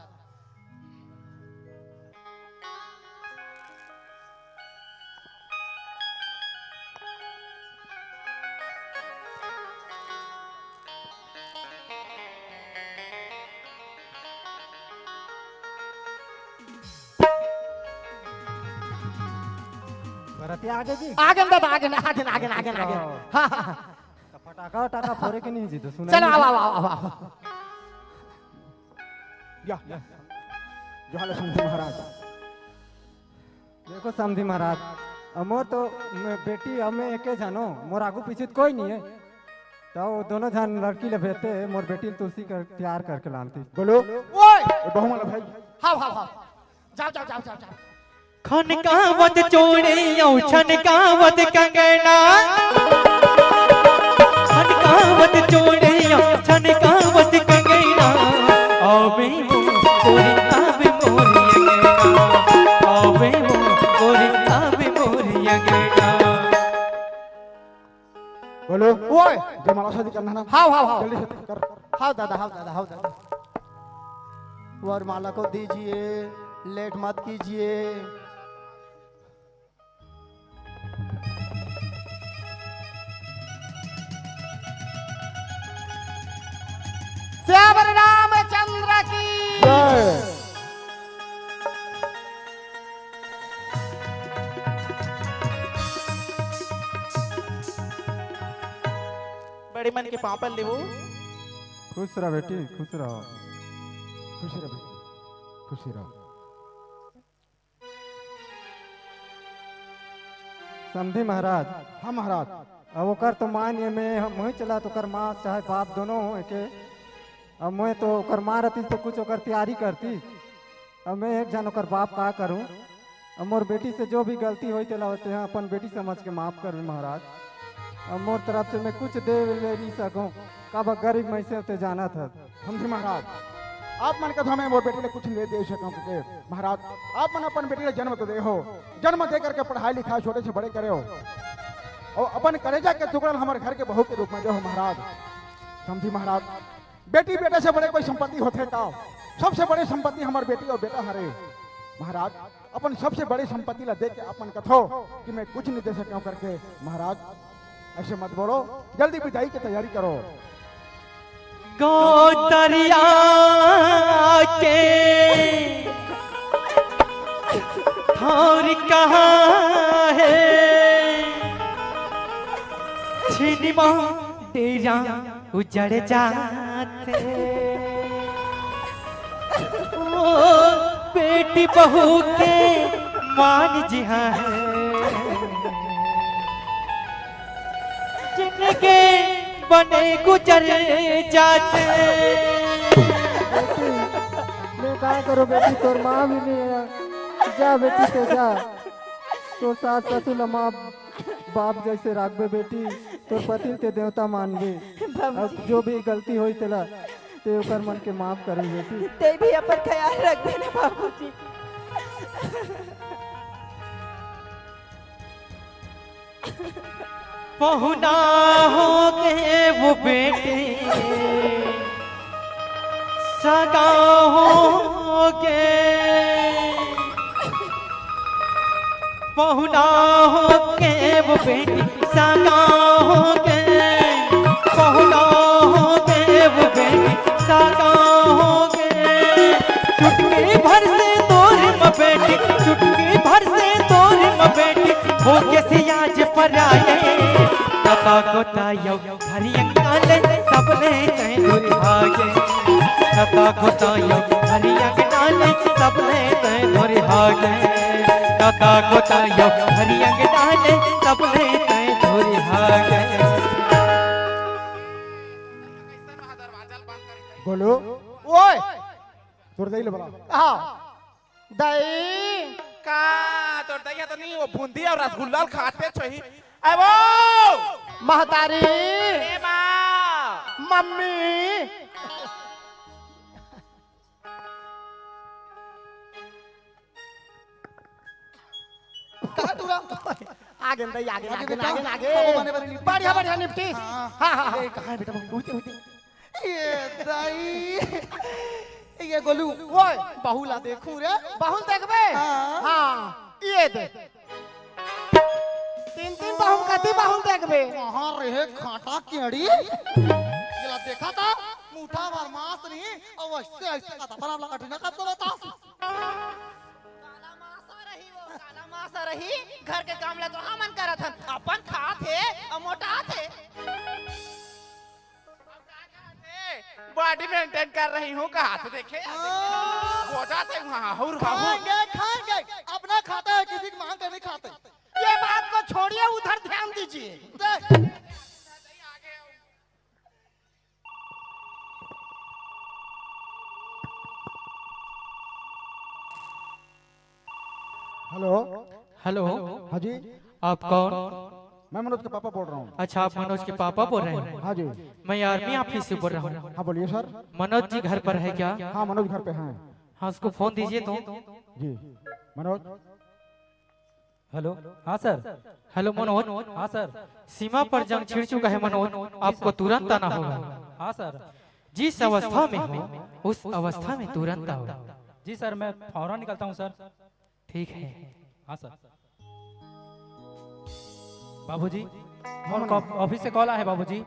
बरतिया आगे जी। आगे न दादा, आगे न, आगे न, आगे न, आगे न, आगे न। हाँ, हाँ, हाँ। त फटाका वटाका फोरे के नहीं जी, तो सुना चलो, नहीं। आवा, आवा, आवा, आवा। या, या। जो हाल है समधी महाराज। देखो समधी महाराज, अ, मोर तो मैं बेटी, अउ मैं एके झन हों, मोर आगू पीछू त कोई नहीं है। त वो दोनों झन लड़की ले भेजते, मोर बेटी ल तुलसी कर तैयार करके लानती। बोलो। ओए! ए, बहू वाला भाई। हाँ, हाँ, हाँ। जाओ, जाओ, जाओ, जाओ, जाओ। खनकावत चूड़ी अउ छनकावत कंगना, खनकावत चूड़ी अउ छनकावत कंगना, आवे मोर गोरी, आवे मोर अंगना, आवे मोर गोरी, आवे मोर अंगना। बोलो। ओए! जयमाला शादी करना ना। हाव, हाव, हाव। जल्दी से कर। हाव दादा, हाव दादा, हाव दादा। वरमाला को दीजिए, लेट मत कीजिए। श्यावर रामचंद्र की जय। बड़े मन के पाँव पर लेवो। खुश रह बेटी, खुश रह। खुश रह बेटी, खुश रह। समधी महाराज। हाँ महाराज। अब ओकर तो मान ये मैं, हम वहीं चला तो ओकर माँ चाहे बाप दोनों हो एके। अब मैं तो ओकर माँ रहती तो कुछ ओकर तैयारी करती। अब मैं एक झन ओकर बाप का करूं? अब मोर बेटी से जो भी गलती होई तेला होते हैं अपन बेटी समझ के माफ कर महाराज। अब मोर तरफ से मैं कुछ दे ले नहीं सकूं, काबर गरीब मैं से ते जानत हस। समधी महाराज, आप मन कथो मैं मोर बेटी ले कुछ नहीं दे सकूं के महाराज, आप मन अपन बेटी ले जन्म तो दे हो, जन्म दे करके पढ़ाई लिखाई छोटे से बड़े करे हो, अउ अपन कलेजा के टुकड़ा ल हमर घर के बहू के रूप में दे हो महाराज। समधी महाराज, बेटी बेटा से बड़े कोई संपत्ति होथे का? सबसे बड़े संपत्ति हमर बेटी अउ बेटा हरे। महाराज, अपन सबसे बड़े संपत्ति ला देख के अपन कथो कि मैं कुछ नहीं दे सकूं करके। महाराज, ऐसे मत बोलो, जल्दी विदाई की तैयारी करो। गोतरिया के ठौर कहाँ है? छिनिमा डेरा उजड़ जाथे। ओ बेटी बहू के मान जिहा है, जिनके बने गुजर जाथे। बेटी, मैं का करो बेटी, तोर माँ भी नहीं है। जा बेटी, तो जा, तोर सास ससुर ला माँ बाप जैसे राखबे बेटी, तोर पति ल ते देवता मानबे। बाबूजी। अब जो भी गलती होई तेला ते ओकर मन के माफ करे बेटी। ते भी अपन ख्याल रखबे ना बाबूजी। पहुना हो गे वो बेटी, सगा हो गे। पहुना हो गे वो बेटी, सगा हो गे। पहुना हो गे वो बेटी, सगा हो गे। चुटकी भर सेंदूर म बेटी, चुटकी भर सेंदूर म बेटी, होके सियाज पराए। तता कोता यो हरियंगाले सबले तैं दूर भागे। तता कोता यो हरियंगाले सबले तैं दूर भागे। तता कोता यो हरियंगाले सबले तैं दूर भागे। गोलू। ओए। तोर दाई ले बला। हाँ। दाई। का तोर दाई ह तो नहीं, वो बूंदी अउ रसगुल्ला ल खाते छही। ए वो! महतारी। ए माँ। मम्मी। का टूरा? आगे दाई, आगे, आगे आगे, बेटा, आगे, आगे। सबो बने बने निपटी। बढ़िया, बढ़िया निपटी। हाँ। हाँ, हाँ, हाँ। ए, कहाँ है बेटा बहू? उठे, उठे। ये दाई, ये गोलू। ओए। बहू ला देखूं रे। बहू देखबे? हाँ। हाँ, ये दे। तीन, तीन बहू कति बहू देखबे? कहाँ रहे खाटा केड़ी? ये ला देखा था, मुठा भर मांस नहीं, और वैसे ऐसे का था, पर आप लगा ना कब तो बताओ। काला मासा रही वो, काला मासा रही। घर के काम ला तो हमन करत हन, अपन खात हे अउ मोटात हे। अब का कहत हे? बॉडी मेंटेन कर रही हूँ, कहा तो देखे। हाँ। बोझा थे वहाँ, हुर, हुर। खाएंगे, खाएंगे। अपना खाता है, किसी की मांग के नहीं खाते। ये बात को छोड़िए, उधर ध्यान दीजिए। दे। हेलो। हेलो। हाँ जी। आप कौन? मैं मनोज के पापा बोल रहा हूँ। अच्छा, आप मनोज के पापा बोल रहे हैं? हाँ जी। मैं आर्मी ऑफिस से बोल रहा हूँ। हाँ, बोलिए सर। मनोज जी घर पर है क्या? हाँ, मनोज घर पे हैं। हाँ, उसको फोन दीजिए तो। जी, मनोज। हेलो, हाँ सर। हेलो मनोज। हाँ सर। सीमा पर जंग छिड़ चुका है मनोज, आपको तुरंत आना होगा। हाँ सर। जिस अवस्था में हो, उस अवस्था में तुरंत आओ। जी सर, मैं फौरन निकलता हूँ सर। ठीक है। हाँ सर। बाबूजी, मोर कॉ-, ऑफिस से कॉल आए हे बाबूजी,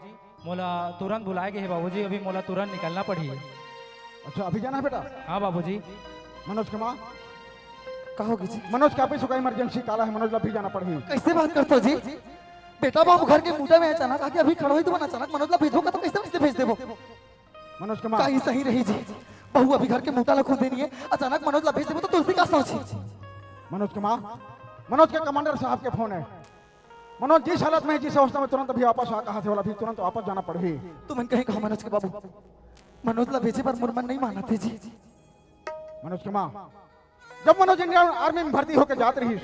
मोला तुरंत बुलाए गए हे बाबूजी, अभी मोला तुरंत निकलना पड़ही। अच्छा, अभी जाना है बेटा? हाँ बाबूजी। मनोज के माँ। का होगे जी? मनोज के ऑफिस का इमरजेंसी कॉल आए हे, मनोज ला अभी जाना पड़ही। कैसे बात करते हो जी? बेटा बाबू घर के मुंडा में अचानक आके अभी खड़ा होई तो अचानक मनोज ला भेजो का तो कैसे, कैसे भेज देबो? मनोज के माँ। का ई सही रही जी? बहू अभी घर के मुंडा ला खोदे नहीं है, अचानक मनोज ला भेज देबो तो तुलसी का सोची? मनोज के माँ, मनोज के कमांडर साहब के फोन है। मनोज जिस हालत में है, जिस अवस्था में, तुरंत अभी वापस आ कहा थे, बोला अभी तुरंत वापस जाना पड़ही। तुमन कहे कहा मनोज के बाबू, मनोज ला भेजे पर मोर मन नहीं मानत हे जी। मनोज के माँ, जब मनोज इंडियन आर्मी में भर्ती होके जात रहिस,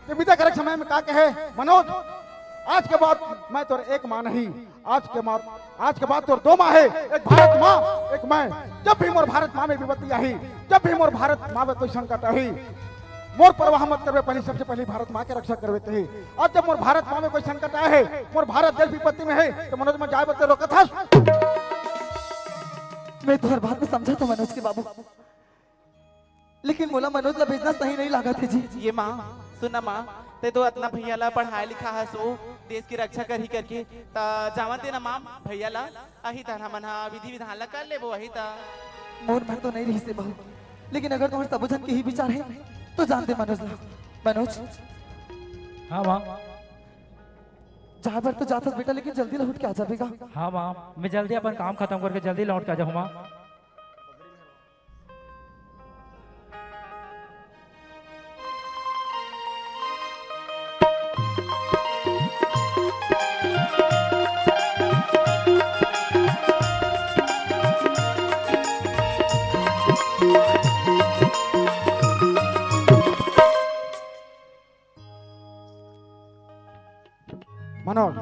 तो विदा करे के समय में का कहे, "मनोज, आज के बाद मैं तोर एक माँ नहीं, आज के बाद, आज के बाद तोर दो माँ है, एक भारत माँ, एक मैं। जब भी मोर भारत माँ में विपत्ति आही, जब भी मोर भारत माँ में कोई संकट आही, मोर परवाह मत करबे, पहली, सबसे पहली भारत माँ के रक्षा करबे तही। अब जब मोर भारत माँ में कोई संकट आए है, मोर भारत देश विपत्ति में है, तो मनोज, मैं जाए बर तैं रोकत हस?" मैं तोर बात में समझा तो मनोज के बाबू, लेकिन मोला मनोज ला भेजना सही नहीं लागत हे जी। ये माँ, सुन ना माँ, तैं तो अतना भैया ला पढ़ाए लिखा हस, ओ देश की रक्षा करही करके, त जावन दे ना माँ भैया ला, अही त हमन हा विधि विधान ला कर लेबो, अही त। मोर मन तो नहीं रहिस हे बहू, लेकिन अगर तुम्हारे सबो झन के ही विचार है, तो जान दे मनोज ला। मनोज। हाँ माँ। जाए बर तो जाथस बेटा, लेकिन जल्दी लौट के आ जाबे गा। हाँ माँ, मैं जल्दी अपन काम खतम करके जल्दी लौट के आ जाहूँ माँ। मनोज,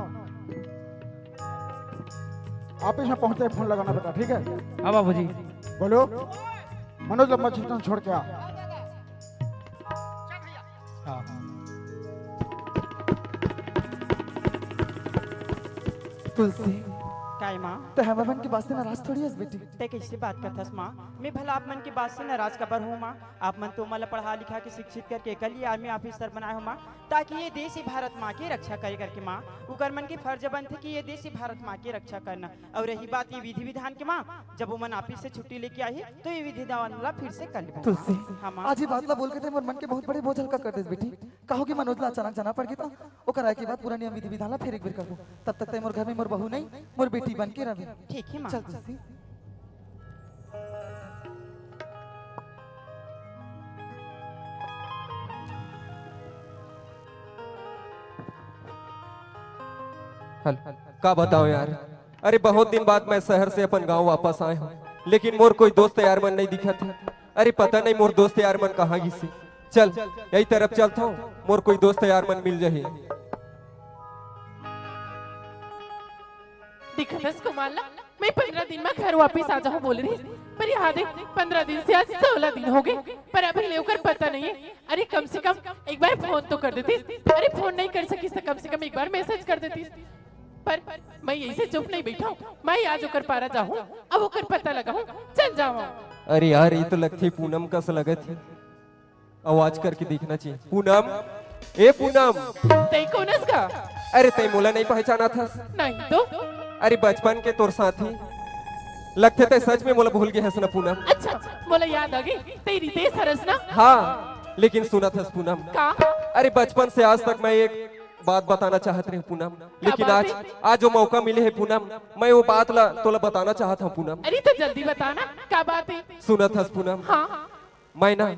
ऑफिस में पहुंचते ही फोन लगाना बेटा, ठीक है? हाँ बाबूजी। बोलो, मनोज लम्बा चिकन छोड़ के आ। हाँ। तुलसी। काय माँ? ते हमर मन की बात से नाराज थोड़ी हस बेटी। ते कैसे बात करथस माँ? मैं भला आप मन की बात से नाराज कबर हूँ माँ? आप मन तो मोला पढ़ा लिखा के शिक्षित करके कल ही आर्मी ऑफिसर बनाए हो माँ, ताकि ये देश ही भारत माँ की रक्षा करे करके माँ। उकर मन की फर्ज बनथे कि ये देश ही भारत माँ की रक्षा करना। और रही बात ये विधि विधान के माँ, जब वो मन ऑफिस से छुट्टी लेके आही, तो ये विधि विधान ला फिर से कर लेबो। तुलसी, हाँ माँ। आज ये बात ला बोल के ते मोर मन के बहुत बड़े बोझ हल्का कर देस बेटी। कहो कि मनोज ला अचानक जाना पड़ गया था, ओकर आए के बाद पूरा नियम विधि विधान ला फिर एक बार करबो। तब तक ते मोर घर में मोर बहू नहीं, मोर बेटी बन के रहे। ठीक है माँ। चल तुलसी। हेलो, का बताओ यार, अरे बहुत दिन बाद मैं शहर से अपन गांव वापस आए हूँ, लेकिन मोर कोई दोस्त यार मन नहीं दिखत हे। अरे पता नहीं मोर दोस्त यार मन कहाँ गिस हे। चल, यही तरफ चलत हूँ, मोर कोई दोस्त यार मन मिल जाही। दिखत हस कुमार ला, मैं पंद्रह दिन में घर वापिस आ जाहूँ बोले रहिस, पर यहाँ देख, पंद्रह दिन से आज सोलह दिन हो गए, पर अभी ले ओकर पता नहीं है। अरे, कम से कम एक बार फोन तो कर देतीस। अरे, फोन नहीं कर सकिस त कम से कम एक बार मैसेज कर देतीस। पर मैं यही से चुप नहीं बैठा हूँ, मैं आज ओकर पारा जाहूँ, अब ओकर पता लगाहूँ, चल जावा। अरे यार, ये तो लगथे पूनम कस लगत हे। आवाज करके देखना चाहिए। पूनम, ए पूनम। तई कोन हस का? अरे, तई मोला नहीं पहचानत हस? नहीं तो। अरे, बचपन के तोर साथी। लगथे तई सच में मोला भूल गे हस ना पूनम। अच्छा, मोला याद आ गई, तई रितेश हरस ना? हाँ, लेकिन सुनत हस पूनम। का? अरे, बचपन से आज तक मैं एक बात बताना चाहत रहे पूनम, लेकिन बात आज, हे? आज वो मौका मिले हे पूनम, मैं वो बात ला तोला बताना चाहत हूँ पूनम। अरे, तो जल्दी बता ना, का बात हे? सुनत हस पूनम? हाँ। मैं ना,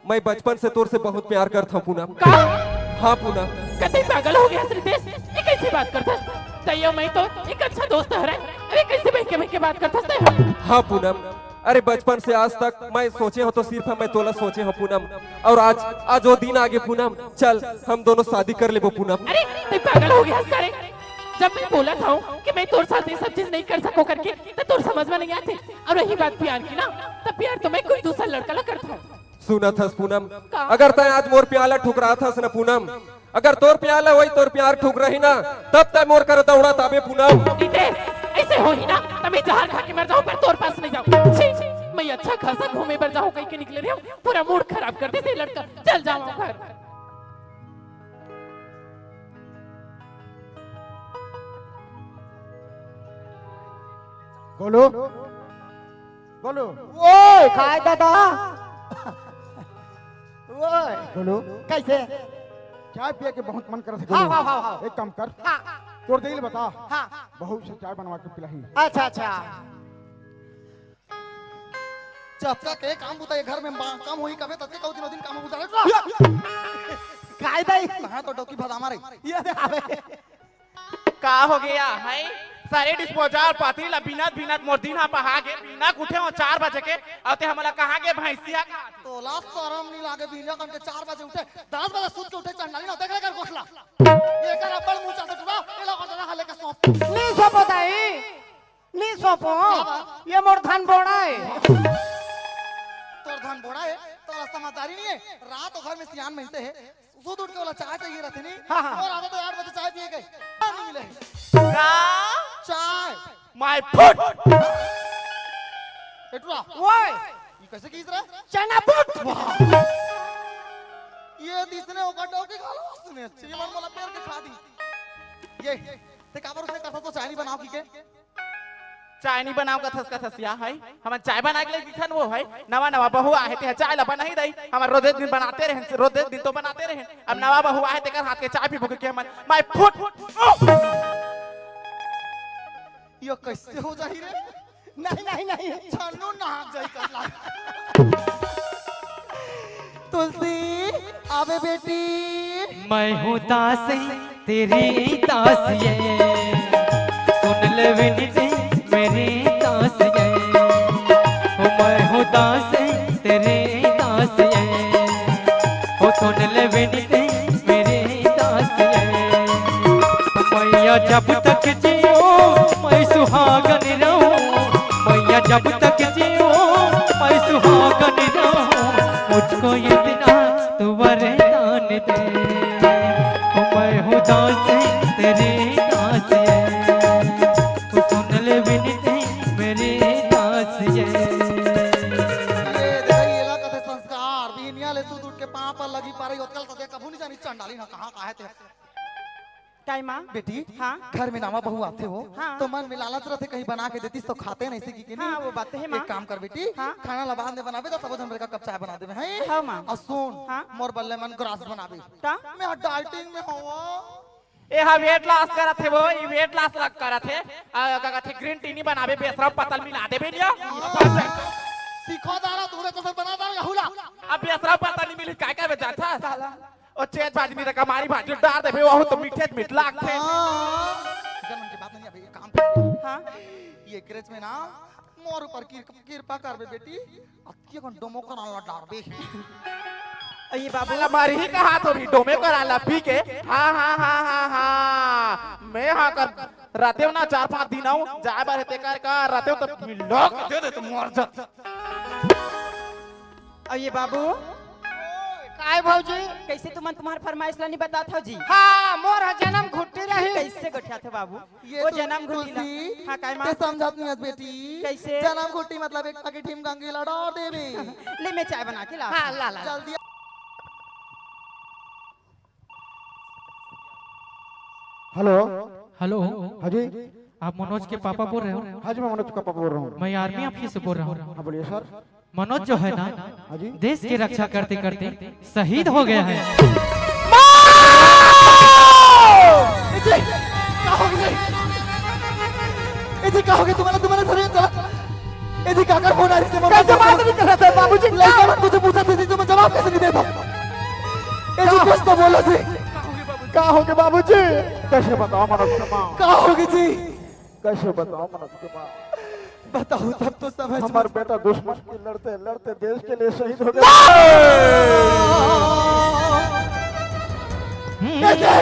मैं बचपन से तोर से बहुत प्यार करत हूँ पूनम। का? हाँ पूनम। कतई पागल हो गे हस रितेश, ये कैसे बात करत हस? तई अउ मैं तो एक अच्छा दोस्त हरन। अरे, कैसे बहके बहके बात करत हस तई? हाँ पूनम, अरे बचपन से आज तक मैं सोचे हूँ तो सिर्फ मैं तोला सोचे हूँ पूनम, अउ आज, आज वो दिन आगे पूनम, चल हम दोनों शादी कर लेबो पूनम। अरे, तई पागल हो गे हस का रे? जब मैं बोलत हूँ कि मैं तोर साथ ये सब चीज नहीं कर सको करके, त तोर समझ में नहीं आथे। अउ रही बात प्यार की ना, त प्यार तो मैं कोई दूसरा लड़का ला करत हूँ। सुनत हस पूनम, का? अगर तैं आज मोर प्यार ला ठुकरात हस ना पूनम, अगर तोर प्यार ला वही तोर प्यार ठुकराही ना, तब तैं मोर करा दौड़त आबे पूनम। रितेश, ऐसे होही ना, त मैं जहर खा के मर जाऊँ, पर तोर पास नहीं जाऊँ। छी, मैं अच्छा खासा घूमे बर जाऊँ कह के निकले रहे हूँ, पूरा मूड खराब कर दे से लड़का। चल जावा घर। गोलू, गोलू। ओए, काय दादा? ओए। गोलू। कैसे? चाय पिए के बहुत मन करत हे, हाँ, गोलू। हाँ, हाँ, हाँ। एक काम कर। हाँ। तोर देही ल बता। हाँ। बहू से चाय बनवा के पिलाही। अच्छा, अच्छा। जतका के काम बुता ये घर में बा-, काम होही कबे ततके कऊ दिनों दिन काम बुता रहे। काय दाई? कहाँ तो डौकी भदामा रही। ये दे आवे। का हो गया है? सारे डिस्पोजल पाती ला बिनत बिनत मोर दिन हा पहा गे, बिना उठे हो चार बजे के, अउ तैं हमला कहाँ गे भैंसिया का? तोला शरम नहीं लागे, बिना कन के चार बजे उठे, दस बजे सूत के उठे, चंडाली ना देख ले कर गोठला। ये कर अब्बड़ मुंह चलते टुरा, ये लो कर दादा हले के सौंप। नहीं सौंपो दाई, नहीं सौंपो। का बा? ये मोर धन बोड़ा है। तोर धन बोड़ा है, तोला समझदारी नहीं है। रात ओ घर में सियान में से है, सुत उठ के ओला चाय चाहिए रहिथे नी। हाँ, हाँ। अउ आदत हे आठ बजे चाय पिए के, चाय नहीं मिले। का? चाय। माय फुट। ए टुरा। ओए। ये कैसे किहिस रे? चना फुट। वाह। ये दिसने ओकर डौकी खा लो, उसने अच्छे मन मोला पेर के खा दी। ये, तैं काबर उसने कहा तो चाय नहीं बनाव कहिके? चाय नहीं बनाव कथस, कथस या है? हमन चाय बनाय के लइक दिखन वो है? नवा नवा बहू आहे, तेहा चाय ला बनाही दई। हमन रोजे दिन बनाते रहेन, रोजे दिन तो बनाते रहेन। अब नवा बहू आहे, तेकर हाथ के चाय पीबो कहिके हमन, माय फुट। यो कैसे हो जाही रे? नहीं, नहीं, नहीं। छन्नू नहा जाही कर ला। तुलसी, आवे बेटी। मैं हूँ दास, तेरी दास ये, सुन ले विनती मेरी दास ये। ओ मैं हूँ दास, तेरी दास ये, ओ सुन ले विनती मेरी दास ये। मैया जब तक जियो मैं सुहागन रहूं, मैया जब तक जियो मैं सुहागन रहूं, मुझको इतना तू वरदान दे। ओ मैं हूँ दास तेरी दास ये, तू सुन ले विनती मेरी दास ये। ये देखा, ये ला कथे संस्कार, बिहनिया ले सुत उठ के पाँव पर लगी पारे, ओतकल तो देख, कभू नहीं जानी चंडाली ना कहाँ का है ते। काय माँ? बेटी, हाँ? घर में नवा बहू आथे हो, हाँ। तो मन में लालच रहिथे, कहीं बना के देतीस तो खाते नहीं सीखी के नहीं। हाँ, वो बात है, माँ। एक काम कर बेटी, हाँ। खाना ला बाद में बनाबे तो सबो झन बर एक कप चाय बना देबे, हैं? हाँ, माँ। अउ सुन, हाँ। मोर बल्ले मन ग्रास बनाबे। का? मैं डाइटिंग में हूँ। ए हा वेट लॉस करत हे वो, ई वेट लॉस लग करत हे। आ, का कथे, ग्रीन टी नहीं बनाबे, बेसरम पत्ता ल मिला देबे लिया। हाँ। सीखो दारा, तू रे तो सब बना दारा, यहूला। अब बेसरम पत्ता नहीं मिली, काय करबे जाथा? साला। ओ चेत भाजी नहीं त कमारी भाजी डार देबे, वहू तो मीठे मीठ लागथे। हाँ। इधर मन के बात नहीं, अबे एक काम कर। हाँ। ये क्रेच में ना मोर ऊपर कृ-, कृपा करबे बेटी, अतिया कन डोमो कन आला डारबे। अरे बाबू। मला मारही कहा तो भी डोमे करा ला पी के। हाँ, हाँ, हाँ, हाँ, हाँ। मैं हाँ कर रातेव ना चार पाँच दिन आऊँ, जाए बर हे तेकर का रातेव तो मिलो दे दे तो मर जाती। अरे बाबू। काय भौजी? कैसे तुमन तुम्हार फरमाइश ला नहीं बतात हो जी? हाँ, मोर ह जनम घुट्टी रही। कैसे गोठियात हो बाबू? ये वो तू जनम घुट्टी ला। खुशी हाँ, काय माँ? ते समझत नहीं हस बेटी। कैसे? जनम घुट्टी मतलब एक पैकेट हिम गंगी ला डाल देबे। ले मैं चाय बना के ला। हाँ, ला, ला। जल्दी। हेलो। हेलो। हाँ जी। आप मनोज के पापा बोल रहे हो? हाँ जी, मैं मनोज का पापा बोल रहा हूँ। मैं आर्मी ऑफिस से बोल रहा हूँ। हाँ, बोलिए सर। मनोज जो है ना, हाँ जी। देश की रक्षा करते करते शहीद हो गया है। ए जी, का हो गया? ए जी, का हो गया? तुम्हारा, तुम्हारा सर चला। ए जी, काकर फोन आ रही है? कैसे बात नहीं कर रहा था बाबूजी? लड़का मन कुछ पूछा था जी, तुम जवाब कैसे नहीं देता? ए जी, कुछ तो बोलो जी। का हो गया बाबूजी? कैसे बताओ मनोज के माँ? का हो गया जी? कैसे बताओ मनोज के माँ? बताओ तब तो समझ हमार में। बेटा दुश्मन के लड़ते लड़ते देश के लिए शहीद हो गया। कैसे?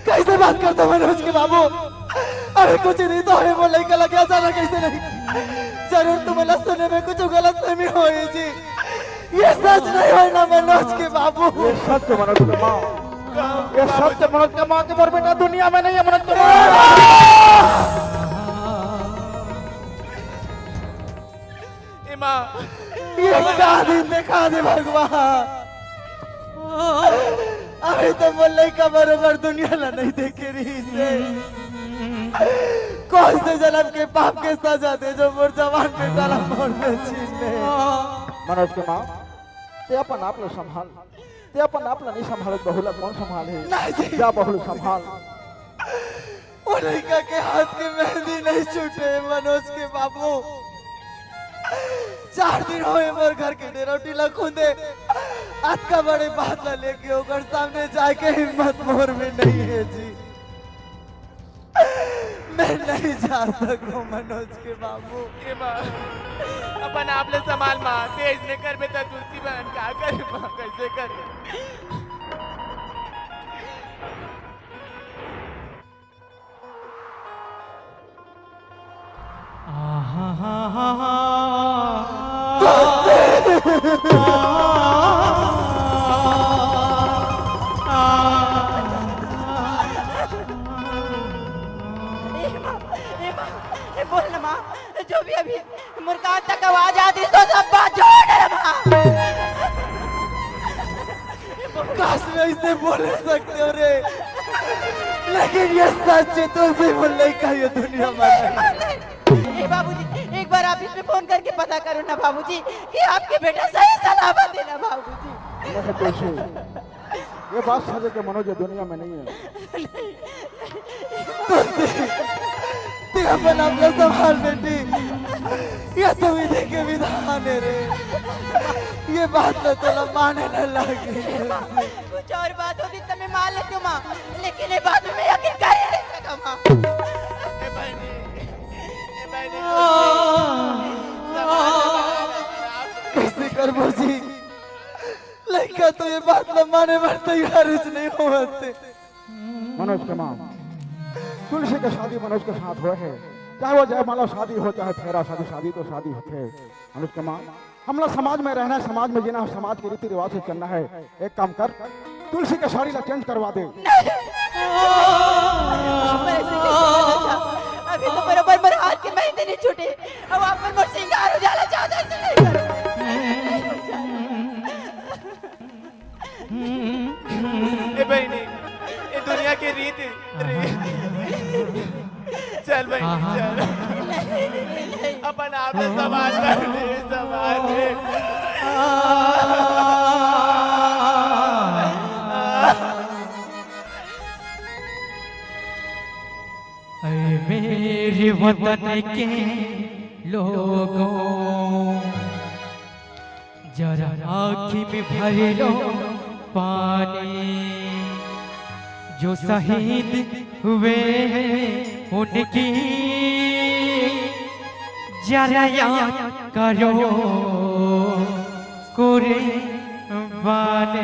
कैसे बात करता मनोज के बाबू? अरे कुछ नहीं तो है, वो लड़का लग गया, जाना कैसे नहीं? जरूर तुम्हारा सुने में कुछ गलत फहमी होई जी। ये सच नहीं होई ना मनोज के बाबू? ये सच मनोज के माँ। ये सच मनोज के माँ के मोर बेटा दुनिया में नहीं है मनोज के माँ। ए माँ। ये का दिन देखा दे भगवान। अभी तो वो लइका बरोबर दुनिया ला नहीं देखे रही से। कौन से जन्म के पाप के सजा दे जो मोर जवान बेटा ला मोर से छीन ले। मनोज के माँ, ते अपन आप ला संभाल, ते अपन आप ला नहीं संभालत, बहू ला कौन संभाले? नहीं जी। जा बहू ला संभाल। वो लइका के हाथ के मेहंदी नहीं छूटे मनोज के बाबू। चार दिन होए मोर घर के डेरौटी ला खूंदे। अतका बड़े बात ला लेके ओकर सामने जाए के हिम्मत मोर में नहीं है जी। मैं नहीं जा सकूं मनोज के बाबू। ए माँ, अपन आप ले संभाल माँ, तेज ने कर बेटा तुलसी बहन का करे माँ, कैसे करे? ए माँ, ए माँ, ए बोल ना माँ, जो भी अभी मुर्गा तक आवाज आती तो सब बात झूठ है माँ। काश मैं इसे बोल सकते हो रे, लेकिन ये सच है, तुलसी बोल नहीं का ये दुनिया में। ए बाबूजी, एक बार आप इसमें फोन करके पता करो ना बाबूजी कि आपके बेटा सही सलामत है ना बाबूजी। नहीं बेटी, ये बात सच है कि मनोज ये दुनिया में नहीं है। तुलसी, ते अपन आप ला संभाल बेटी, ये तो विधि के विधान है रे। ये बात ला तोला माने न लागे। कुछ और बात होती तो मैं मान लेती हूँ माँ, लेकिन ये बात में मैं यकीन कर ही नहीं सका माँ। ए बहनी, ए बहनी, कैसे करबो जी? लइका तो ये बात ला माने बर तैयार ही नहीं होवत हे। मनोज के माँ, तुलसी के शादी मनोज के साथ होए हे, चाहे वो जयमाला शादी हो, चाहे फेरा शादी, शादी तो शादी होथे। मनोज के माँ, हमला समाज में रहना है, समाज में जीना है, समाज के रीति रिवाज से चलना है। एक काम कर, तुलसी के साड़ी ला चेंज करवा दे। अभी तो बरोबर मोर हाथ के मेहंदी नहीं छूटे, अब आप मोर श्रृंगार उजाला चादर से नहीं करो। ए बहनी, ए दुनिया के रीत है। चल बहनी, चल। अपन आप में समाज कर ले, समाज में। ऐ मेरे वतन के लोगों, जरा आँखी में भर लो पानी। जो शहीद हुए हैं उनकी जरा याद करो कुर्बानी। वाले।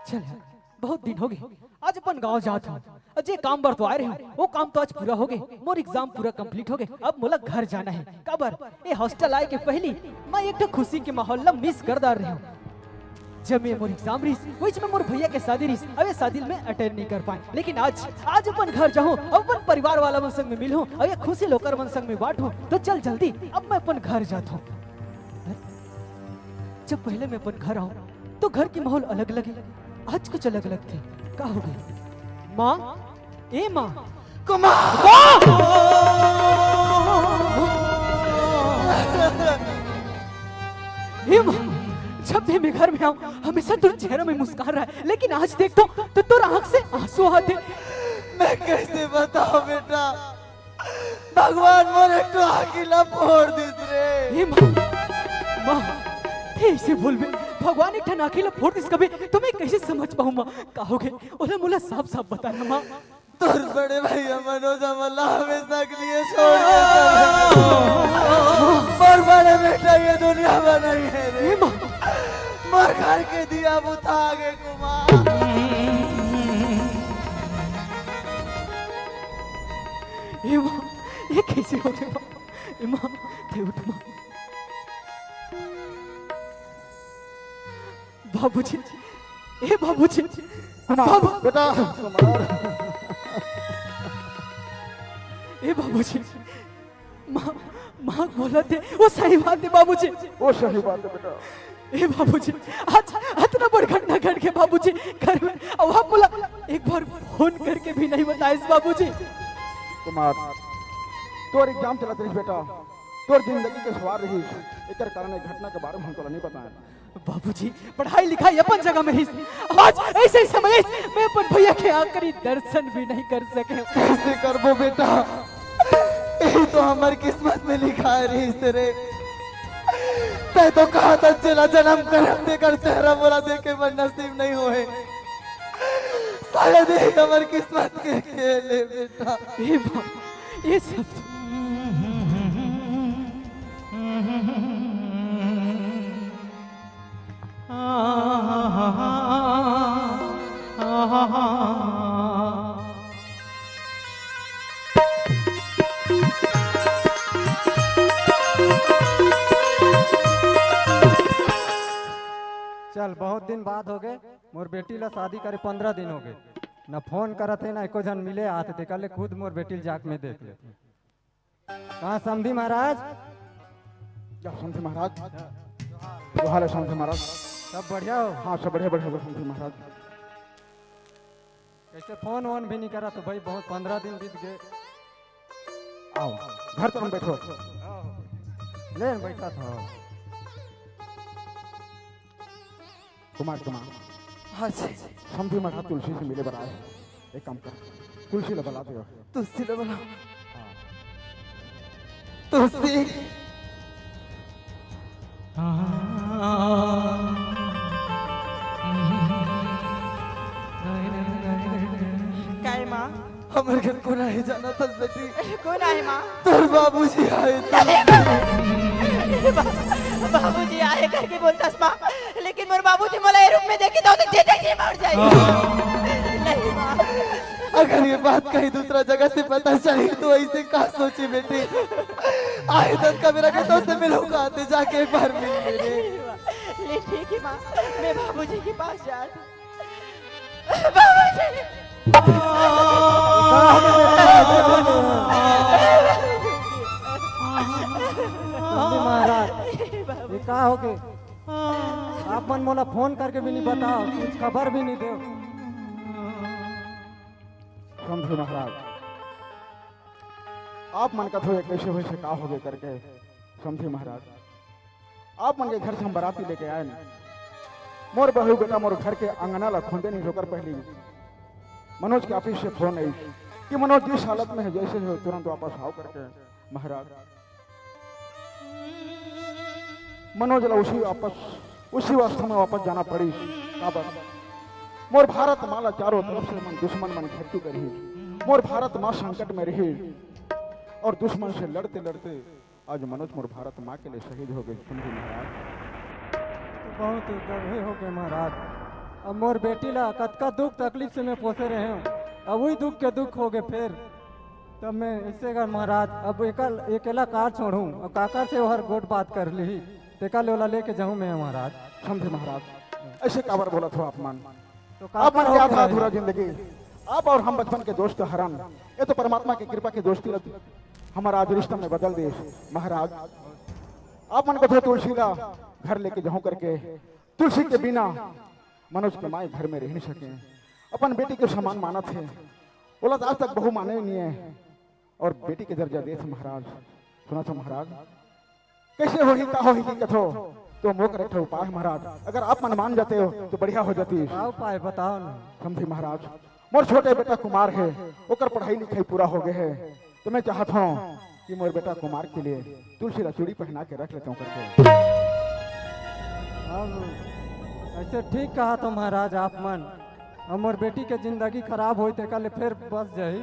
चल यार, बहुत दिन हो गए। आज अपन गांव जात हूँ। जे काम बर तो आए रहे हूँ, वो काम तो आज पूरा हो गए। मोर एग्जाम पूरा कंप्लीट हो गए। अब मोला घर जाना है। काबर, ये हॉस्टल आए के पहली मैं एक ठो खुशी के माहौल ला मिस कर डार रहे हूँ। जब मैं मोर एग्जाम रहिस, वही में मोर भैया के शादी रहिस, अब ये शादी में अटेंड नहीं कर पाए। लेकिन आज, आज अपन घर जाहूँ, अब अपन परिवार वाला मन संग में मिलहूँ, अब ये खुशी लोकर मन संग में बांटहूँ। तो चल जल्दी, अब मैं अपन घर जात हूँ। जब पहले मैं अपन घर आऊँ, तो घर के माहौल अलग लगे, आज कुछ अलग लगथे। का हो गए? माँ, ए माँ। कुमार। ए माँ, जब भी मैं घर में आऊँ, हमेशा तोर चेहरा में मुस्कान रहे, लेकिन आज देखता हूँ तो तोर आँख से आंसू आते। मैं कैसे बताऊं बेटा, भगवान मोर एक ठो आँखी ला फोड़ दिस रे। ए माँ, माँ, ते ऐसे बोलबे, भगवान एक ठन आँखी ला फोड़ दिस कबे, तो मैं कैसे समझ पाऊँ माँ? का हो गए? ओला मोला साफ साफ बता ना माँ। तोर बड़े भैया मनोज हमन ला हमेशा के लिए छोड़ के चले गे। मोर बड़े बेटा ये दुनिया में नहीं है रे। ए माँ। मोर घर के दिया बुता गे कुमार। ए माँ, ये कैसे हो गया माँ? ए माँ, ते उठ माँ। बाबूजी, ए बाबूजी, कुमार, बाबू। बेटा, कुमार। ए बाबूजी, माँ, माँ बोलथे, वो सही बात है बाबूजी। वो सही बात है बेटा। ए बाबूजी, आज अतना बड़ घटना घट गए बाबूजी घर में। अब आप मोला एक बार फोन करके भी नहीं बताइस बाबूजी। कुमार, तोर एग्जाम चलत रहिस बेटा, तोर जिंदगी के सवाल रहिस, एकर कारण ए घटना के बारे में हम तोला नहीं बताएं। बाबूजी, पढ़ाई लिखाई अपन जगह में रहिस, आज ऐसे समय मैं अपन भैया के आखिरी दर्शन भी नहीं कर सके। कैसे करबो बेटा, यही तो हमर किस्मत में लिखाए रहिस रे। तै तो कहा था जेला जन्म करम तेकर चेहरा मोला देखे बर नसीब नहीं होए। शायद यही हमर किस्मत के खेल है बेटा। ए माँ, ये सब चल, बहुत दिन बाद हो गए, मोर बेटी ला शादी करे पंद्रह दिन हो गए, न फोन करत हे, न एको झन मिले आत हे, तेकर ले खुद मोर बेटी ला जाके मैं देख लेथों। कहाँ समधी महाराज? या समधी महाराज। जो हाल है समधी महाराज? सब बढ़िया हो? हाँ, सब बढ़िया, बढ़िया, बढ़िया, समधी महाराज। कैसे फोन वोन भी नहीं करा तो भाई, बहुत पंद्रह दिन बीत गए। आओ, घर तरफ बैठो। ले, बैठा था। कुमार, कुमार। हाँ जी। समधी महाराज तुलसी से मिले बर आए। एक काम कर, तुलसी ला बला दे। तुलसी ला बला। तुलसी। काय माँ? हमर घर कोन आए जानत हस बेटी? कोन आए माँ? तोर बाबूजी आए। अरे बा-, बाबूजी आए करके बोलथस माँ, लेकिन मोर बाबूजी मोला ए रूप में देखही तो जीते जी मर जाही। नहीं माँ। अगर ये बात कहीं दूसरा जगह से पता चली तो ऐसे का सोची बेटी? आए तक का मेरा के दोस्त मिलूंगा, ते जाके एक बार मिल ले। ले ठीक है माँ, मैं बाबूजी के पास जात हूँ। बाबूजी। समधी महाराज, ये का हो गए? आप मन मोला फोन करके भी नहीं बताओ, कुछ खबर भी नहीं दो। समधी महाराज, आप मन कथो ये कैसे होइसे, का हो गए करके। समधी महाराज, आप मन के घर से हम बराती लेके आए ना, मोर बहू बेटा मोर घर के अंगना ला खोंदे नहीं, ओकर पहली मनोज के ऑफिस से फोन आई कि मनोज जिस हालत में है, जैसे हो तुरंत वापस आओ करके। महाराज, मनोज ला उसी वापस, उसी अवस्था में वापस जाना पड़ी। काबर? मोर भारत माँ ला चारों तरफ से मन दुश्मन मन घेर चुके रही। मोर भारत माँ संकट में रही और दुश्मन से लड़ते लड़ते आज मनोज मोर भारत माँ के लिए शहीद हो गए। सुन ली महाराज। बहुत गढ़े हो गए महाराज। अब मोर बेटी ला कतका दुख तकलीफ से मैं पोसे रहे हूँ, अब वही दुख के दुख हो गए। फिर तब मैं ऐसे कर महाराज, अब एकल अकेला कार छोड़ूं और काकर से ओहर गोठ बात कर ली, तेकर ले ओला लेके जाऊं मैं महाराज। समझे महाराज, ऐसे काबर बोलत हो आप मन? तो आप मन काकर क्या हो था गए? अधूरा जिंदगी, आप और हम बचपन के दोस्त हरन, ये तो परमात्मा की कृपा की दोस्ती लग हमारा आज रिश्ता में बदल दे महाराज। आप मन को थे तुलसी ला घर लेके जाऊं करके, तुलसी के बिना मनोज के माए घर में रह नहीं सके, अपन बेटी के समान मानत है, ओला तो आज तक बहू माने नहीं है। और बेटी के दर्जा देत हे महाराज। सुनत हो महाराज, कैसे होही का होही की कथो, तो मोकर एक ठो उपाय हे महाराज, अगर आप मन मान जाते हो तो बढ़िया हो जाती। का उपाय बताओ ना। समझी महाराज, मोर छोटे बेटा कुमार हे, ओकर पढ़ाई लिखाई पूरा हो गए हे, तो मैं चाहत हूँ कि मोर बेटा कुमार के लिए तुलसी ला चूड़ी पहना के रख लेता हूँ करके। अब ऐसे ठीक कहा तो महाराज आप मन, अब मोर बेटी के जिंदगी खराब होई तेकर ले फिर बस जाही,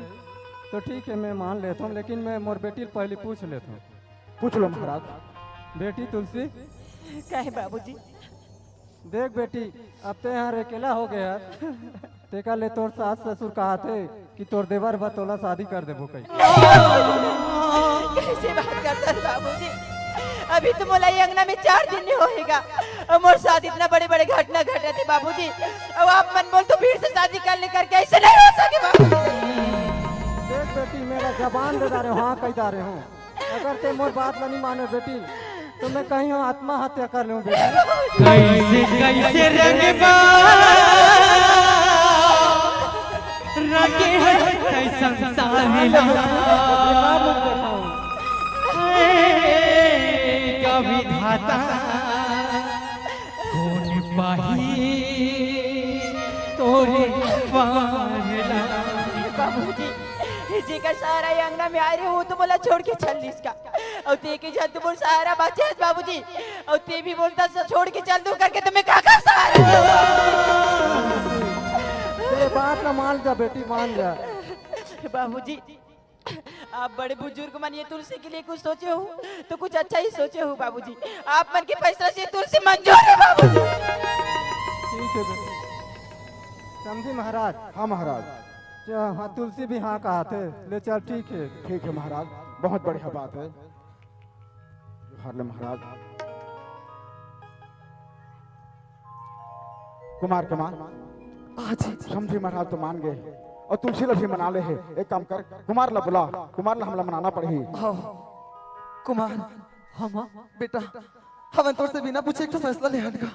तो ठीक है, मैं मान लेता हूँ, लेकिन मैं मोर बेटी ले पहले पूछ लेता हूँ। पूछ लो महाराज। बेटी तुलसी। काहे बाबूजी? देख बेटी, अब ते यहाँ अकेला हो गया, तेकर ले तोर सास ससुर कहा थे कि तोर देवर बा तोला शादी कर देबो कही। कैसे बात करता है बाबूजी? अभी तो मोला ये अंगना में चार दिन नहीं होएगा, और मोर साथ इतना बड़े बड़े घटना घटे थे बाबूजी, अब आप मन बोल तो भीड़ से शादी कर लेकर के ऐसे नहीं हो सके बाबूजी। देख बेटी, मेरा जबान दे डारे हूँ, हाँ कह डारे हूँ। अगर ते मोर बात ला नहीं माने बेटी, तो मैं कहीं हूँ आत्महत्या कर लूँ बेटी। कैसे कैसे रंगबा रंगे है कैसन साहिला। का विधाता कौन पाही तोरे पारला। बाबूजी, जेकर सहारा ये अंगना में आए रहे, वो तो मोला छोड़ के चल दिस का। और ते के जल तुम सहारा बाचे हस बाबूजी, और ते भी बोलता स छोड़ के चल दूं करके तुम्हें का का सहारा? ये बात ना मान जा बेटी, मान जा। बाबूजी, आप बड़े बुजुर्ग मन ये तुलसी के लिए कुछ सोचे हो तो कुछ अच्छा ही सोचे हो बाबूजी। आप मन के फैसला से तुलसी मंजूर है बाबूजी। ठीक है बेटी। समझी महाराज? हाँ महाराज। च- हाँ, तुलसी भी हाँ कहा थे। ले चल, ठीक है। ठीक है महाराज, बहुत बढ़िया बात है। जोहार ले महाराज। कुमार, कुमार। हाँ जी। समझी महाराज तो मान गए और तुलसी ला भी मना ले है। एक काम कर, कुमार ला बुला, कुमार ला हमला मनाना पड़ही। हाँ। कुमार। हाँ माँ। बेटा, हमन तोर से बिना पूछे एक ठो फैसला ले हन का।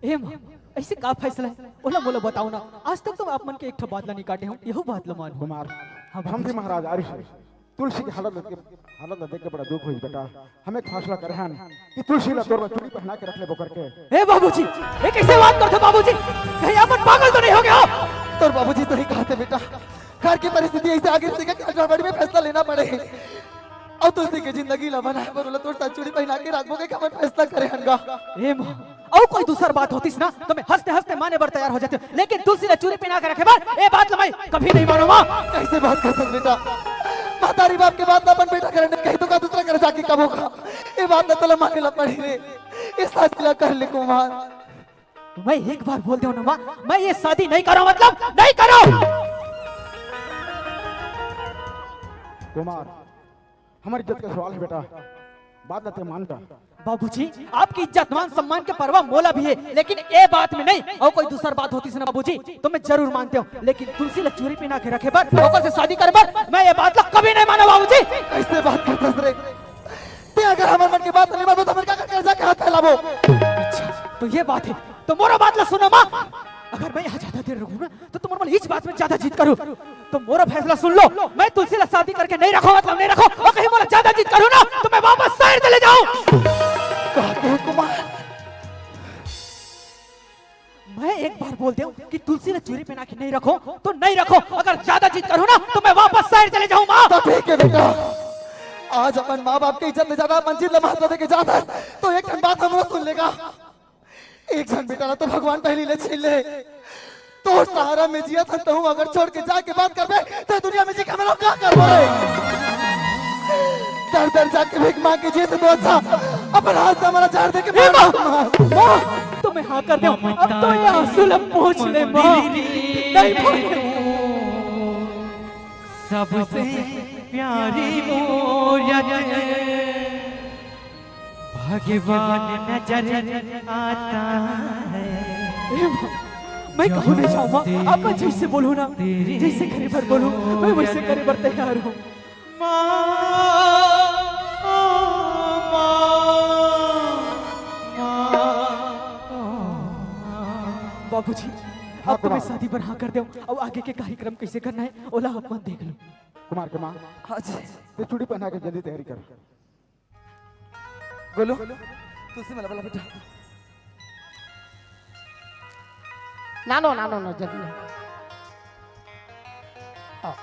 ए माँ, ऐसे का फैसला है? ओला मोला बताओ ना। आज तक तो आप मन के एक ठो बात ला नहीं काटे हूँ, यहू बात ला मानो। कुमार, हाँ, बाबूजी। समझी महाराज, आ रही है। तुलसी के हालत देख के, हालत ला देख के बड़ा दुख होइस बेटा। हम एक फैसला करे हन कि तुलसी ला तोर बर चूड़ी पहना के रख लेबो करके। ए बाबूजी, ये कैसे बात करते बाबूजी? कहीं आप मन पागल तो नहीं हो गए हो? तोर बाबूजी सही कहते बेटा, घर की परिस्थिति ऐसे आगे से कि हड़बड़ी में फैसला लेना पड़े। अब तुलसी के जिंदगी ला बनाए बर ओला तोर साथ चूड़ी पहना के रखबो के हमन फैसला करे हन गा। ए माँ, अउ कोई दूसर बात होतिस ना, तो मैं हंसते हंसते माने बर तैयार हो जाते, लेकिन तुलसी ला चूड़ी पहना के रखे बर, ए बात ला मैं कभी नहीं मानूं माँ। कैसे बात करथस बेटा? महतारी बाप के बात ला अपन बेटा करे नहीं कही तो का दूसरा करे जाके कबो का? ए बात ला तोला माने ला पड़ी रे, ए शादी ला कर ले कुमार। मैं एक बार बोल देव ना माँ, मैं ये शादी नहीं करो, मतलब नहीं करो। कुमार, हमारी इज्जत का सवाल है बेटा, बात ला ते मान जा। बाबूजी, आपकी इज्जत मान सम्मान के परवाह मोला भी है, लेकिन ए बात में नहीं। अउ कोई दूसर बात होतिस ना बाबूजी, तो मैं जरूर मानते हूँ, लेकिन तुलसी ला चूड़ी पहना के रखे बर, ओकर से शादी करे बर, मैं ये बात ला कभी नहीं माना बाबूजी। कैसे बात करथस रे? ते अगर हमर मन के बात नहीं मानबो तो हमर का कर जाके हाथ फैलाबो? अच्छा, तो ये बात है, तो मोरो बात ला सुनो माँ। अगर मैं यहाँ ज्यादा देर रुकूं ना, तो तुम मोला इस बात में ज्यादा जिद करो। तो मोरो फैसला सुन लो, मैं तुलसी ला शादी करके नहीं रखो, मतलब नहीं रखो, और कहीं मोला ज्यादा जिद करो ना, तो मैं वापस शहर चले जाऊं। कहते हो कुमार? मैं एक बार बोल देव कि तुलसी ला चूड़ी पहना के नहीं रखो, तो नहीं रखो। अगर ज्यादा जिद करो ना, तो मैं वापस शहर चले जाऊं माँ। तो ठीक है बेटा, आज अपन माँ बाप के इज्जत ले ज्यादा अपन जिद ला महत्व दे के जात हस, तो एक ठन बात हमरो सुन लेगा। एक झन बेटा ला तो भगवान पहली ले छीन ले, तोर सहारा में जियत हन, तहूँ अगर छोड़ के जाके बात करबे, त दुनिया में जी के हमन का करबो रे? दर दर जाके भीख मांग के जिए से तो अच्छा अपन हाथ से हमारा झाड़ दे के ए मार माँ! दे, माँ। माँ, तो मैं हाँ कर दूँ। अब तो ये आंसू ला पोंछ ले, माँ। नहीं, माँ। सबसे प्यारी मोर भगवान नजर आता है। ए माँ, मैं कहूँ नहीं जाऊँ, माँ। आप जैसे बोलो ना, जैसे करे बर बोलो, मैं वैसे करे बर तैयार हूँ। माँ, माँ, माँ। बाबूजी, हाँ, अब तो मैं कुमार। शादी बर हाँ कर देंव। अब आगे के कार्यक्रम कैसे करना है, ओला आप मन देख लो। कुमार के माँ, हाँ जी। ते चूड़ी पहना के जल्दी तैयारी कर। गोलू, तुलसी माला वाला बेटा। नानो, नानो, ना, जल्दी ना। हाँ।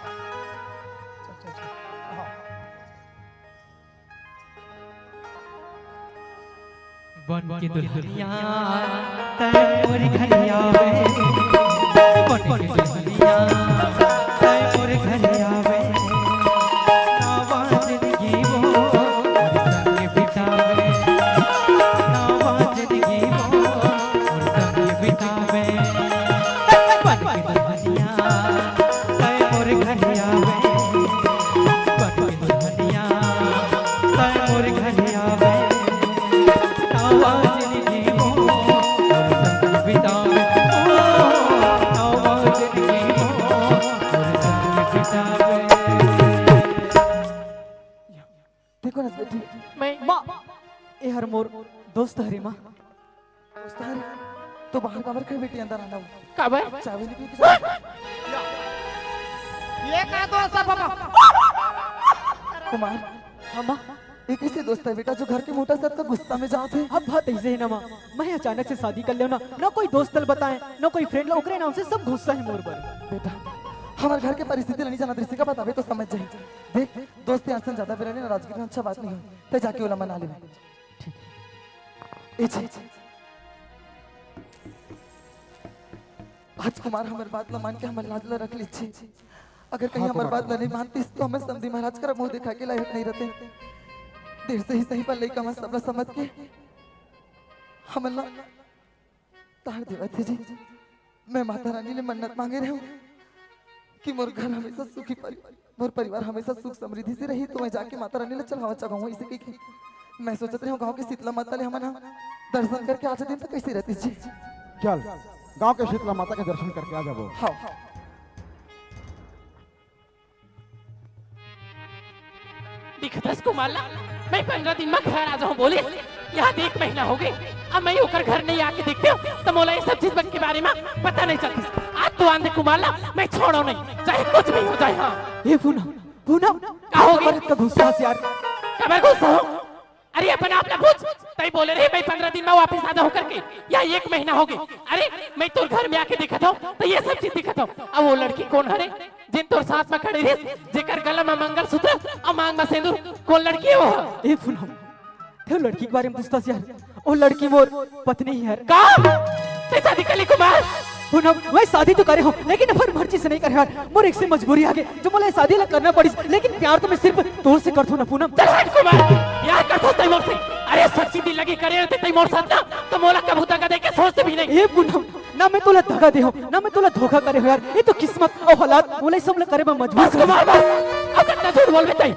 चल, चल, चल। हाँ। बन के दुल्हनिया तै मोर घर आवे, बन के दुल्हनिया तै मोर घर आवे, नवा जिंदगी वो मोर संग बितावे, नवा जिंदगी वो मोर संग बितावे। बन के दुल्हनिया तै मोर घर आवे, बन के दुल्हनिया तै मोर घर आवे, नवा जिंदगी मोर संग बितावे, नवा जिंदगी मोर संग बितावे। देखो ना बेटी। मैं माँ, ए हर मोर दोस्त हरे माँ। दोस्त हरे, तो बाहर काबर खड़े बेटी, अंदर आना हो। काबर? चाय नहीं पी के जा। ये का दोस्त है बाबा? कुमार। हाँ माँ। ये कैसे दोस्त है बेटा जो घर के मोटा से अतका गुस्सा में जात हे? अब बात ऐसे ही ना माँ, मैं अचानक से शादी कर लेंव ना, ना कोई दोस्त ल बताएं, ना कोई फ्रेंड ला, ओकरे नाम से सब गुस्सा है मोर पर। बेटा, हमारे घर के परिस्थिति ला नहीं जानत रिहिस का, बताबे तो समझ जाही। देख, दोस्त यार से ज्यादा बेरा ले नाराजगी में अच्छा बात नहीं हो, ते जाके ओला मना ले। ठीक। ए छे। आज कुमार हमर बात ला मान के हमर लाज ला रख ले छे। अगर कहीं हाँ, हमर कुमार, बात ला कुमार। नहीं मानतिस तो हमर समधी महाराज करा मुंह देखा के लायक नहीं रहते। देर से ही सही पर लइका मन सबला समझ के हमन ला तार देवत हे जी। मैं माता रानी ले मन्नत मांगे रहेंव कि मोर घर हमेशा सुखी परि-, मोर परिवार हमेशा सुख समृद्धि से रही, तो मैं जाके माता रानी ले चढ़ावा चघाऊं, ऐसे कहिके। मैं सोचत रहेंव गांव के शीतला माता ले हमन ह दर्शन करके आज दिन तक कैसे रहतिस जी। चल, गांव के शीतला माता के दर्शन करके आ जाबो। हाँ। दिखत हस कुमार ला, मैं पंद्रह दिन में घर आ जाऊं बोलिस, यहाँ देख महीना हो गए, अब मैं ओकर घर नहीं आके देखतेंव, तो मोला ये सब चीज के बारे में पता नहीं चलतिस। आज तो आन दे कुमार ला, मैं छोड़ो नहीं, चाहे कुछ भी हो जाए। हाँ। ए पूनम, पूनम, का हो गया? काबर इतना गुस्सा हस यार? काबर गुस्सा हूँ? अरे अपन आप ला पूछ, तई बोले रहे मैं पंद्रह दिन में वापस आ जाऊं करके, या एक महीना हो गए। अरे मैं तोर घर में आके देखत हूँ तो ये सब चीज दिखत हूँ। अब वो लड़की कोन हरे जेन तोर साथ में खड़े रहिस, जेकर गला में मंगलसूत्र अउ मांग में सेंदूर, कोन लड़की हे वो? ए पूनम, ते लड़की के बारे में पूछथस यार, वो लड़की मोर पत्नी हे यार। का? ते शादी कर ली कुमार? पूनम, मैं शादी तो करे हूँ, लेकिन अपन मर्जी से नहीं करे यार। मोर एक से मजबूरी आ गई, जो मोला शादी ला करना पड़िस, लेकिन प्यार तो मैं सिर्फ तोर से करथों ना पूनम। चल हट कुमार, प्यार करथस तई मोर से। अरे सच्ची दिल लगी करे रहते तई मोर साथ ना, तो मोला कभू दगा दे के सोचते भी नहीं। ए पूनम, ना मैं तोला दगा दे हूँ, ना मैं तोला धोखा करे हूँ यार। ये तो किस्मत अउ हालात मोला ये सब ला करे में मजबूर बस कर कुमार बस, अब कितना झूठ बोलबे तई।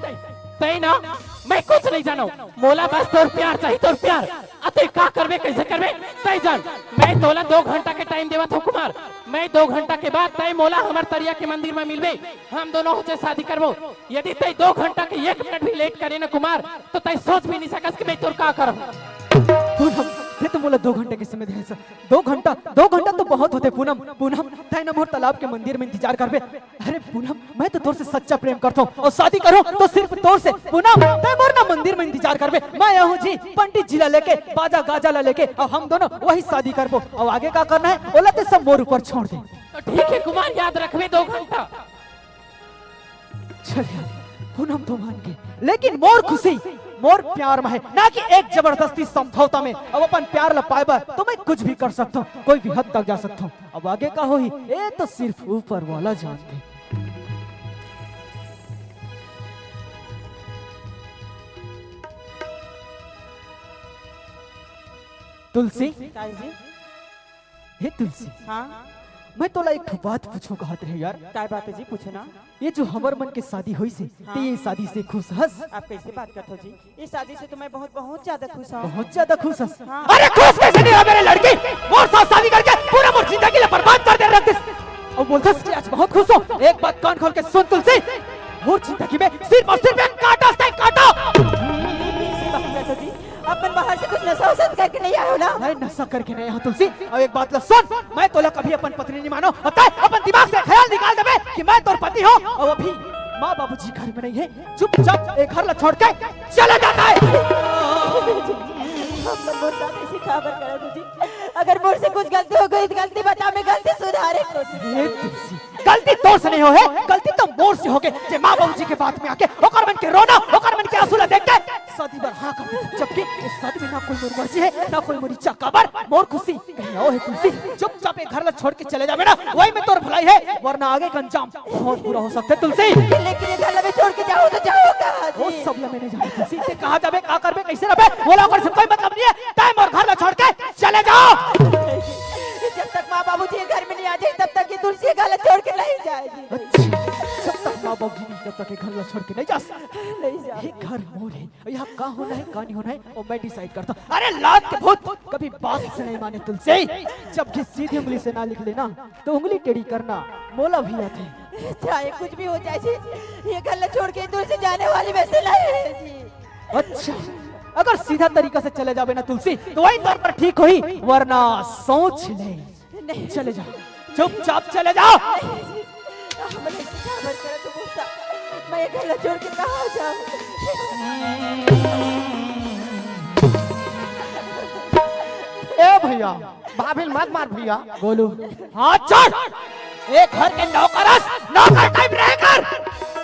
तई ना, मैं कुछ नहीं जानो, मोला बस तोर प्यार चाहिए, तोर प्यार। अते का करबे, कैसे करबे, तय जान। मैं तोला दो घंटा के टाइम देवत हूँ कुमार। मैं दो घंटा के बाद तय मोला हमर तरिया के मंदिर में मिलबे, हम दोनों होचे शादी करबो। यदि तय दो घंटा के एक मिनट भी लेट करे ना कुमार, तो तय सोच भी नहीं सकस कि मैं तोर का करब। पूनम, ते तो मोला दो घंटा के समय दे हस। दो घंटा, दो घंटा तो बहुत होते पूनम। पूनम, तय ना मोर तालाब के मंदिर में इंतजार करबे। अरे पूनम, मैं तो तोर से सच्चा प्रेम करथों अउ शादी करूँ तो सिर्फ तोर से। पूनम, तय मोर ना मंदिर में इंतजार करबे, मैं आहूँ जी पंडित जी ला लेके, बाजा गाजा ला लेके, अउ हम दोनों वही शादी करबो। अउ आगे का करना है ओला ते सब मोर ऊपर छोड़ दे। तो ठीक है कुमार, याद रखबे दो घंटा। चल यार, पूनम तो मान गई, लेकिन मोर खुशी मोर प्यार में है, ना कि एक जबरदस्ती समझौता में। अब अपन प्यार ला पाए बर तो मैं कुछ भी कर सकता हूँ, कोई भी हद तक जा सकता हूँ। अब आगे का होही, ये तो सिर्फ ऊपर वाला जानथे। तुलसी, काय जी? हे तुलसी, हाँ? मैं तोला एक ठो बात पूछो कहत रहे यार। काय बात है जी, पूछो ना। ये जो हमर मन के शादी होइस हे, हाँ। ते ये शादी से खुश हस? आप कैसे बात करते हो जी? इस शादी से तो मैं बहुत, बहुत ज्यादा खुश हूँ। बहुत ज्यादा खुश हस? हाँ। अरे खुश कैसे नहीं हो मेरे लड़की? मोर साथ शादी करके पूरा मोर जिंदगी ला बर्बाद कर दे रख दिस। अउ बोलथस कि आज बहुत खुश हूँ। एक बात कान खोल के सुन तुलसी, मोर जिंदगी में सिर्फ और सिर्फ एक कांटा से कांटा। कैसे बात करते हो जी? अपन बाहर से कुछ नशा वशा करके नहीं आए हो ना? नहीं, नशा करके नहीं आया तुलसी। अब एक बात ला सुन, मैं तोला कभी अपन पत्नी नहीं मानो। अब तैं अपन दिमाग से ख्याल निकाल देबे कि मैं तोर पति हूँ। और अभी माँ बाबूजी घर में नहीं है, चुपचाप ये घर ला छोड़ के चला जाता है। अपन मोर साथ ऐसी काबर करत हो जी? अगर मोर से कुछ गलती हो गई तो गलती बता, मैं गलती सुधारे कोशिश हे तुलसी, गलती तोर से नहीं हो हे, गलती तो मोर से हो गे। जे माँ बाबूजी के बात में आके ओकर मन के रोना, ओकर मन के आंसू ला देख के शादी बर हाँ कर दे। जबकि इस शादी में ना कोई मोर मर्जी है, ना कोई मोर इच्छा। काबर? मोर खुशी कहीं और है तुलसी। चुपचाप ये घर ला छोड़ के चले जाबे ना, वही में तोर भलाई है, वरना आगे का अंजाम बहुत बुरा हो सकता है तुलसी। लेकिन ये घर ला भी छोड़ के जाओ तो जाओ कहाँ वो जी? सब ला मैं नहीं जानता तुलसी। ते कहाँ जाबे, का करबे, कैसे रहबे, वो ला ओकर से कोई मतलब नहीं है। तैं मोर घर ला छोड़ के चले जाओ। जब तक माँ बाबूजी ये घर में नहीं आ जाए, तब तक ये तुलसी ये घर ला छोड़ के नहीं जाएगी। अच्छा, जब तक माँ बाबूजी नहीं, तब तक ये घर ला छोड़ के नहीं जा सकता। नहीं जा ये घर मोर है, यहाँ का होना है, का नहीं होना है, वो मैं डिसाइड करता हूँ। अरे लात के भूत कभी बात से नहीं माने तुलसी। जब कि सीधी उंगली से ना लिख लेना तो उंगली टेढ़ी करना मोला भी आथे। चाहे कुछ भी हो जाए जी, ये घर ला छोड़ के दूर से जाने वाली वैसे नहीं है जी। अच्छा, अगर सीधा तरीका से चले जाबे ना तुलसी, तो वही तोर पर ठीक होही, वरना सोच ले। नहीं। चले जा, चुपचाप चले जा। नहीं जी, आप लोग ऐसे काबर करत हो, गुस्सा। मैं ये घर ला छोड़ के कहाँ जाऊँ? ए भैया, भाभी ल मत मार भैया। गोलू, हाथ छोड़। एक घर के नौकर अस, नौकर टाइप रहे कर।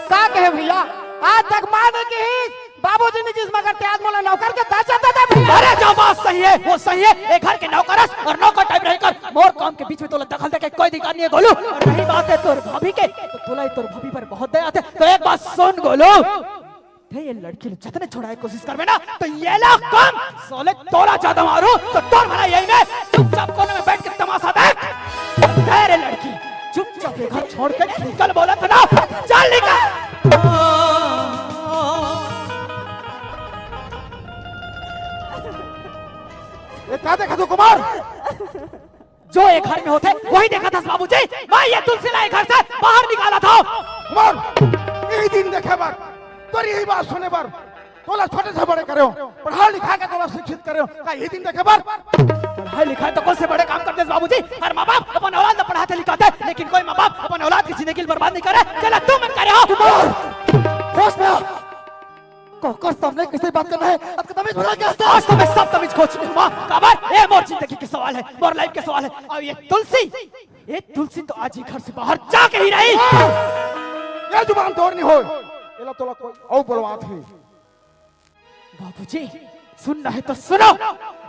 का कहे भैया, आज तक माँ ने किहिस, बाबूजी ने किहिस, मगर ते आज मोला नौकर के दर्जा दे दे भैया। अरे जो बात सही है वो सही है। एक घर के नौकर अस और नौकर टाइप रहे कर। मोर काम के बीच में तोला दखल दे के कोई अधिकार नहीं है गोलू। और रही बात है तोर भाभी के, तो तोला ही तोर भाभी पर बहुत दया आथे। तो एक बात सुन गोलू, ते ये लड़की ला जतने छोड़ाए कोशिश करबे ना, तो ये ला कम, साले तोला ज्यादा मारू, तो तोर भला यही में चुपचाप कोने में बैठ के तमाशा देख। अरे लड़की, चुपचाप ये घर छोड़ के निकल, बोला था ना, चल निकल। ये का देखा तू कुमार? जो ये घर में होथे, वही देखा था बाबूजी। मैं ये तुलसी ला ये घर से बाहर निकाला था। कुमार, यही दिन देखे बर, तोर यही बात सुने बर, तोला छोटे से बड़े करे हों, पढ़ा लिखा के तोला शिक्षित करे हों, का यही दिन देखे बर? पढ़ाई लिखाई तो कौन से बड़े काम करते बाबूजी? हर माँ बाप अपन औलाद ला पढ़ाथे लिखाथे, लेकिन कोई माँ बाप अपन औलाद की जिंदगी बर्बाद नहीं करे। चला तू मन करे हो। कुमार, होश में आ। काकर सामने कैसे बात करना है? अब तमीज भुला गया है? आज तो मैं सब तमीज खो चुकी हूँ माँ। काबर? ये मोर जिंदगी के सवाल है, मोर लाइफ के सवाल है। और ये तुलसी, ये तुलसी तो आज ये घर से बाहर जाके ही रही। ये जुबान तोर नहीं होय, एला तोला कोई अउ बोलवात हे। बाबूजी, सुनना है तो सुनो।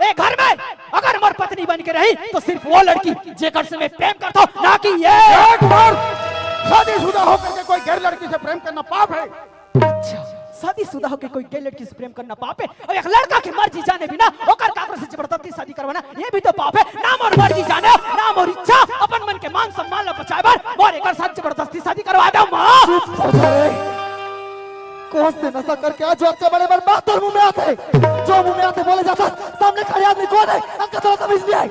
ए घर में अगर मोर पत्नी बन के रही तो सिर्फ वो लड़की जेकर से मैं प्रेम करता हूँ, ना कि ये। एक बार शादीशुदा होकर के कोई गैर लड़की से प्रेम करना पाप है। अच्छा, शादीशुदा होके कोई गैर लड़की से प्रेम करना पाप है? और एक लड़का के मर्जी जाने बिना ओकर काकर से जबरदस्ती शादी करवाना, ये भी तो पाप है। ना मोर मर्जी जाने, ना मोर इच्छा, अपन मन के मान सम्मान ला बचाए बर मोर एकर साथ जबरदस्ती शादी करवा दे माँ। चुप हो जा रे। कौन से नशा करके आज जो अतके बड़े बड़े बात तोर मुंह में आथे? जो मुंह में आथे बोले जाथस, सामने खड़े आदमी कौन है? अतका तोला तमीज नहीं आय।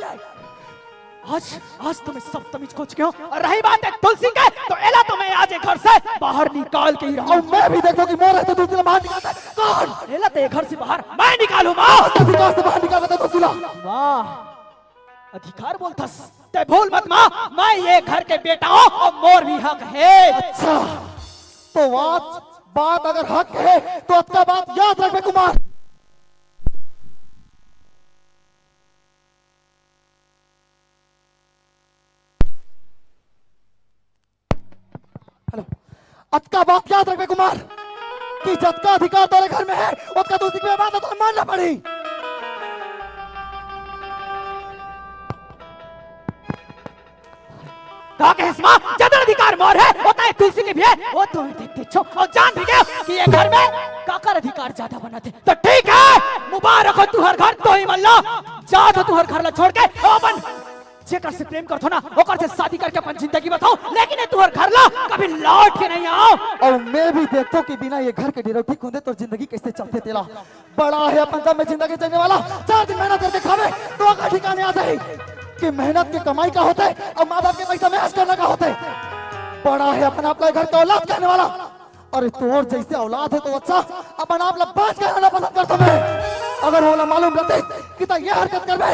आज, आज तो मैं सब तमीज खो चुके हूँ। और रही बात है तुलसी के, तो एला तो मैं आज ये घर से बाहर निकाल के ही रहूँ। और मैं भी देखो कि मोर है तो तुलसी ला बाहर निकालता है। कौन? एला तो ये घर से बाहर मैं निकालूँ माँ। अधिकार से बाहर निकालता है तुलसी ला। वाह, अधिकार बोलथस। ते भूल मत माँ, मैं ये घर के बेटा हूँ और मोर भी हक है। अच्छा, तो बात, बात अगर हक है तो अतका बात याद रखबे कुमार। हेलो, अतका बात याद रखबे कुमार। कि जतका अधिकार तोरे घर में हे, ओतका तुलसी के भी हे, त तोला मानना पड़ही। का कहेस माँ? जतका अधिकार मोर हे, ओतका तुलसी के भी हे। ओ तो देखते छो, अउ जान भी गेंव कि ये घर में काकर अधिकार जादा बनत हे। त ठीक हे, मुबारक हो तुंहर घर, तोही मन ला। जाथों तुंहर घर ला छोड़ के, अपन जेकर से प्रेम करथों ना, ओकर से शादी करके अपन जिंदगी बसाओ, लेकिन ये तुंहर घर ला कभी लौट के नहीं आओ। अउ मैं भी देखथों कि बिना ये घर के डेरौठी खुंदे तोर जिंदगी कइसे चलथे तेला। बड़ा हे अपन दम में जिंदगी जीने वाला, चार दिन मेहनत करके खाबे, त ओकर ठिकाने आ जाही कि मेहनत के कमाई का होथे अउ माँ बाप के पैसा में ऐश करना का होथे। बड़ा हे अपन आप ला घर के औलाद कहने वाला। अरे तोर जइसे औलाद हे त अच्छा, अपन आप ला बाँच के रहना पसंद करथों मैं। अगर ओला मालूम रहतिस कि तैं ये हरकत करबे,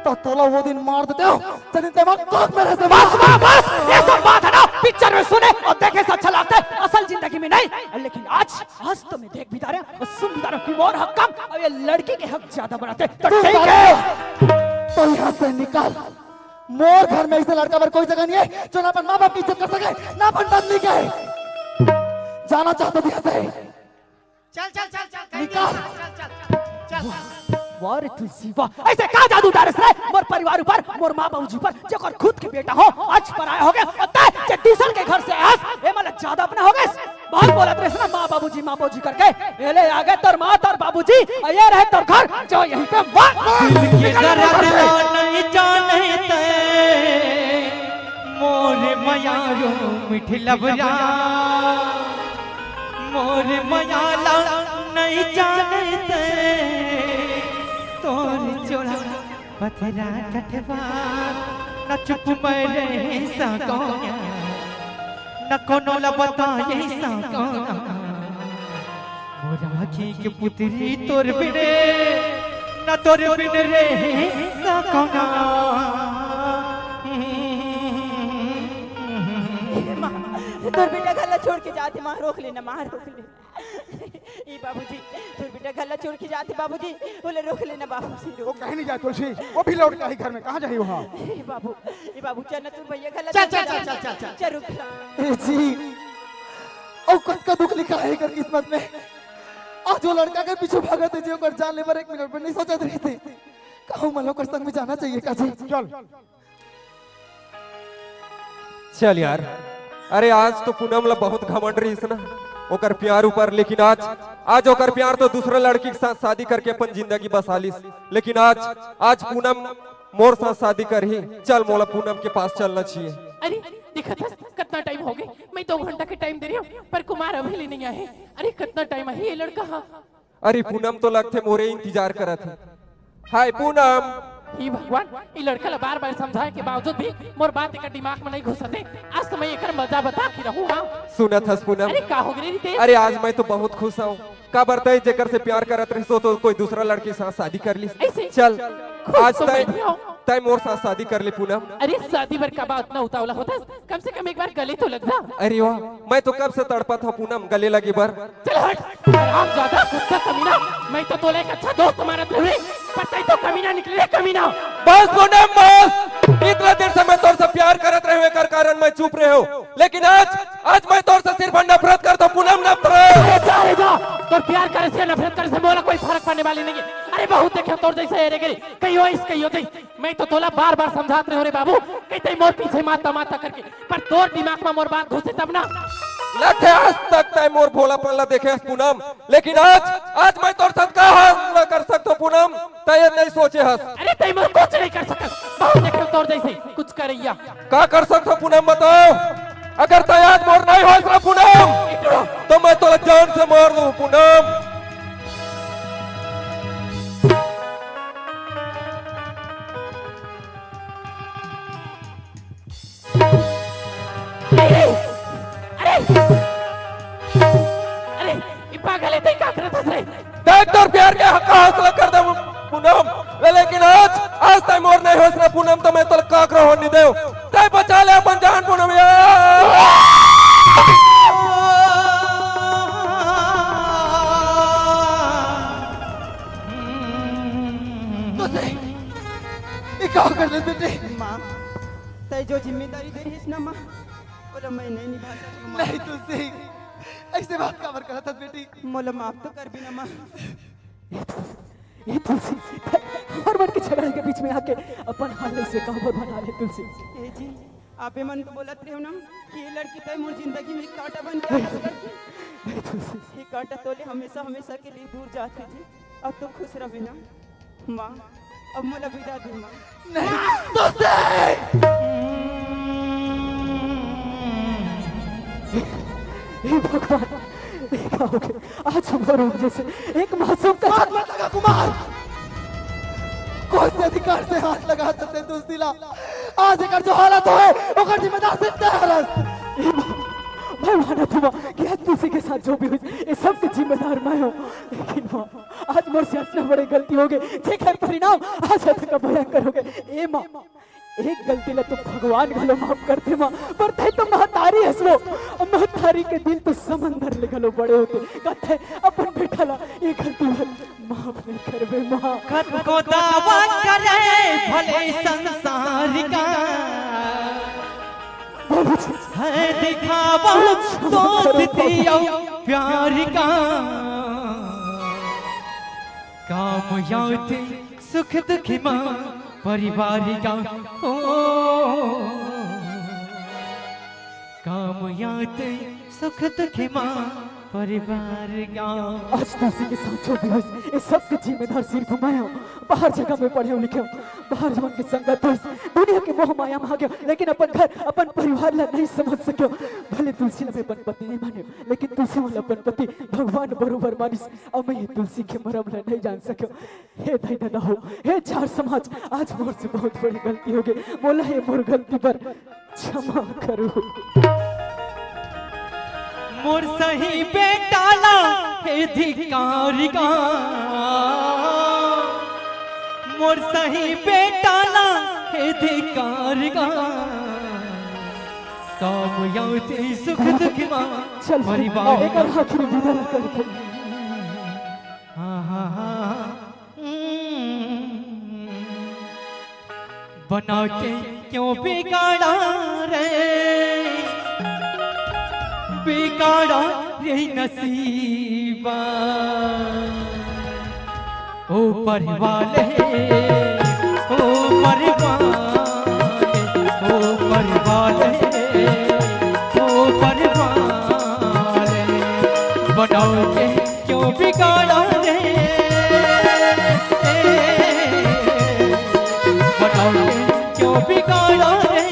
त तोला ओ दिन मार देतेंव, जेन दिन तैं मोर कोख में रहेस। बस, बस, बस, ये सब बात हे ना, पिक्चर में सुने अउ देखे से अच्छा लगथे, असल जिंदगी में नहीं। लेकिन आज, आज तो मैं देख भी डारेंव अउ सुन भी डारेंव कि मोर हक कम अउ ये लड़की के हक जादा बनाथे। त तू ठीक हे। तो यहाँ से निकल। मोर घर में अइसे लड़का बर कोई जगह नहीं हे, जो ना अपन माँ बाप के इज्जत कर सके, ना अपन पत्नी के। जाना चाहथों त यहाँ से। चल, चल, चल, चल, कहीं निकल। नहीं, चल, चल, चल, चल। वाह रे तुलसी, वाह। अइसे का जादू डारेस रे मोर परिवार ऊपर, मोर माँ बाबूजी ऊपर, जेकर खुद के बेटा हो, आज पराया हो गे, अउ तैं जे दूसर के घर से आएस, ये मन ला जादा अपना हो गे। बहुत बोलत रहेस ना, माँ बाबूजी, माँ बाबूजी करके। ये ले आ गे तोर माँ, तोर बाबूजी, अउ ये रहे तोर घर, जो यहीं पे मर। दिल के दर्द ला नहीं जाने तैं, मोर मयारू मिठ लबरा। मोर मया ला नहीं जाने तैं, तोर चोला पथरा कठवा, न चुप मैं रह सकौं, न कोनो ला बताए सकौं। मोर आँखी के पुतरी तोर बिने, न तोर बिन रह सकौं। माँ, तोर बेटा घर ला छोड़ के जाथे, माँ, रोक लेना, माँ, रोक लेना। ए बाबूजी, तोर बेटा घर ला छोड़ के जाथे बाबूजी, ओला रोक लेना बाबूजी, वो रोक। कहीं नहीं जाय तुलसी, वो भी लौट के आही घर में, कहाँ जाही वहाँ? ए बाबू, ए बाबू, चल ना तोर भैया घर ला चल, छोड़ चल, के चल, जा। चल, चल, चल। चल रुक। ए जी, अउ कतका दुख लिखा हे एकर किस्मत में। आज वो लड़का के पीछू भागत हे जी, ओकर जान ले बर एक मिनट बर नहीं सोचत रहिस हे। कहूँ मला ओकर संग में जाना चाहिए का जी? चल। चल यार, अरे आज तो पूनम ला बहुत घमंड रहिस ना ओकर प्यार ऊपर, लेकिन आज, आज ओकर प्यार तो दूसरा लड़की के साथ शादी करके अपन जिंदगी बसा लिस, लेकिन आज, आज पूनम मोर साथ शादी करही। चल मोला पूनम के पास चलना चाहिए। अरे देखत हस कतना टाइम हो गे, मैं दो घंटा के टाइम दे रही हूँ पर कुमार अभी ले नहीं आए। अरे कतना टाइम आही ये लड़का, हाँ। अरे पूनम तो लगथे मोरे इंतजार करत हे। हाय पूनम। हे भगवान, ये लड़का ला बार-बार समझाए के बावजूद भी मोर बात एकर दिमाग में नहीं घुसत हे। आज तो मैं एकर मजा बता के रहूँ, हाँ। सुनत हस पूनम? अरे का हो गे रे रितेश? अरे आज मैं तो बहुत खुश हूँ। काबर तैं जेकर से प्यार करत रहिस ओ तो कोई दूसरा लड़की के साथ शादी कर लिस। ऐसे? चल, खुश आज तो तैं, मैं भी हूँ। तैं मोर साथ शादी कर ले पूनम। अरे शादी बर काबर अतना उतावला होथस? कम से कम एक बार गले तो लग जा। अरे वाह, मैं तो कब से तड़पत हूँ पूनम गले लगे बर। चल हट, हरामजादा, कुत्ता कमीना। मैं तो तोला एक अच्छा दोस्त मानत रहे, पर तैं तो कमीना निकले रे, कमीना। बस पूनम बस, इतना देर से मैं तोर से प्यार करत रहे, एकर कारण मैं चुप रहे हूँ, लेकिन आज, आज मैं तोर से सिर्फ नफरत करत हूँ पूनम, नफरत। अरे जा रे जा, तोर प्यार करे से नफरत करे से मोला कोई फर्क पड़ने वाली नहीं है। अरे बहुत देखे तोर जैसे एरे गेरी, कहियो इस कहियो जैस। मैं तो तोला बार-बार समझात रहे हूँ रे बाबू, कि तैं मोर पीछे माता माता करके, पर तोर दिमाग में मोर बात घुसे तब ना। लगथे आज तक तैं मोर भोलापन ला देखे हस पूनम, लेकिन आज, आज मैं तोर साथ का हाल ना कर सकत हूँ पूनम, तैं ये नहीं सोचे हस। अरे तैं मोर कुछ नहीं कर सकत, बहुत देखे तोर जैसे कुछ करैया। का कर सकत हूँ पूनम बताओ? अगर तैं आज मोर नहीं होस ना पूनम, तो मैं तोला जान से मार दूँ पूनम। अरे, अरे, अरे, ये पागल है, तैं का करत हस रे? देख तोर प्यार के हक का हौसला कर दे पूनम, लेकिन आज, आज तैं मोर नहीं होस ना पूनम, तो मैं तोला काकरो होन नहीं देव। तैं बचा ले अपन जान पूनम यार। तुलसी, ये का कर दे बेटे? माँ, तैं जो जिम्मेदारी दे रहिस ना माँ, ओला मैं नहीं निभा सकूँ माँ। नहीं तुलसी, ऐसे बात काबर करत हस बेटी? मोला माफ तो कर बिना माँ। ये तुलसी, ये तुलसी, हमर मन के झगड़ा के बीच में आके अपन हाल से काबर बना ले तुलसी। ए जी, आप मन तो बोलत रहे हो ना कि ये लड़की तय मोर जिंदगी में कांटा बन के आगे बढ़ गई। नहीं तुलसी। ये कांटा तोले हमेशा, हमेशा के लिए दूर जाते जी। अब तो खुश रहे ना माँ। अब मोला विदा दे माँ। नहीं तुलसी। हे भगवान, हे का हो गया? आज हमारे वजह से एक मासूम का हाथ मत लगा कुमार। कौन से अधिकार से हाथ लगा सकते तुलसी ला? आज एकर जो हालत होए, ओकर जिम्मेदार सिर्फ तैं हरस। हे माँ, मैं मानत हूँ माँ कि आज तुलसी के साथ जो भी हुई, ये सब के जिम्मेदार मैं हूँ। लेकिन माँ, आज मोर से अतना बड़े गलती हो गई, जेकर परिणाम आज अतना भयंकर हो गए। ए माँ, एक गलती ला तो भगवान घलो माफ करथे माँ, पर तय तो महतारी हस वो। महतारी के दिल तो समंदर ले घलो बड़े होथे। कथे अपन बेटा ला ये गलती ला माफ नहीं करबे माँ। कतको दावा करे भले संसार का, है दिखावा दोस्ती अउ प्यार का। काम आथे सुख दुख मा परिवार का। ओ, काम आथे सुख दुख मा परिवार का। आज तुलसी के साथ जो भी होइस, ये सब के जिम्मेदार सिर्फ मैं हूँ। बाहर जगह में पढ़े हूँ, लिखे हूँ, बाहर जवन के संगत होइस, दुनिया के मोह माया में आ गया, लेकिन अपन घर, अपन परिवार ला नहीं समझ सक्यों। भले तुलसी ला मैं अपन पति नहीं माने, लेकिन तुलसी मोला अपन पति भगवान बरोबर मानिस। अब मैं ये तुलसी के मरम ला नहीं जान सक्यों। हे दाई ददा हो, हे चार समाज, आज मोर से बहुत बड़ी गलती हो गई। मोला हे मोर गलती पर क्षमा करो। मोर सही बेटा ला हे धिक्कार गा, मोर सही बेटा ला हे धिक्कार गा। काम आथे सुख दुख मा चल, परिवार एकर आखिरी विदा ला कर दे। हाँ, हाँ, हाँ। बना के क्यों बिगाड़ा रे, बिगाड़ा रे नसीबा। ओ परिवाले, ओ परिवाले, ओ परिवाले, ओ परिवाले, बना के क्यों बिगाड़ा रे? बताओ क्यों बिगाड़ा रे,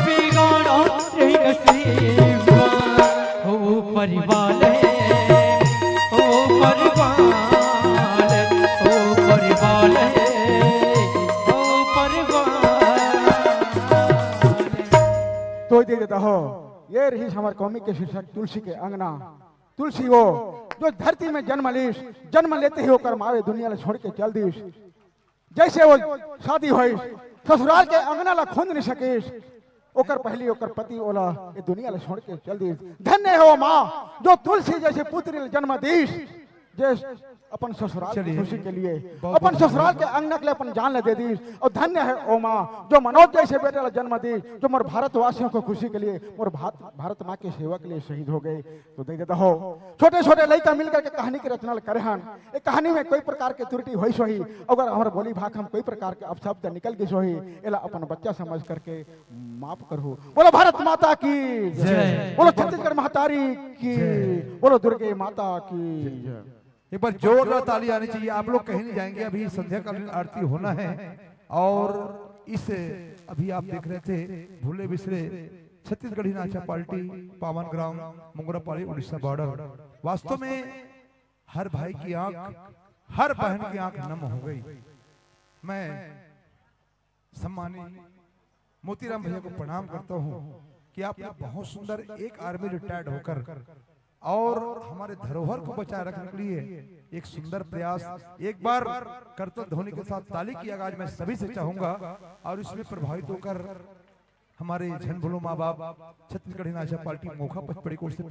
बिगाड़ा रे नसीबा। ओ परिवाले, ओ परिवाले, ओ परिवाले, ओ परिवाले। तो दे देता हो, ये रही हमारे कौमी के शीर्षक तुलसी के अंगना। तुलसी वो जो धरती में जन्म लीस, जन्म लेते ही ओकर मावे दुनिया ला छोड़ के चल दीस। जैसे वो शादी होइस, ससुराल के अंगना ला खोंद नहीं सकीस, ओकर पहली ओकर पति ओला ये दुनिया ला छोड़ के चल दीस। धन्य है वो माँ जो तुलसी जैसे पुत्री ला जन्म दीस, जे अपन ससुराल की चलिए। खुशी के लिए, बहुत अपन बहुत ससुराल के धन्यवाद। अंगना के लिए अपन जान ला दे दीस। और धन्य है वो माँ जो मनोज जैसे बेटा ला जन्म दीस, जो मोर भारतवासियों को खुशी के लिए, मोर भारत, भारत माँ की सेवा के लिए शहीद हो गए। तो दे देता हो, छोटे छोटे लइका मिल करके कहानी की रचना करे हन। एक कहानी में कोई प्रकार के त्रुटि होइस होही, अगर हमर बोली भाखा में कोई प्रकार के अपशब्द निकल गइस होही, एला अपन बच्चा समझ करके माफ करहु। बोलो भारत माता की जय। बोलो छत्तीसगढ़ महतारी की जय। बोलो दुर्गे माता की जय। एक बार जोरदार ताली आनी चाहिए। आप लोग कहीं नहीं जाएंगे, अभी संध्याकालीन आरती होना है। और इस अभी आप देख रहे थे भूले बिसरे छत्तीसगढ़ी नाचा पार्टी, पावन ग्राम, मुंगरापाली, उड़ीसा बॉर्डर। वास्तव में हर भाई की आंख, हर बहन की आंख नम हो गई। मैं सम्मानित मोतीराम भैया को प्रणाम करता हूं कि आपने बहुत सुंदर एक आर्मी रिटायर्ड होकर और हमारे धरोहर को बचाए रखने के लिए एक सुंदर प्रयास। एक बार करतल ध्वनि के साथ ताली की आवाज मैं सभी से चाहूंगा और इसमें प्रभावित होकर हमारे झन भूलो माँ बाप छत्तीसगढ़ी नाचा पार्टी मोखा पचपड़ी की ओर से